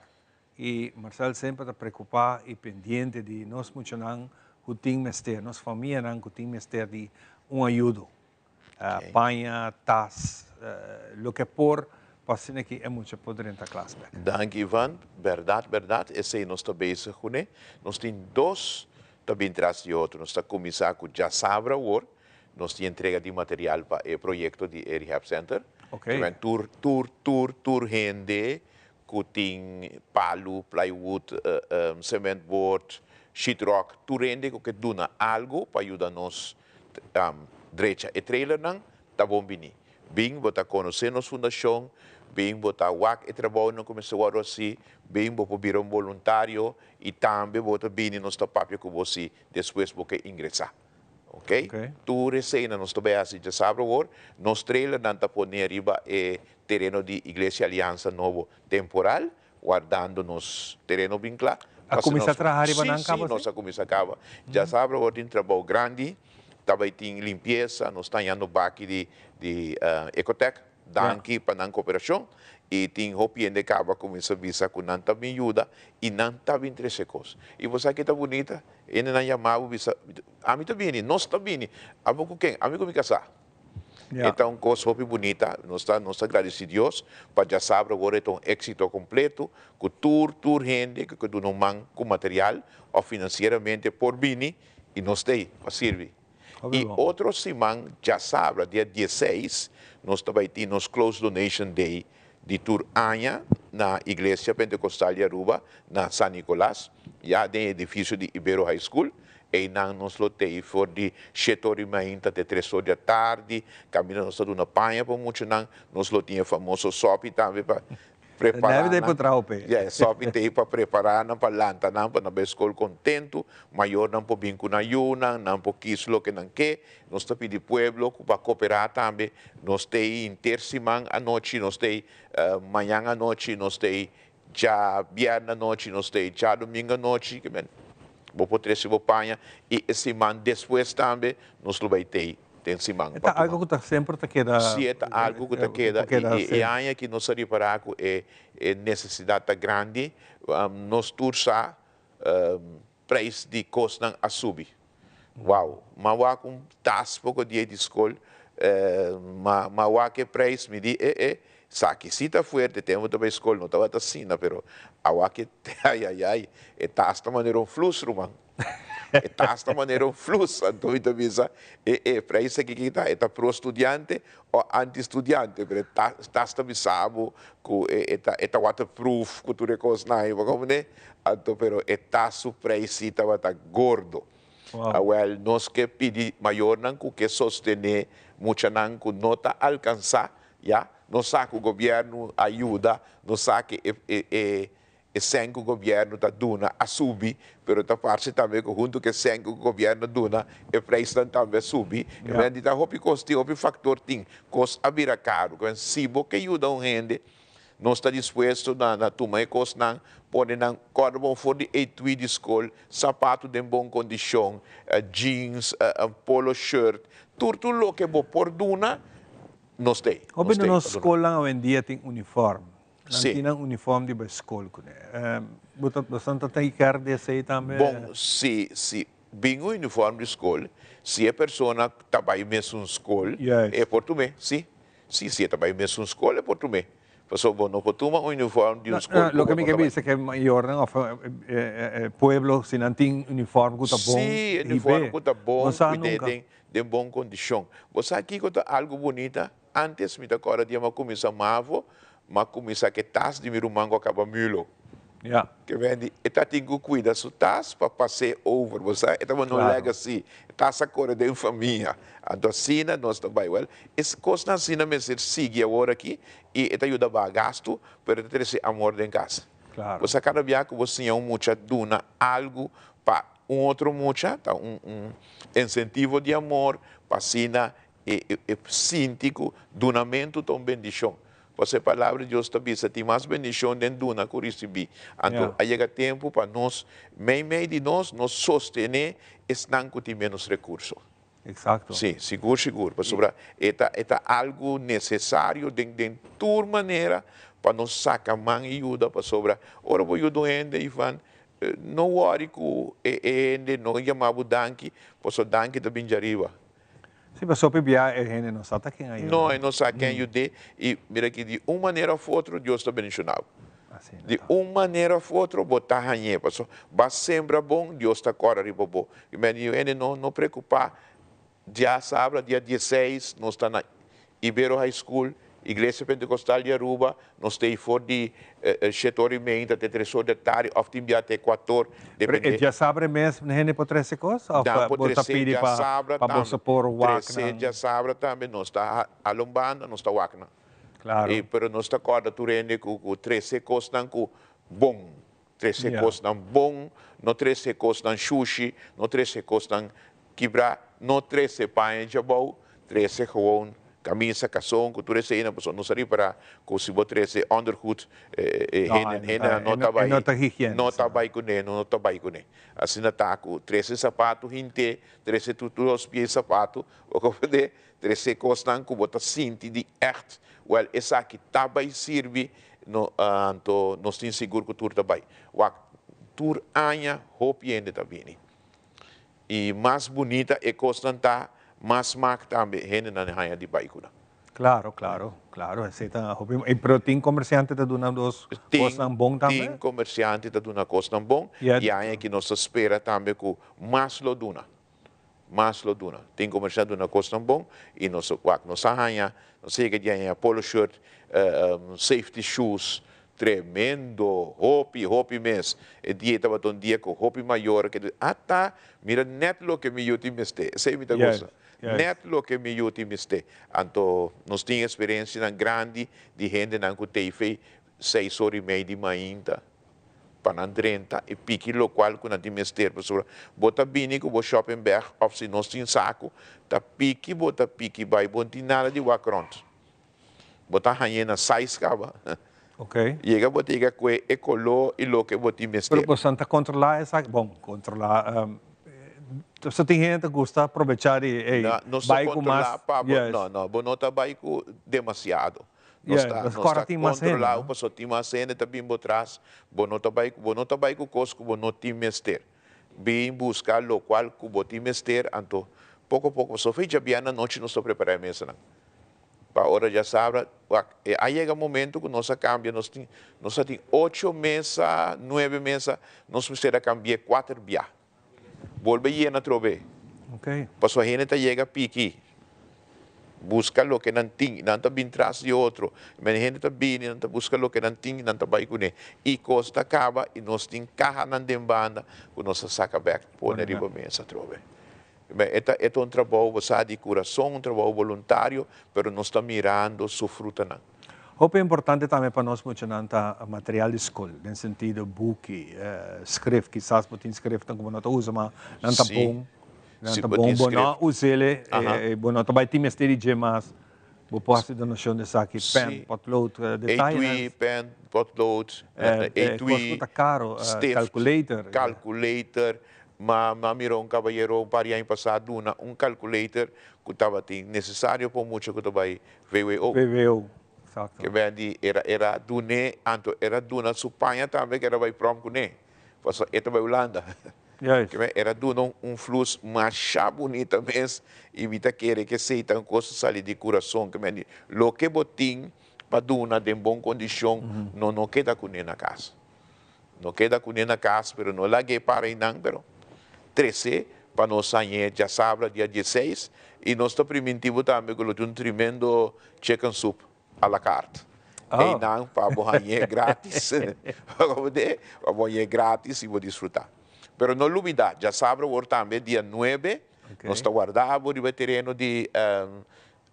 I Marcel semper ta preokupá i pendiente di nos muchanan ku tin mester, nos famianan ku tin mester di un ayudo. Paña, tas, loke por pa asina ki e mucha por drenta klas bek. Danki Ivan, bèrdat bèrdat esei nos ta bezig kuné. Nos tin dos ta bin tras di otro. Nos ta kuminsá ku djasabra awor, nos tin entrega di material pa e proyekto di e Rehab Center. Tur tur tur tur hende ku tin palu, plywood, cement board, sheetrock, tur hende ku ke duna algu pa yuda nos drecha e trailernan, ta bon bini. Bin bo ta konosé nos fundashon, bin bo ta wak e trabounan ku mester wòrdu hasi, bin bo por bira un boluntario i tambe bo ta bini nos ta papia ku bo si despues bo ke ingresá. Ok? Tur eseinan nos ta bai hasi djasabra awor. Nos trailernan ta pone riba e tereno di Iglesia Aliansa Nobo temporal, wardando nos tereno bin kla. A kuminsá traha riba nan kaba? Si, si, nos a kuminsá kaba. Djasabra awor tin trabou grandi, ta bai tin limpiesa, nos ta hañando baki di di Ecotec. Danki pa nan koperashon i tin hopi hende kaba kuminsá bisa ku nan ta bin yuda i nan ta bin trese kos. I bo sa ke ta bunita? Hendenan yama bo bisa, Ami ta bini, nos ta bini. Abo ku ken? Ami ku mi kasá. E ta un kos hopi bunita. Nos ta nos ta gradisí Dios pa djasabra awor e ta un éksito kompleto ku tur tur hende ku ke duna un man ku material òf finansieramente por bini i nos ta ei pa sirbi. I otro siman djasabra dia dieseis nos ta bai tin nos Close Donation Day di tur aña na Iglesia Pentecostal di Aruba na San Nicolas, ya den e edifisio di Ibero High School. Einan nos lo tei for di shete or di mainta te tres or di atardi, kaminda nos ta duna paña pa muchanan. Nos lo tin e famoso sopi tambe pa prepará nan. Ya, e sopi t'ei pa prepará nan, pa lanta nan, pa nan bai skol kontentu. Mayornan por bin ku nan yunan, nan por kis loke nan ke. Nos ta pidi pueblo ku pa koperá tambe. Nos t'ei henter siman anochi, nos t'ei mañan anochi, nos t'ei djabièrnè anochi, nos t'ei djadumingu anochi. Ke men, bo por trese bo paña. I e siman despues tambe nos lo bai t'ei den siman E ta algu ku ta semper ta keda. Sí, e ta algu ku ta keda. I e aña aki nos a ripará ku e nesesidat ta grandi. Nos tur sa prijs di kosnan a subi. Wow! M'a wak un tas poko dia di skol, m'a wak e prijs, mi di, e e, esaki si ta fuerte, tempu ta bai skol no tabata asina, pero a wak e, ayayay, e tas ta manera un flus ruman. E tas ta manera un flus, anto mi ta bisa, e e prijs aki ki ta, e ta pro studiante o anti studiante, pero e tas ta bisa bo ku e ta e ta waterproof ku tur e kosnan ei, bo komprende? Anto pero e tas su prijs si tabata gordo. Awel nos ke pidi mayornan ku ke sostené muchanan ku no ta alkansá, ya, nos sa ku gobièrnu a yuda, nos sa ke e e e. E sèn ku gobièrnu ta duna a subi, pero ta parse tambe ku huntu ku e sèn ku gobièrnu a duna, e preisnan tambe a subi. E manera di ta hopi kos tin, hopi faktor tin, kos a bira karu. Ku si bo ke yuda un hende, nos ta dispuesto na na tuma e kosnan, pone nan kòrda bon for di etui di skol, sapatu den bon kondishon, jeans, polo shirt, tur tur loke bo por duna, nos ta ei. Hopi na nos skolnan awendia tin unifòrm. Nan tin nan uniform di bai skol kuné. Bo ta boso ta take care di esei tambe? Bon, si, si bin un uniform di skol, si e persona ta bai mesun skol, e por tum'é, si. Si, si e ta bai mesun skol e por tum'é. Pasobra bo no por tuma un uniform di un skol ku bo no ta bai. Loke mi ke bisa ke mayornan òf e pueblo si nan tin uniform ku ta bon, Si, uniform ku ta bon, kuid'é den bon kondishon. Bo sa kiko ta algu bunita? Antes mi ta kòrda dia mi a kuminsá mavo, mi a kuminsá ku e tas di mi ruman ku a kaba mulo. Ja. Ke men di, e ta tin ku kuida su tas pa pas'é over, bo sa, e tabata un legacy, e tas a kore den famia. Anto asina nos ta bai. Wèl, e kosnan asina mester sigui awor aki i e ta yuda baha gastu, pero e ta trese amor den kas. Klaro. Bo sa kada bia ku bo siña un mucha duna algu pa un otro mucha, ta un un insentivo di amor pa asina E e sinti ku dunamentu ta un bendishon. Pasobra e Palabra di Dios ta bisa, Tin mas bendishon den duna ku risibí. Anto a yega tempu pa nos, meimei di nos, nos sostené esnan ku tin ménos rekurso. Eksakto. Sí, sigur sigur. Pasobra e ta e ta algu nesesario den den tur manera pa nos saka man i yuda. Pasobra ora bo yuda un hende, Ivan, no wòri ku e e hende no yama bo danki, pasobra danki ta bin djariba. Sí, pasobra hopi bia e hende no sa ta ken a yud'é. No, e no sa ken a yud'é. I mira aki, di un manera òf otro Dios ta bendishoná bo. Asina ta. Di un manera òf otro bo ta hañ'é, pasobra bo a sembra bon, Dios ta kòrda riba bo. I men di hende no no preokupá, diasabra dia dieseis nos ta na Ibero High School, Iglesia Pentecostal di Aruba, nos ta ei for di shete ora i meinta te tres or di tardi of tin bia te kuator, Pero e depende. djasabra mes hende por trese kos of Nan por bo ta trese pidi pa djasabra pa boso tambe, por wak trese nan? djasabra tambe nos ta hala un banda, nos ta wak nan. Claro. E pero nos ta kòrda tur hende ku ku trese kosnan ku bon, trese Ya. kosnan bon, no trese kosnan shushi, no trese kosnan Kibra no trese paña djabou, trese gewoon kamisa, kason ku tur eseinan pasobra nos a ripara ku si bo trese ondergoed e hende hendenan no ta bai no ta bai kuné no ta bai kuné. Asina ta ku trese sapatu hint'é, trese tur tur los pia sapatu bo comprende, trese kosnan ku bo ta sinti di ègt wèl esaki ta bai sirbi no anto nos tin sigur ku tur ta bai. Wak tur aña hopi hende ta bini. I mas bunita e kosnan ta, mas smak tambe hendenan haña di bai ku nan. Klaro, klaro, klaro, esei ta hopi. I pero tin komersiante ta duna dos kosnan bon tambe? Tin komersiante ta duna kosnan bon, i aña ki nos ta spera tambe ku mas lo duna, mas lo duna. Tin komersiante duna kosnan bon i nos wak nos a haña, nos a yega di haña polo shirt, safety shoes, Tremendo! Hopi, hopi mes. E dia ei tabata un dia ku hopi mayor a keda, Ata, mira nèt loke mi yu tin mester. Esei mi ta gusta. Nèt loke mi yu tin mester. Anto nos tin eksperensianan grandi di hendenan ku ta ei seis ora i mei di mainta pa nan drenta i piki lokual ku nan tin mester. Pasobra bo ta bini ku bo shopping bag òf si nos tin saku, ta piki bo ta piki bai, bo no tin nada di wak rònt. Bo ta hañ'é na size caba. Ok. Yega bo ta yega kue e color y loke bo tin mester. Pero bosan ta controla esaki? Bon, controla, so tin hende ta gusta aprobecha di ey, No, nos ta bay cu mas, controla pa bo, yes. no, no, bo no ta bay cu demasiado. Nos Yes, ta, nos nos cora ta tin mas hende, controla no? pasobra tin mas hende ta bin bo tras, bo no ta bay, bo no ta bay cu cos cu bo no tin mester. Bin busca locual cu bo tin mester, anto poco poco, pasobra fe djabièrnè anochi nos ta prepara e mesanan. Pa ora djasabra, wak, e a yega momento ku nos a kambia, nos tin, nos a tin ocho mesa, nuebe mesa, nos mester a kambi'é kuater bia. Bolbe yena atrobe. Ok. Pasobra hende ta yega piki, buska loke nan tin, nan ta bin tras di otro. Men hende ta bini, nan ta buska loke nan tin, nan ta bai kuné. I kos ta kaba i nos tin kahanan den banda ku nos a saka bèk pone riba mesa atrobe. E ta e ta un trabou bo sa di kurason, un trabou boluntario, pero nos ta mirando su frutanan. Hopi importante tambe pa nos muchanan ta material di skol, den sentido buki, schrift, kisas bo tin schriftnan ku bo no ta usa ma nan ta bon, nan ta bon, bo no a us'e, bo no ta bai tin mester di dje mas, bo por hasi donashon di esaki, pen, potlood, detayenan. Etui, pen, potlood, etui, kos ku ta karo, stift, calculator. Calculator, ma mi a mira un kabayero un par di aña pasá duna un calculator ku tabatin nesesario pa un mucha ku ta bai VWO. VWO, exacto. Ke ben di era era dun'é, anto era duna su paña tambe ke era bai prom kuné, pasobra e ta bai Hulanda. Juist. Ke ben era duna un un flus masha bunita mes i mi ta kere ke esei ta un kos ta sali di kurason, ke men di loke bo tin pa duna den bon kondishon no no keda kuné na kas. No keda kuné na kas pero no lag'é para einan pero tres'é pa nos hañ'é djasabra dia dieseis i nos ta priminti bo tambe ku lo tin un tremendo chicken soup a la carte einan pa bo hañ'é gratis pa bo hañ'é gratis i bo disfrutá. Pero no lubidá djasabra awor tambe dia nuebe nos ta warda bo riba e tereno di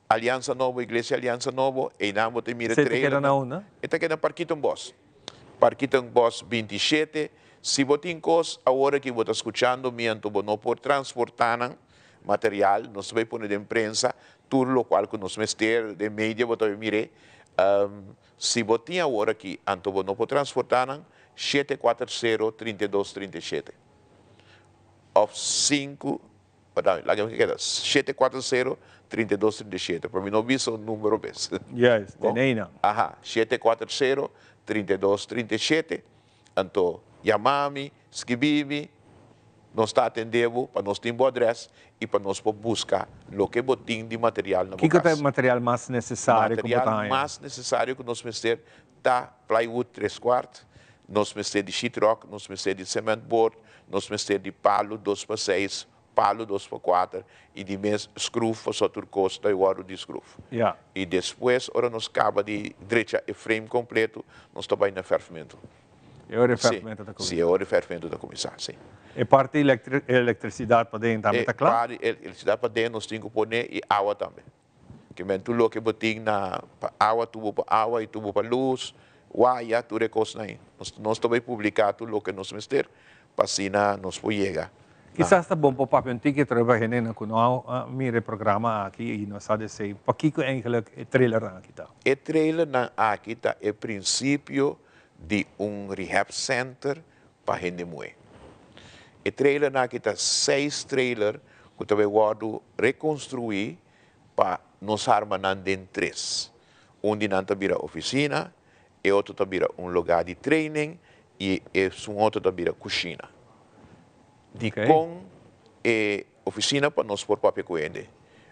Aliansa Nobo, Iglesia Aliansa Nobo, einan bo ta mira Esei ta keda trailer na unda? E ta keda na Parkietenbos. Parkietenbos 27. Si bo tin kos awor aki bo ta skuchando mi anto bo no por transportá nan material, nos ta bai pone den prensa tur lokual ku nos mester, den media bo ta bai mir'é. Si bo tin awor aki anto bo no por transportá nan, 740 32 37 òf sinku Perdon, laga mi keda 740 32 37, pa mi no bisa un numero bes. Juist, Bon? den einan. Aha, 740 32 37, anto yama mi, skibi mi, nos ta atende bo pa nos tin bo adres i pa nos por buska loke bo tin di material na bo Kiko ta e kas. material mas nesesario ku bo ta Material haña? mas nesesario ku nos mester ta plywood tres kwart, nos mester di sheetrock, nos mester di cement board, nos mester di palu dos pa seis, palu dos pa kuater i di mes skruf pasobra tur kos ta wòrdu di skruf. Ja. I despues ora nos kaba di drecha e frame kompleto nos ta bai na fèrfmentu. E ora e Sí, fèrfmentu ta sí, kuminsá. e ora e fèrfmentu ta kuminsá, sí. E parti elektrisidat paden tambe E ta kla? parti elektrisidat paden nos tin ku pone i awa tambe. Ke men tur loke bo tin na pa awa, tubo pa awa i tubo pa lus, waya, tur e kosnan ei. Nos nos ta bai publiká tur loke nos mester pa asina nos por yega na. Kisas ta bon pa papia un tiki atrobe pa hendenan ku no a mira e programa aki i no sa di esei pakiko eigenlik e trailernan aki ta. E trailernan aki ta e prinsipio di un rehab center pa hende muhé. E trailernan aki ta seis trailer ku ta bai wòrdu rekonstruí pa nos arma nan den tres. Un di nan ta bira oficina, e otro ta bira un lugar di training y esun otro ta bira cushina. Dicon e oficina pa nos por papia cu hende,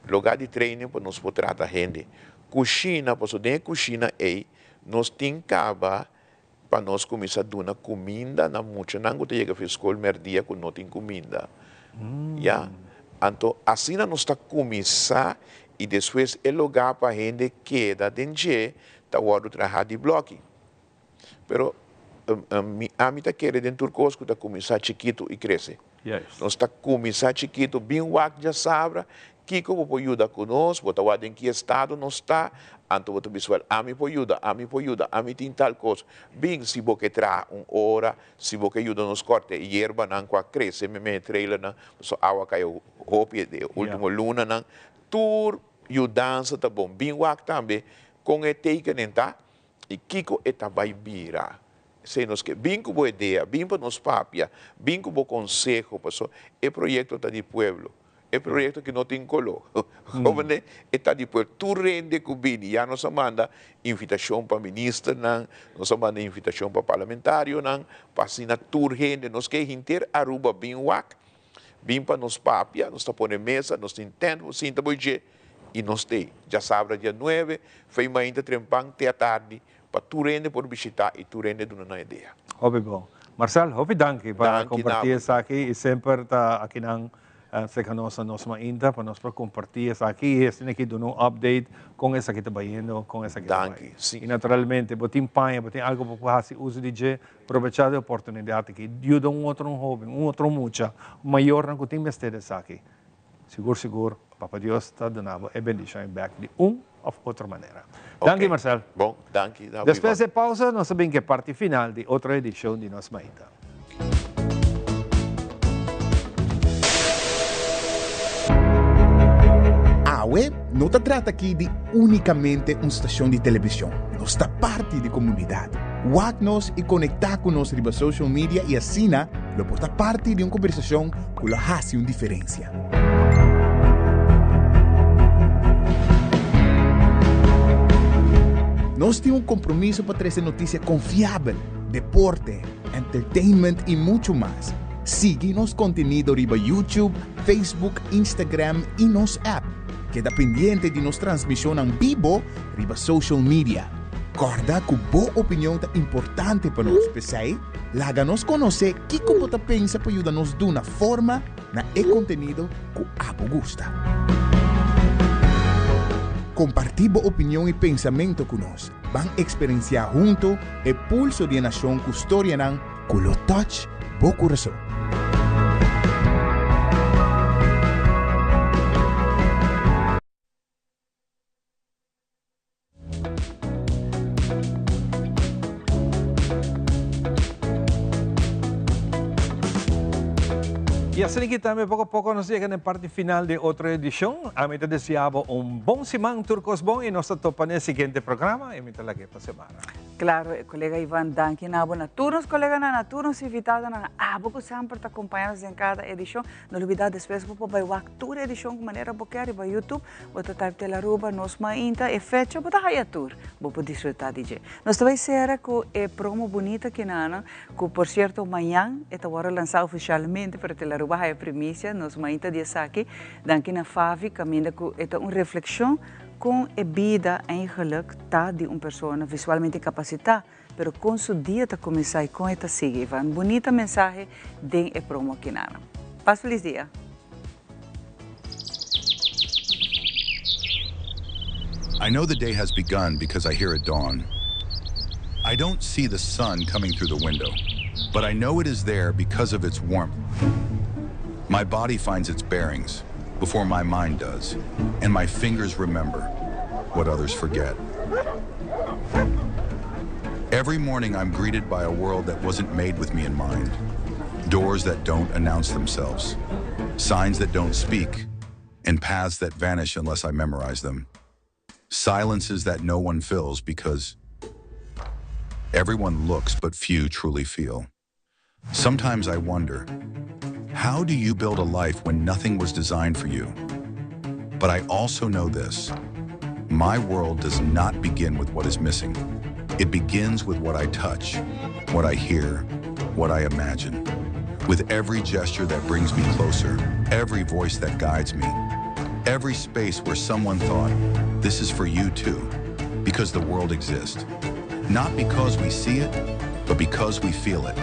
lugar di training pa nos por trata hende, cushina pasobra den e cushina ey nos tin caba pa nos cuminsa duna cuminda na muchanan cu ta yega fi school merdia cu no tin cuminda. Ya. Anto asina nos ta cuminsa y despues e lugar pa hende keda den dje ta wordo traha di bloki. Pero mi ami ta kere den tur cos cu ta cuminsa chikito y crece. Nos ta cuminsa chikito, bin wak djasabra, kiko bo por yuda cu nos, bo ta wak den ki estado nos ta, anto bo ta bisa wel ami por yuda, ami por yuda, ami tin tal cos. Bin si bo ke traha un ora, si bo ke yuda nos corta e yerbanan cu a crece meme e trailernan, pasobra awa cay hopi e ultimo lunanan. Tur yudansa ta bon. Bin wak tambe con e tekenen ta i kiko e ta bai bira. Esei nos ke. Bin ku bo idea, bin pa nos papia, bin ku bo konseho, paso e proyekto ta di pueblo. E proyekto ki no tin koló. Komprende? E ta di pueblo. Tur hende ku bini, ya nos a manda invitashon pa ministernan, nos a manda invitashon pa parlamentarionan, pa asina tur hende, nos ke hinter Aruba bin wak, bin pa nos papia, nos ta pone mesa, nos tin tent, bo sinta bo dje i nos t'ei. Djasabra dia nuebe, fei mainta trempan te atardi pa tur hende por bishita i tur hende duna nan idea. Hopi bon. Marcel, hopi danki pa Danki comparti na bo. esaki i semper ta akinan cerca nos na Nos Mainta pa nos por comparti esaki i esaki aki duna un update con esaki ta bayendo, con esaki ta bay. Danki, si. I naturalmente bo tin paña, bo tin algo bo por haci uso di dje, probecha di oportunidad aki, yuda un otro hoben, un otro mucha, mayornan cu tin mester esaki. Sigur sigur. Papa Dios ta duna bo e bendicion ei bek di un of otro manera. Danki Marcel. Bon, danki. Despues di e pausa nos ta bin ku e parti final di otro edicion di Nos Mainta. Awe no ta trata aki di únikamente un stashon di televishon, nos ta parti di komunidat. Wak nos i konektá ku nos riba social media i asina lo por ta parti di un kombersashon ku lo hasi un diferensia. Nos tin un kompromiso pa trese notisia konfiabel, deporte, entertainment i muchu mas. Sigui nos kontenido riba YouTube, Facebook, Instagram i nos app. Keda pendiente di nos transmishonnan bibo riba social media. Kòrda ku bo opinion ta importante pa nos, p'esei laga nos konosé kiko bo ta pensa pa yuda nos duna forma na e kontenido ku abo gusta. Kompartí bo opinion i pensamentu ku nos. Ban eksperensiá huntu e pulso di e nashon ku storianan ku lo touch bo kurason. Y asina ki tambe poco a poco nos yega na e parti final di otro edicion. Ami ta desea bo un bon siman, tur cos bon y nos ta topa na e siguiente programa y mi ta lag'e pa semana. Claro, colega Ivan, danki na bo, na tur nos coleganan, na tur nos invitadonan, abo cu semper ta acompaña nos den cada edicion. No lubida despues bo por bay wak tur edicion cu manera bo kier riba YouTube. Bo ta type Telaruba, Nos Mainta, e fecha bo ta haya tur. Bo por disfruta di dje. Nos ta bay cera cu e promo bunita kinanan, cu por cierto mañan e ta worde lansa oficialmente, pero Telaruba haya primicia, Nos Mainta di esaki. Danki na Favi, caminda cu e ta un reflexion con e bida eigenlijk ta di un persona visualmente capacita, pero con su dia ta cuminsa y con e ta sigui. Ivan, bunita mensahe den e promo kinanan. Pas feliz dia. I know the day has begun because I hear it dawn. I don't see the sun coming through the window, but I know it is there because of its warmth. My body finds its bearings before my mind does, and my fingers remember what others forget. Every morning I'm greeted by a world that wasn't made with me in mind. Doors that don't announce themselves, signs that don't speak, and paths that vanish unless I memorize them. Silences that no one fills because everyone looks but few truly feel. Sometimes I wonder, how do you build a life when nothing was designed for you? But I also know this. My world does not begin with what is missing. It begins with what I touch, what I hear, what I imagine. With every gesture that brings me closer, every voice that guides me, every space where someone thought, this is for you too, because the world exists. Not because we see it, but because we feel it.